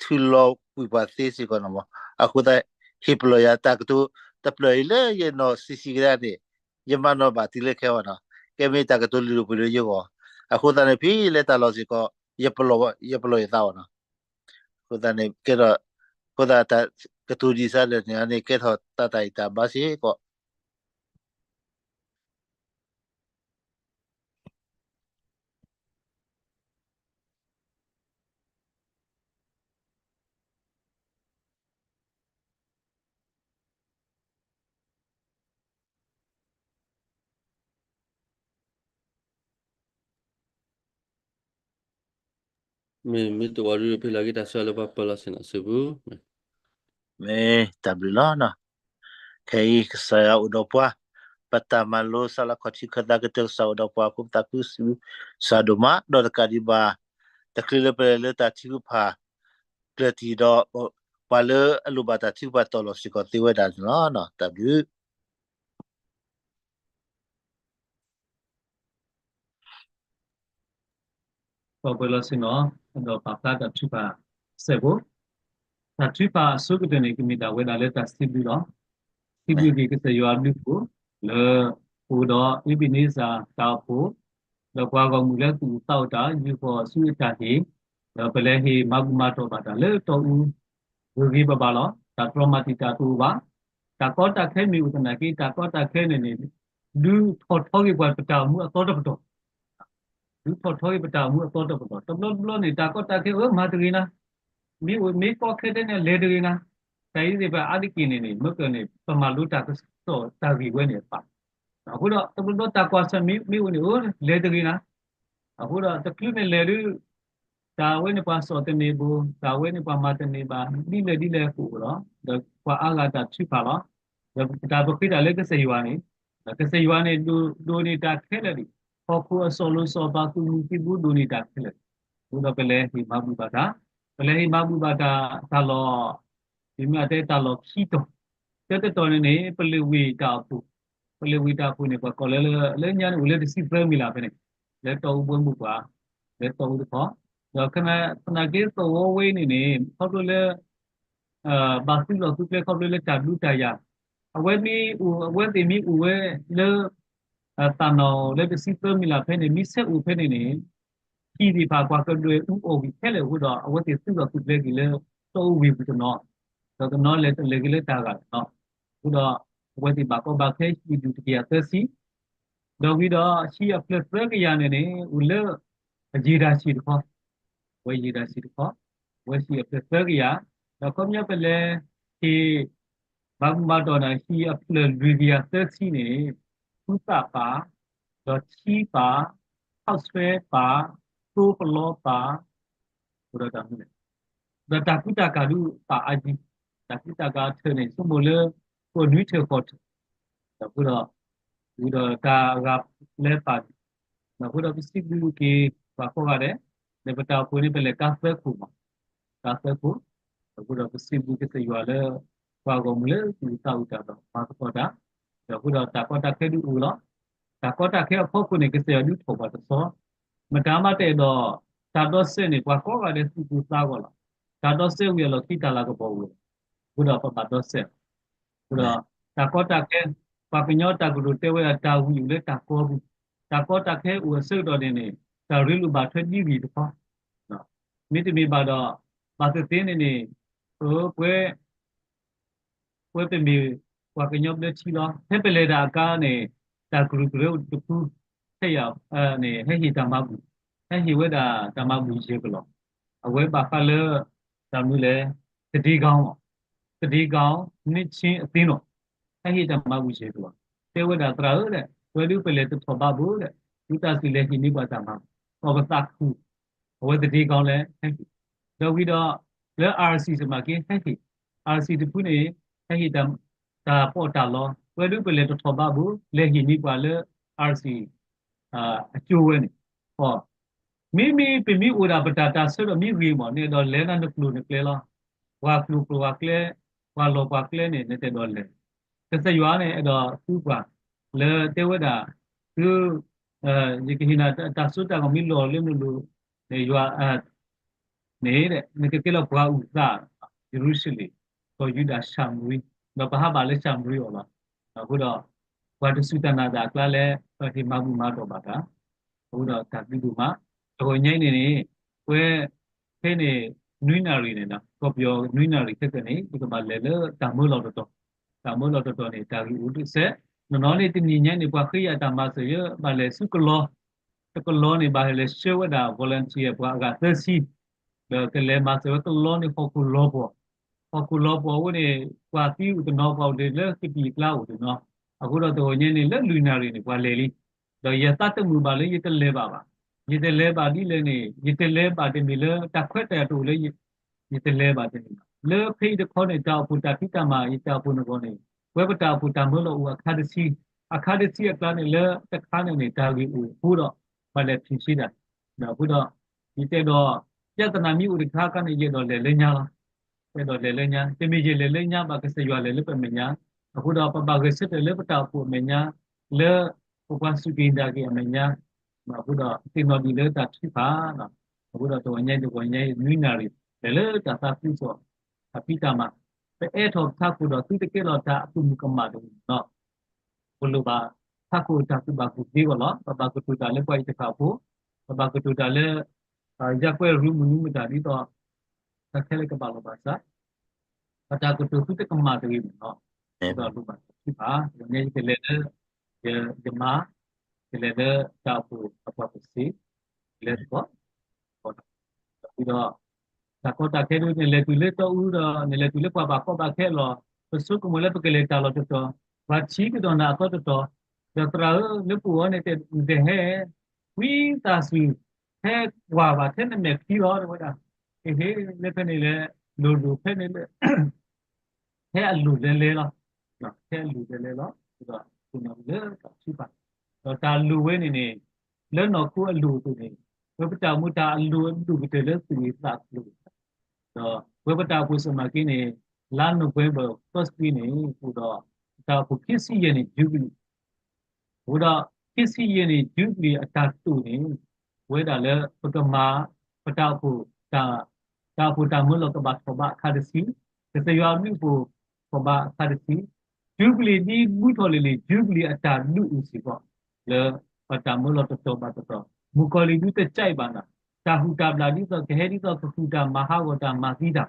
ထုးလီၤကွံာ်ပှၤသ့စ့ၢ်ကီးနီၤမး, အဃိသတး ဟ့ၣ်ပလီၢ်ယၤတၢ်ကတိၤတဖျၢၣ်အံၤလၢယနီၢ်ဆံးဆံးကဒါန့ၣ်, ယမၤနီၣ်ဘၣ်တုၤလၢခဲအံၤနီၤ, ကဲမ့ၢ်တၢ်ကတိၤလုၢ်ဒိၣ်ပှ့ၤဒိၣ်လၢယဂီၢ်, အဃိသတးန့ၣ် ဖဲလဲၤတၢ်လီၢ်စ့ၢ်ကီး ယပလီၢ်, ယပလီၢ်ယသးအီၤနီၤ, အဃိသတးန့ၣ် ကဲထီၣ်, အဃိသတးတၢ်ကတိၤဒ်စးလၢာ်န့ၣ်န့ၣ် ကဲထီၣ်တၢ်တၢ်အံၤတၢ်ဘါစ့ၢ်ကီး မ့ၢ်, မ့ၢ်တအိၣ်ဝဲဒၣ် ဖဲလၢက့ၤတၢ်ဆၢလၢပှၤပၢၤလီၢ်ဆ့ၣ်နီၤစုပူၤ, မ့ၢ်တၢ်ဘျုးလီၤနီၤ, ခဲအံၤကစၢ်ယွၤအိၣ်ဒီးပှၤ, ပတၢ်မၤလိစးလၢခီၣ်ထံးခၢၣ်သးကတၢၢ်ကစၢ်အိၣ်ဒီးပှၤ အဃိပသးခုစံးဘျုးစၢ်ဒိၣ်မး, ဒီးတကးဒံးဘၣ်, တချုးလၢပလဲၤလၢတၢ်ထုကဖၣ်ကျၢၢ်တံၢ်ဒီး ပှၤလၢအလိၣ်ဘၣ်တၢ်ထုကဖၣ်တီၢ်လီၤစ့ၢ်ကီးသ့ဝဲဒၣ်န့ၣ်လီၤ. တၢ်ဘျုး ပှၤပၢၤလီၢ်ဆ့ၣ်နီၤ, ဒီးပာ်ဖျါတၢ်ထုကဖၣ်စဲးဖိ, တၢ်ထုကဖၣ်အဆိကတၢၢ်န့ၣ် ကမ့ၢ်ဒၣ်ဝဲဒၣ်လၢတၢ်စံးဘျုးလီၤ. စံးဘျုးက့ၤကစၢ်ယွၤအဘျုးအဖှိၣ် လၢအိၣ်ဒီး Ebenezer တၢ်အိၣ်ဖှိၣ်, ဒီးပှၤဂီၢ်မုၢ်လၢသူၣ်အုးသးအုးတၢ် ယူာ်ဃီၤဆူအတၢ်ဟ့ၣ်, ဒီးပလဲၤဟ့ၣ်မၤဘူၣ်မၤတီၢ်ဘၣ်တၢ်လၢတီအူ ဂ့ၤဂ့ၤဘၣ်ဘၣ်လီၤ. တၢ်တြီမၤတံာ်တာ်တအိၣ်ဘၣ်. တၢ်ကီတၢ်ခဲမ့ၢ်အိၣ်သနာ်က့ တၢ်ကီတၢ်ခဲန့ၣ်န့ၣ် ဒုးထီၣ်ထီက့ၤပှၤပတၢ်အိၣ်မူအသီတပတီၢ်, ဒုးထီၣ်ထီက့ၤပတၢ်အိၣ်မူအသီတပတီၢ်. တဘျီတဘျီန့ၣ် တၢ်ကီတၢ်ခဲ အၢ မၤတဂ့ၤနၤ, မ့ၢ်အိၣ်မ့ၢ်ကီခဲထဲန့ၣ် လဲၤတဂ့ၤနၤ, တၢ်အံၤသ့ၣ်တဖၣ်အါတက့ၢ်န့ၣ်န့ၣ် မ့ၢ်ကၢၢ်န့ၣ် ပမၤလိတၢ်ကစီၣ်တၢ်ဂ့ၢ်ဝဲန့ၣ်အပၢ်, အဃိဒီး တဘျီဘျီတၢ်ကွၢ်ဆၢၣ်မ့�ia်အိၣ်န့ၣ် အၢ လဲၤတဂ့ၤနၤ, အဃိဒီး တချုးမ့ၢ်လဲၤဒုး တၢ်ဝဲန့ၣ်ပှၤစိာ်တန့ၢ်ဘၣ်, တၢ်ဝဲန့ၣ်ပှၤမၤတန့ၢ်ဘၣ်, ဒ်လဲၣ်ဒ်လဲၣ်ကအိၣ်လီၤ. ဒီးပှၤအါဂၤတၢ်ထုကဖၣ်လီၤ. ဒီးတၢ်ပဃ့တၢ်လၢကစၢ်ယွၤန့ၣ်, ဒီးကစၢ်ယွၤန့ၣ် ဒိးန့ၢ်တၢ်ခဲလၢာ်ဒံး, ဟီၣ်ခိၣ်အစီၣ်လိၤစီၣ်ပၤ သူၣ်မုၢ်သံၣ်ဘိ ဒိးန့ၢ်တၢ်ခဲလၢာ်, အဃိဒီးပလဲၤဟ့ၣ်မၤဘူၣ်ဘၣ်တၢ် ပလဲၤဟ့ၣ်မၤဘူၣ်ဘၣ်တၢ် တၢ်လီၢ်, ယမ့ၢ်အတဲတၢ်လီၢ်ခံတီၤ, တၢတတီၤန့ၣ်န့ၣ် ပလ့ၤဝ့ၢ်တၢ်အိၣ်ဖှိၣ်, ပလ့ၤဝ့ၢ်တၢ်အိၣ်ဖှိၣ်န့ၣ် ပှၤကိးလၢ လၢညါန့ၣ် အိၣ်လၢတဆံသၢမံၤလၢ်ဖဲန့ၣ်, လၢတီအူဘၣ်မုၢ်ပှၢ်, လၢတီအူတခီ, ဒီးသနာ်က့သဝီဝဲအံၤန့ၣ်န့ၣ် ခီဖျိလၢ ဘၣ်သုးလီၢ်သုးကျဲခီဖျိလၢတၢ်ဒုးတၢ်ယၤ, အဝဲမ့ၢ်အိၣ် အဝဲသ့ၣ်မ့ၢ်အိၣ်ဝဲလၢ သးနီၣ်လၢတဆံသၢမံၤလၢ်ဖဲန့ၣ် မ့ၢ်ဆဲးအိၣ်ဖဲန့ၣ်န့ၣ်, ဟံၣ်သ့ၣ်တဖၣ်ပှၤကဒွဲၣ်အူအီၣ်ဝံၤခဲလၢာ်အဃိဒီး အဝဲသ့ၣ်သုးလီၢ်သုးကျဲက့ၤလၢ တီအူဝ့ၢ်ပူၤတနီၤ, ဒီးတနီၤလဲၤလဲၤက့ၤလၢတၢ်ဂၤတနီၤ, အဃိဒီး အဝဲသ့ၣ်ဘၣ်ကီဘၣ်ခဲဟံၣ်ဒူၣ်တကယၤသၢဆံ, ဒီးဝံၤဒီးဟံၣ်အဖျၢၣ်သၢကယၤန့ၣ်န့ၣ် အိၣ်လၢ အယံာ်တၢ်ဆံၣ်တခီ, အဝဲယံာ်တၢ်ဆံၣ်တခီ, အဝဲဟံၣ်အဖျၢၣ်သၢကယၤ, ဒီးခီပညီပလဲၤဟ့ၣ် ဘၣ်မူဘၣ်တီၢ်န့ၣ် ဟံၣ်အဖျၢၣ်လွံၢ်ကယၤသၢဆံန့ၣ်, ထူသၣ်ပာ်, ဒီးထံပာ်, ဟီၣ်ဆွဲပာ်, သိပလီပာ်, အိၣ်ဒီးတၢ်မနုၤလဲၣ်, ဒီးတၢ်ကူတၢ်ကၤဒုးပာ်အါကံ, တၢ်ကူတၢ်ကၤထၢၣ်န့ၣ် ဆိကမိၣ်လၢ ကိၣ်နွံထၢၣ်ဃိးထၢၣ်, ဒီးအဃိဒီး ဝံၤဒီးတၢ်ဂၤလၢပာ်ဒံး, ဒီးအဃိဒီးပစံးဘျုးက့ၤပှၤကိးဂၤဒဲး, ဒီးပတၢ်အိၣ်ဖှိၣ်န့ၣ် ပလဲၤကါသၢခိၣ်မး, ကါသၢခိၣ်, ဒီးအဃိဒီးပစံးဘျုးကစၢ်ယွၤလၢ ပှၤဂီၢ်မုၢ်လၢသူၣ်အုးသးအုးတၢ်ဒီးမၤသကိးတၢ်, ဒီးအဃိဒီးတၢ်ကီတၢ်ခဲဒုးအိၣ်လီၤ. တၢ်ကီတၢ်ခဲအဖီခိၣ်န့ၣ် ကစၢ်ယွၤဒုးထီၣ်ပှၤတဆီ, မတၤမးတအဲၣ်ဒိး တၢ်ဒီစဲးန့ၣ် ပှၤကိးဂၤဒဲးသူၣ်ကိၢ်သးဂီၤလီၤ. တၢ်ဒီစဲးဝံၤအလီၢ်ခံတၢ်လၤကပီၤဝံၤလီၤ. အဃိဒီးပဘၣ်ဒီစဲးလီၤ. အဃိဒီး တၢ်ကီတၢ်ခဲ, ပှၤကညီတၢ်ကတိၤတဲဝဲဒၣ်တၢ်ဝံၤအိၣ်လၢတၢ်ကီပူၤ, တၢ်ကီတၢ်ခဲအိၣ်အဆၢကတီၢ်န့ၣ်န့ၣ် တၢ်ရ့လိာ်ဘၣ်ထွဲဒ်ဝံၤတခီ, မ့တမ့ၢ်ဘၣ်ဒီး ဘၣ်သ့ၣ်သ့ၣ်န့ၣ်န့ၣ် ပဝဲ ပဝဲပမ့ၢ်ပှၤကညီဘျၢထံလီၤ. ဖဲပလဲၤတၢ်အခါန့ၣ် တၢ်ကရူၢ်ကရၢတဖု ဖဲယၤန့ၣ် ဟဲဟ့ၣ်တၢ်မၤဘူၣ်, ဟဲဟ့ၣ်ဝဲဒၣ်တၢ်မၤဘူၣ်ယဲၢ်ကလီၢ်, အဝဲဘၣ်ဃးလၢ တၢ်မနုၤလဲၣ်, သဒ့ကီ, သဒ့ကီ, နံၣ်ဆ့အသ့နီၤ, ဟဲဟ့ၣ်တၢ်မၤဘူၣ်ယဲၢ်ကလီၢ်, တဲဝဲဒၣ်သရၣ်ဧၢဒီး ပဝဲဒုးပလဲၤတထီၣ်ဘးဘၣ်ဒီး သုတၢ်စံၣ်လဲၤဟ့ၣ်န့ၢ်ပှၤတၢ်မၤဘူၣ်, အီၣ်ပသးခု အဝဲသဒ့ကီလဲၣ် ဟဲဟ့ၣ်, ဒီးဝံၤဒီး လၢ RC စမၤက့ ဟဲဟ့ၣ်, RC တဖုန့ၣ် ဟဲဟ့ၣ် တၢ်ပီးတၢ်လီ, ပဝဲဒုးပလဲၤတထီၣ်ဘးဘၣ် လဲၤဟ့ၣ်န့ၢ်ပှၤလၢ RC အကၠိဝဲန့ၣ်, မ့မ့ၢ်ပမ့ၢ်အိၣ်ဒၣ်ပတၢ်တၢ်ဆၢဒီးမ့ၢ်ဂ့ၤမး နအဲၣ်ဒိးလဲၤဒၣ်နကျိၤနကျဲလီၤ. ပှၤကျိၤကျိၤပှၤကျဲ, ပှၤလီၢ်ပှၤကျဲန့ၣ် နတအဲၣ်ဒိးလဲၤ, ကစၢ်ယွၤန့ၣ်အဲၣ်ဒိးဃုပှၤ လၢတဲဝဲဒၣ် သု ယကဟ့ၣ်နၤတၢ်စိတၢ်ကမီၤမ့ၢ်လီၤလၢနလိၤန့ၣ် ယွၤ န့ၣ် နကကဲလၢပှၤအုၣ်သး ယရူၤၡလ့ၣ်, ကီၢ်ယူဒၤၡၤမရံ, ဒီးပဟးဘၣ်လၢၡၤမရံအီၤလီၤ. အဃိဒီး ပှၤတစူၢ်တၢ်နာ်တၢ်အကျါလဲၣ် ပဟ့ၣ်မၤဘူၣ်မၤတီၢ်ဘၣ်တၢ်, အဃိဒီးတၢ်ဘျုးဒိၣ်မး, တဂီၤညါအံၤန့ၣ်န့ၣ် ပဝဲ ဖဲန့ၣ် နွံနၣ်ရံၣ်န့ၣ် ကီၢ်ပယီၤနွံနၣ်ရံၣ်ခဲကနံၣ် ယကဘၣ်လဲၤလၢတၢ်မၢလီၤတတီၤ, တၢ်မၢလီၤတတီၤန့ၣ် တၢ်ဂ့ၢ်အိၣ်တစဲး, နီၢ်နီၢ်န့ၣ်တနံၤညါန့ၣ် ပှၤဃ့ယၤတၢ်မၤစၢၤယဲ ဘၣ်လဲၤဆူကလီ, တကလီန့ၣ် ဘၣ်လဲၤဆှၢဝဲဒၣ် volunteer ပှၤအဂၤသၢဆံ, ဒီးကလဲၤမၤစၢၤဝဲကလီန့ၣ်ဟီၣ်ခိၣ်လီၤပှီၢ်, ဟီၣ်ခိၣ်လီၤပှီၢ်အဃိန့ၣ် ပှၤသံအိၣ်တနီၤ ပှၤအိၣ်တ့ၢ်လၢကပံာ်အကျါအိၣ်တနီၤ, အဃိဒီးတဂီၤညါန့ၣ် လၢလွံၢ်နၣ်ရံၣ်န့ၣ် ပှၤလဲၤလံ, ဒီးယသးတမုာ်ဘၣ်လၢယတလဲၤဘၣ်ဘၣ်, ယတလဲၤဘၣ်ဒ်လဲၣ်န့ၣ် ယတလဲၤဘၣ်တမ့ၢ်လၢတၢ်ခွဲးတၢ်ယာ်တအိၣ်လၢ ယတလဲၤဘၣ်တမ့ၢ်ဘၣ်. လၢဖဲအံၤတခီန့ၣ် တၢ်အိၣ်ဖှိၣ်တၢ်ဖံးတၢ်မၤ ယတၢ်အိၣ်ဖှိၣ်နဂီၢ်န့ၣ် ပဝဲပတၢ်အိၣ်ဖှိၣ်တၢ်မၢလီၤအိၣ်အခါတဆံ, အခါတဆံအကျါန့ၣ် လၢတခါန့ၣ်န့ၣ် တၢ်ဂ့ၢ်အိၣ်အဃိဒီး ပှၤလဲၤဖံးဆံးတၢ်, အဃိဒီး ယတဲဒီး ပြဿနာမ့ၢ်အိၣ်တခါခါန့ၣ် ယအဲၣ်ဒိးလဲၤလၢညါလီၤ. ယအဲၣ်ဒိးလဲၤလၢညါ, တမ့ၢ်ယလဲၤလၢညါဘၣ် ကစၢ်ယွၤလဲၤလၢပမဲာ်ညါ, အဃိဒီးပဘၣ်ဂဲၤဆၢထၢၣ်လၢပတၢ်အိၣ်ဖှိၣ်အမဲာ်ညါ, လၢပပှၤစူၢ်က့ၤနာ်က့ၤအမဲာ်ညါ, အဃိဒီးသ့ၣ်နီၣ်ဒံးလၢတၢ်ထုကဖၣ်, အဃိဒီးတဂီၤညါအံၤ တဂီၤညါအံၤ နွံနၣ်ရံၣ် လဲၤလၢတၢ်သးခုကစီၣ် တၢ်ဖံးတၢ်မၤ, ပအဲၣ်ထီၣ်ပထးခိၣ်ဒီးသုတကဲလီၤတၢ်အကမူၤကမၣ်တဂ့ၤနီၤ. ပလိၣ်ဘၣ်ထးခိၣ်တၢ်ကူၣ်ဘၣ်ကူၣ်သ့အဂီၢ်လီၤ. ပဘၣ်ကတိၤတၢ်လၢပှၤအံၤတဖၣ်အဃိ, ပဘၣ်ကတိၤတၢ်လၢ ယၢ်ကွဲၢ်ရူမနုၤမတၤဒ်သိး တၢ်ခဲလၢာ်ကဘၣ်လိာ်ဘၣ်စး, ပတၢ်ကတိၤသုတကမၣ်တဂ့ၤန့ၣ်လီၤ. အဃိဒီးလိၣ်ဘၣ်တၢ်ထုကဖၣ်, တဂီၤညါအံၤယကလဲၤလၢ ယမါ, ယလဲၤလၢတၢ်အိၣ်ဖှိၣ်အပှၤပစ့, လဲၤသကိး ဒီး တၢ်ကီတၢ်ခဲဒ် နလဲၤတုၤလၢတီအူဒီး နလဲၤတုၤလၢပှၤဘၣ်ကီဘၣ်ခဲအလီၢ်, ပဆိကမိၣ်လၢပကလဲၤတၢ်လီၢ်တတီၤ, ပှၤထံကဒီးနၤအသီတတီၤ, ဒီးသရၣ်ဧၢ, လၢပအိၣ်အီၤန့ၣ် နတဟဲ ဝံသးစူၤ ဟဲကွၢ်ဘၣ်ထဲနမဲာ်ချံလီၤ တဲဝဲဒၣ်, ဟ့ၣ်ဟ့ၣ်လၢဖဲန့ၣ်လဲၣ်, လိၤလိၤဖဲန့ၣ်လၢ ထဲအလိၤလဲၤလဲၤလီၤ. ထဲအလိၤလဲၤလဲၤလီၤ. ဒီးလၢတၢ်ထုကဖၣ်, ဒီးတၢ်လိၤဝဲန့ၣ်န့ၣ် လၢနီၢ်ခိအလိၤအသိးန့ၣ်, ဝဲပတၢ်အိၣ်မူတၢ်အလိၤအဒိၣ်ကတၢၢ်လၢသူၣ်ဂ့ၤသးကျိၤ, ဒီးပဝဲပတၢ်အိၣ်ဖှိၣ်စ့ၢ်မၤက့န့ၣ် လါ November first week န့ၣ် အိၣ်ဒီး ပတၢ်အိၣ်ဖှိၣ်ခံဆံယဲၢ်နံၣ် Jubilee အဃိဒီး ခံဆံယဲၢ်နံၣ် Jubilee အတၢ်တိာ်န့ၣ် ပဝဲဒၣ်လၢပကမၤ ပတၢ်အိၣ်ဖှိၣ် တၢ်အိၣ်ဖှိၣ်တၢ်မၢလီၤကဘၣ်ထီၣ်ဘးအခါတဆံ, ကစၢ်ယွၤအဘျုးအဖှိၣ်ထီၣ်ဘးအခါတဆံ, Jubilee ဒ်ဘူးထီၣ်လံၤလံၤ Jubilee အတၢ်ဒုးအိၣ်စ့ၢ်ကီး လၢပတၢ်မၢလီၤတတီၤဘၣ်တတီၤ, မုၣ်ကီၤလံၢ်ဒုးတကဲဘၣ်နၤ, တၢ်ဟူးတၢ်ဘျၣ်ဒ်သိးကဟဲဒ်သိးကဃုတၢ် မၤဟးဂီၤတၢ် မၤသံတၢ်,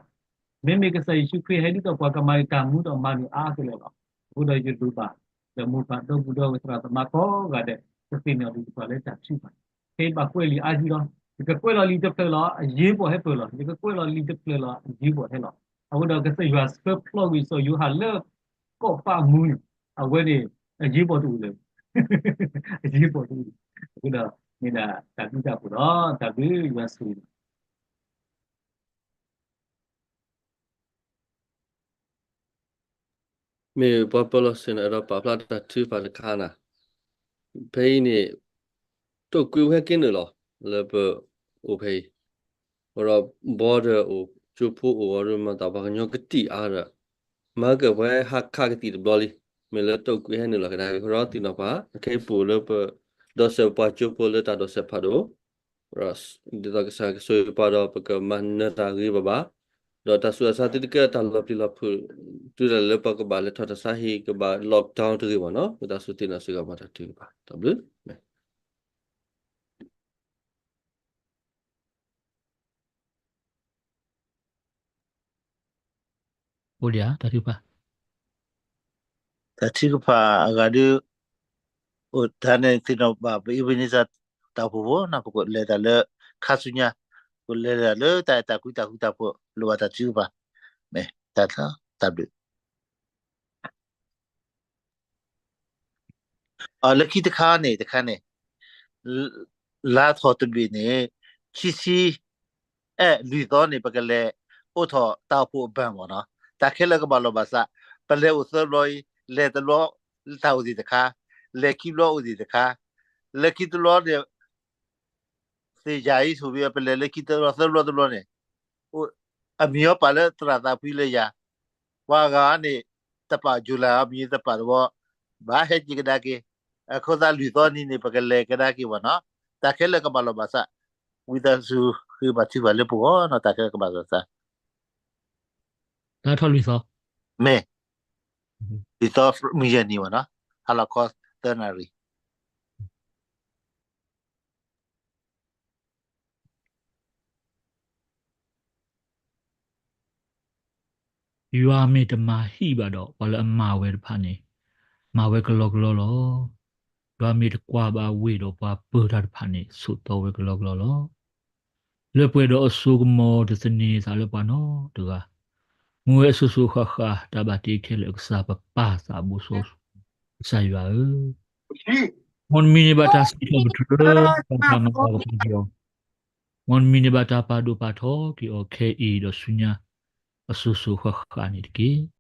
မ့မ့ၢ်ကစၢ်ယ့ၣ်ၡူးခရံာ်ဟဲဒ်သိးပှၤကမၤန့ၢ်တၢ်မူဒီးမၤန့ၢ်အါကလဲာ်လီၤ. အဃိဒီးယဒိးဘၣ် ဒီးမိၢ်ပၢ်ဒီပုၢ်ဒီဝဲၢ်သရၣ်သမါကိးဂၤဒဲး ကသ့ၣ်နီၣ်ဒံးပှၤလၢတၢ်ထုကဖၣ်, ခဲအံၤဘၣ်ကွဲးလံာ်အါယံၤလီၤ. ယကကွဲးလီၤလံာ်တဖျၢၣ်လီၤ အရေးပေါ်ဟဲပၢၢ်လီၤ, ယကကွဲးလီၤလံာ်တဖျၢၣ်လီၤ အရေးပေါ်ဟဲလီၤ. အဃိဒီးကစၢ်ယွၤဆှၢဖျိးကွံာ်စီၤယိၤဟၣ်လၢ ကီးပးမူန့ၣ် အဝဲန့ၣ် အရေးပေါ်တအိၣ်လၢၤ အရေးပေါ်တအိၣ်လၢၤ. အဃိဒီး မ့ၢ်ဒၣ်တၢ်ဘျုးတၢ်ဖှိၣ်လီၤ. တၢ်ဘျုးယွၤဆိၣ်ဂ့ၤ မ့ၢ်ပှၤပၢၤလီၢ်ဆ့ၣ်နီၤ အဲၣ်ဒိးပာ်ဖျါတၢ်ထုကဖၣ်တခါနၤ, ဖဲအံၤန့ၣ် တိာ်ကွံာ်ဝဲဟဲက့ၤနုာ်လီၤ လၢပအိၣ်ဖဲအံၤ, အဃိဒီး border အိၣ် ကၠိဖိအိၣ်အီၤဒီး မၤသးပှၤကညီကတံၢ်အါဒီး မၤကပှဲၤဟးခးကသံၣ်တဘျီလံ, မ့ၢ်လၢတိာ်ကွံာ်ဟဲနုာ်လီၤကဒါက့ၤ အဃိဒီးသ့ၣ်နီၣ်ပှၤ အခဲအံၤပအိၣ်လၢပ ဒိးစဲးပှၤကၠိဖိလၢတၢ်ဒိးစဲးဖးဒိၣ် ဒ်သိးကစၢ်ကဆိၣ်ဂ့ၤပှၤဒီး ပကမၤနၢၤတၢ်ဂ့ၤဘၣ်ဘၣ်, ဒီးတၢ်ဆူးတၢ်ဆါသုတကဲတၢ်လီၤပျံၤလီၤဖုး တုၤဒၣ်လဲာ်လၢပကဘၣ်လဲၤထီၣ်ထီၣ်ဆါဟံၣ် ကဘၣ် lockdown တဂ့ၤဘၣ်နီၤ, ဝံသးစူၤသ့ၣ်နီၣ်စ့ၢ်ကီးပှၤတၢ်ထုကဖၣ် တၢ်ဘျုး အိၣ်ဒံးဧါ တၢ်ထုကဖၣ်, တၢ်ထုကဖၣ်အဂၤဒုး အိၣ်တၢ်န့ၣ်သ့ၣ်နီၣ်ဘၣ် ပအ့ဘ့န့စၢ်တၢ်အိၣ်ဖှိၣ်ဖိနီၤ, ပကလဲၤတၢ်လၢခါဆူညါ, ပလဲၤတၢ်လၢတၢ်အဲၣ်တၢ်ကွံတၢ်ဃူတၢ်ဖိး လိၣ်ဘၣ်တၢ်ထုကဖၣ်, မ့ၢ်တၢ် တၢ်ဘျုး အလၢခံတခါန့ၣ် တခါန့ၣ် လါထီၣ်တဘ့ၣ်န့ၣ် ခံဆံ အဲၣ်လွံၢ်သီန့ၣ် ပကလဲၤအိးထီၣ်တၢ်အိၣ်ဖှိၣ်အဘၢၣ်မ့ၢ်နီၤ, တၢ်ခဲလၢာ်ကဘၣ်လီၤဘၣ်စး, ပလဲၤအိၣ်သၢဘျီအံၤ, လဲၤတဘျီ တၢ်အိၣ်သ့ၣ်တခါ, လဲၤခံဘျီအိၣ်သ့ၣ်တခါ, လၢခံတဘျီန့ၣ် သ့ၣ်ယၤအံၤဆိၣ်ဘံ ပလဲၤလၢခံတဘျီသၢဘျီတဘျီန့ၣ် အမံၤအီၤပာ်လၢသရၣ်သးဖှံလၢယၤ, ပှၤဂၤန့ၣ် တပာ် July အမံၤတပာ်တဝီ, ဘၣ်ဟဲက့ၤကဒါက့ၤ, အဃိသတးလွံၢ်သီနံၤန့ၣ် ပကလဲၤကဒါက့ၤဘၣ်နီၤ, တၢ်ခဲလၢာ်ကဘၣ်လီၤဘၣ်စး, ဝံသးစူၤဃ့ဘါထုကဖၣ်လၢပဂီၢ်နီၤ, တၢ်ခဲလၢာ်ကဘၣ်လီၤဘၣ်စး, လါထီၣ်လွံၢ်သီ, မ့ၢ် လွံၢ်သီမုၢ်ယဲၢ်နံၤဘၣ်နီၤ, ဟါလီၤခီသၢနၣ်ရံၣ် ယွၤမ့ၢ်တမၤဟံၣ်ဘၣ်ဒီး ပှၤလၢအမၤဝဲတဖၣ်န့ၣ် မၤဝဲကလီကလီလီၤ. ယွၤမ့ၢ်တကွၢ်ဘၣ်ဝ့ၢ်ဒီးပှၤပၢၤတၢ်တဖၣ်န့ၣ် ဆိးသီဝဲကလီကလီလီၤ. လၢပှဲၤဒီးအစိကမီၤတသန့ၤသးလၢပှၤနီတဂၤ, မ့ၢ်ဝဲအစိၤစိၤအဃၣ်ဃၣ်တၢ်ဘၣ်တ့ခဲလၢာ်အကစၢ်ပပၢ်သးဘိစီဆှံ, ကစၢ်ယွၤဧၢ, မ်နမံၤန့ၢ်ဘၣ်တၢ်စံးထီၣ်ပတြၢၤ, တၢ်မၤလၤကပီၤက့ၤအီၤ, မ်နမံၤန့ၢ်ဘၣ်တၢ်ပာ်ဒိၣ်ပာ်ထီၣ်က့ၤအီၤခဲအံၤဒီးဆူညါ အစိၤစိၤဃၣ်ဃၣ်န့ၣ်တက့ၢ်.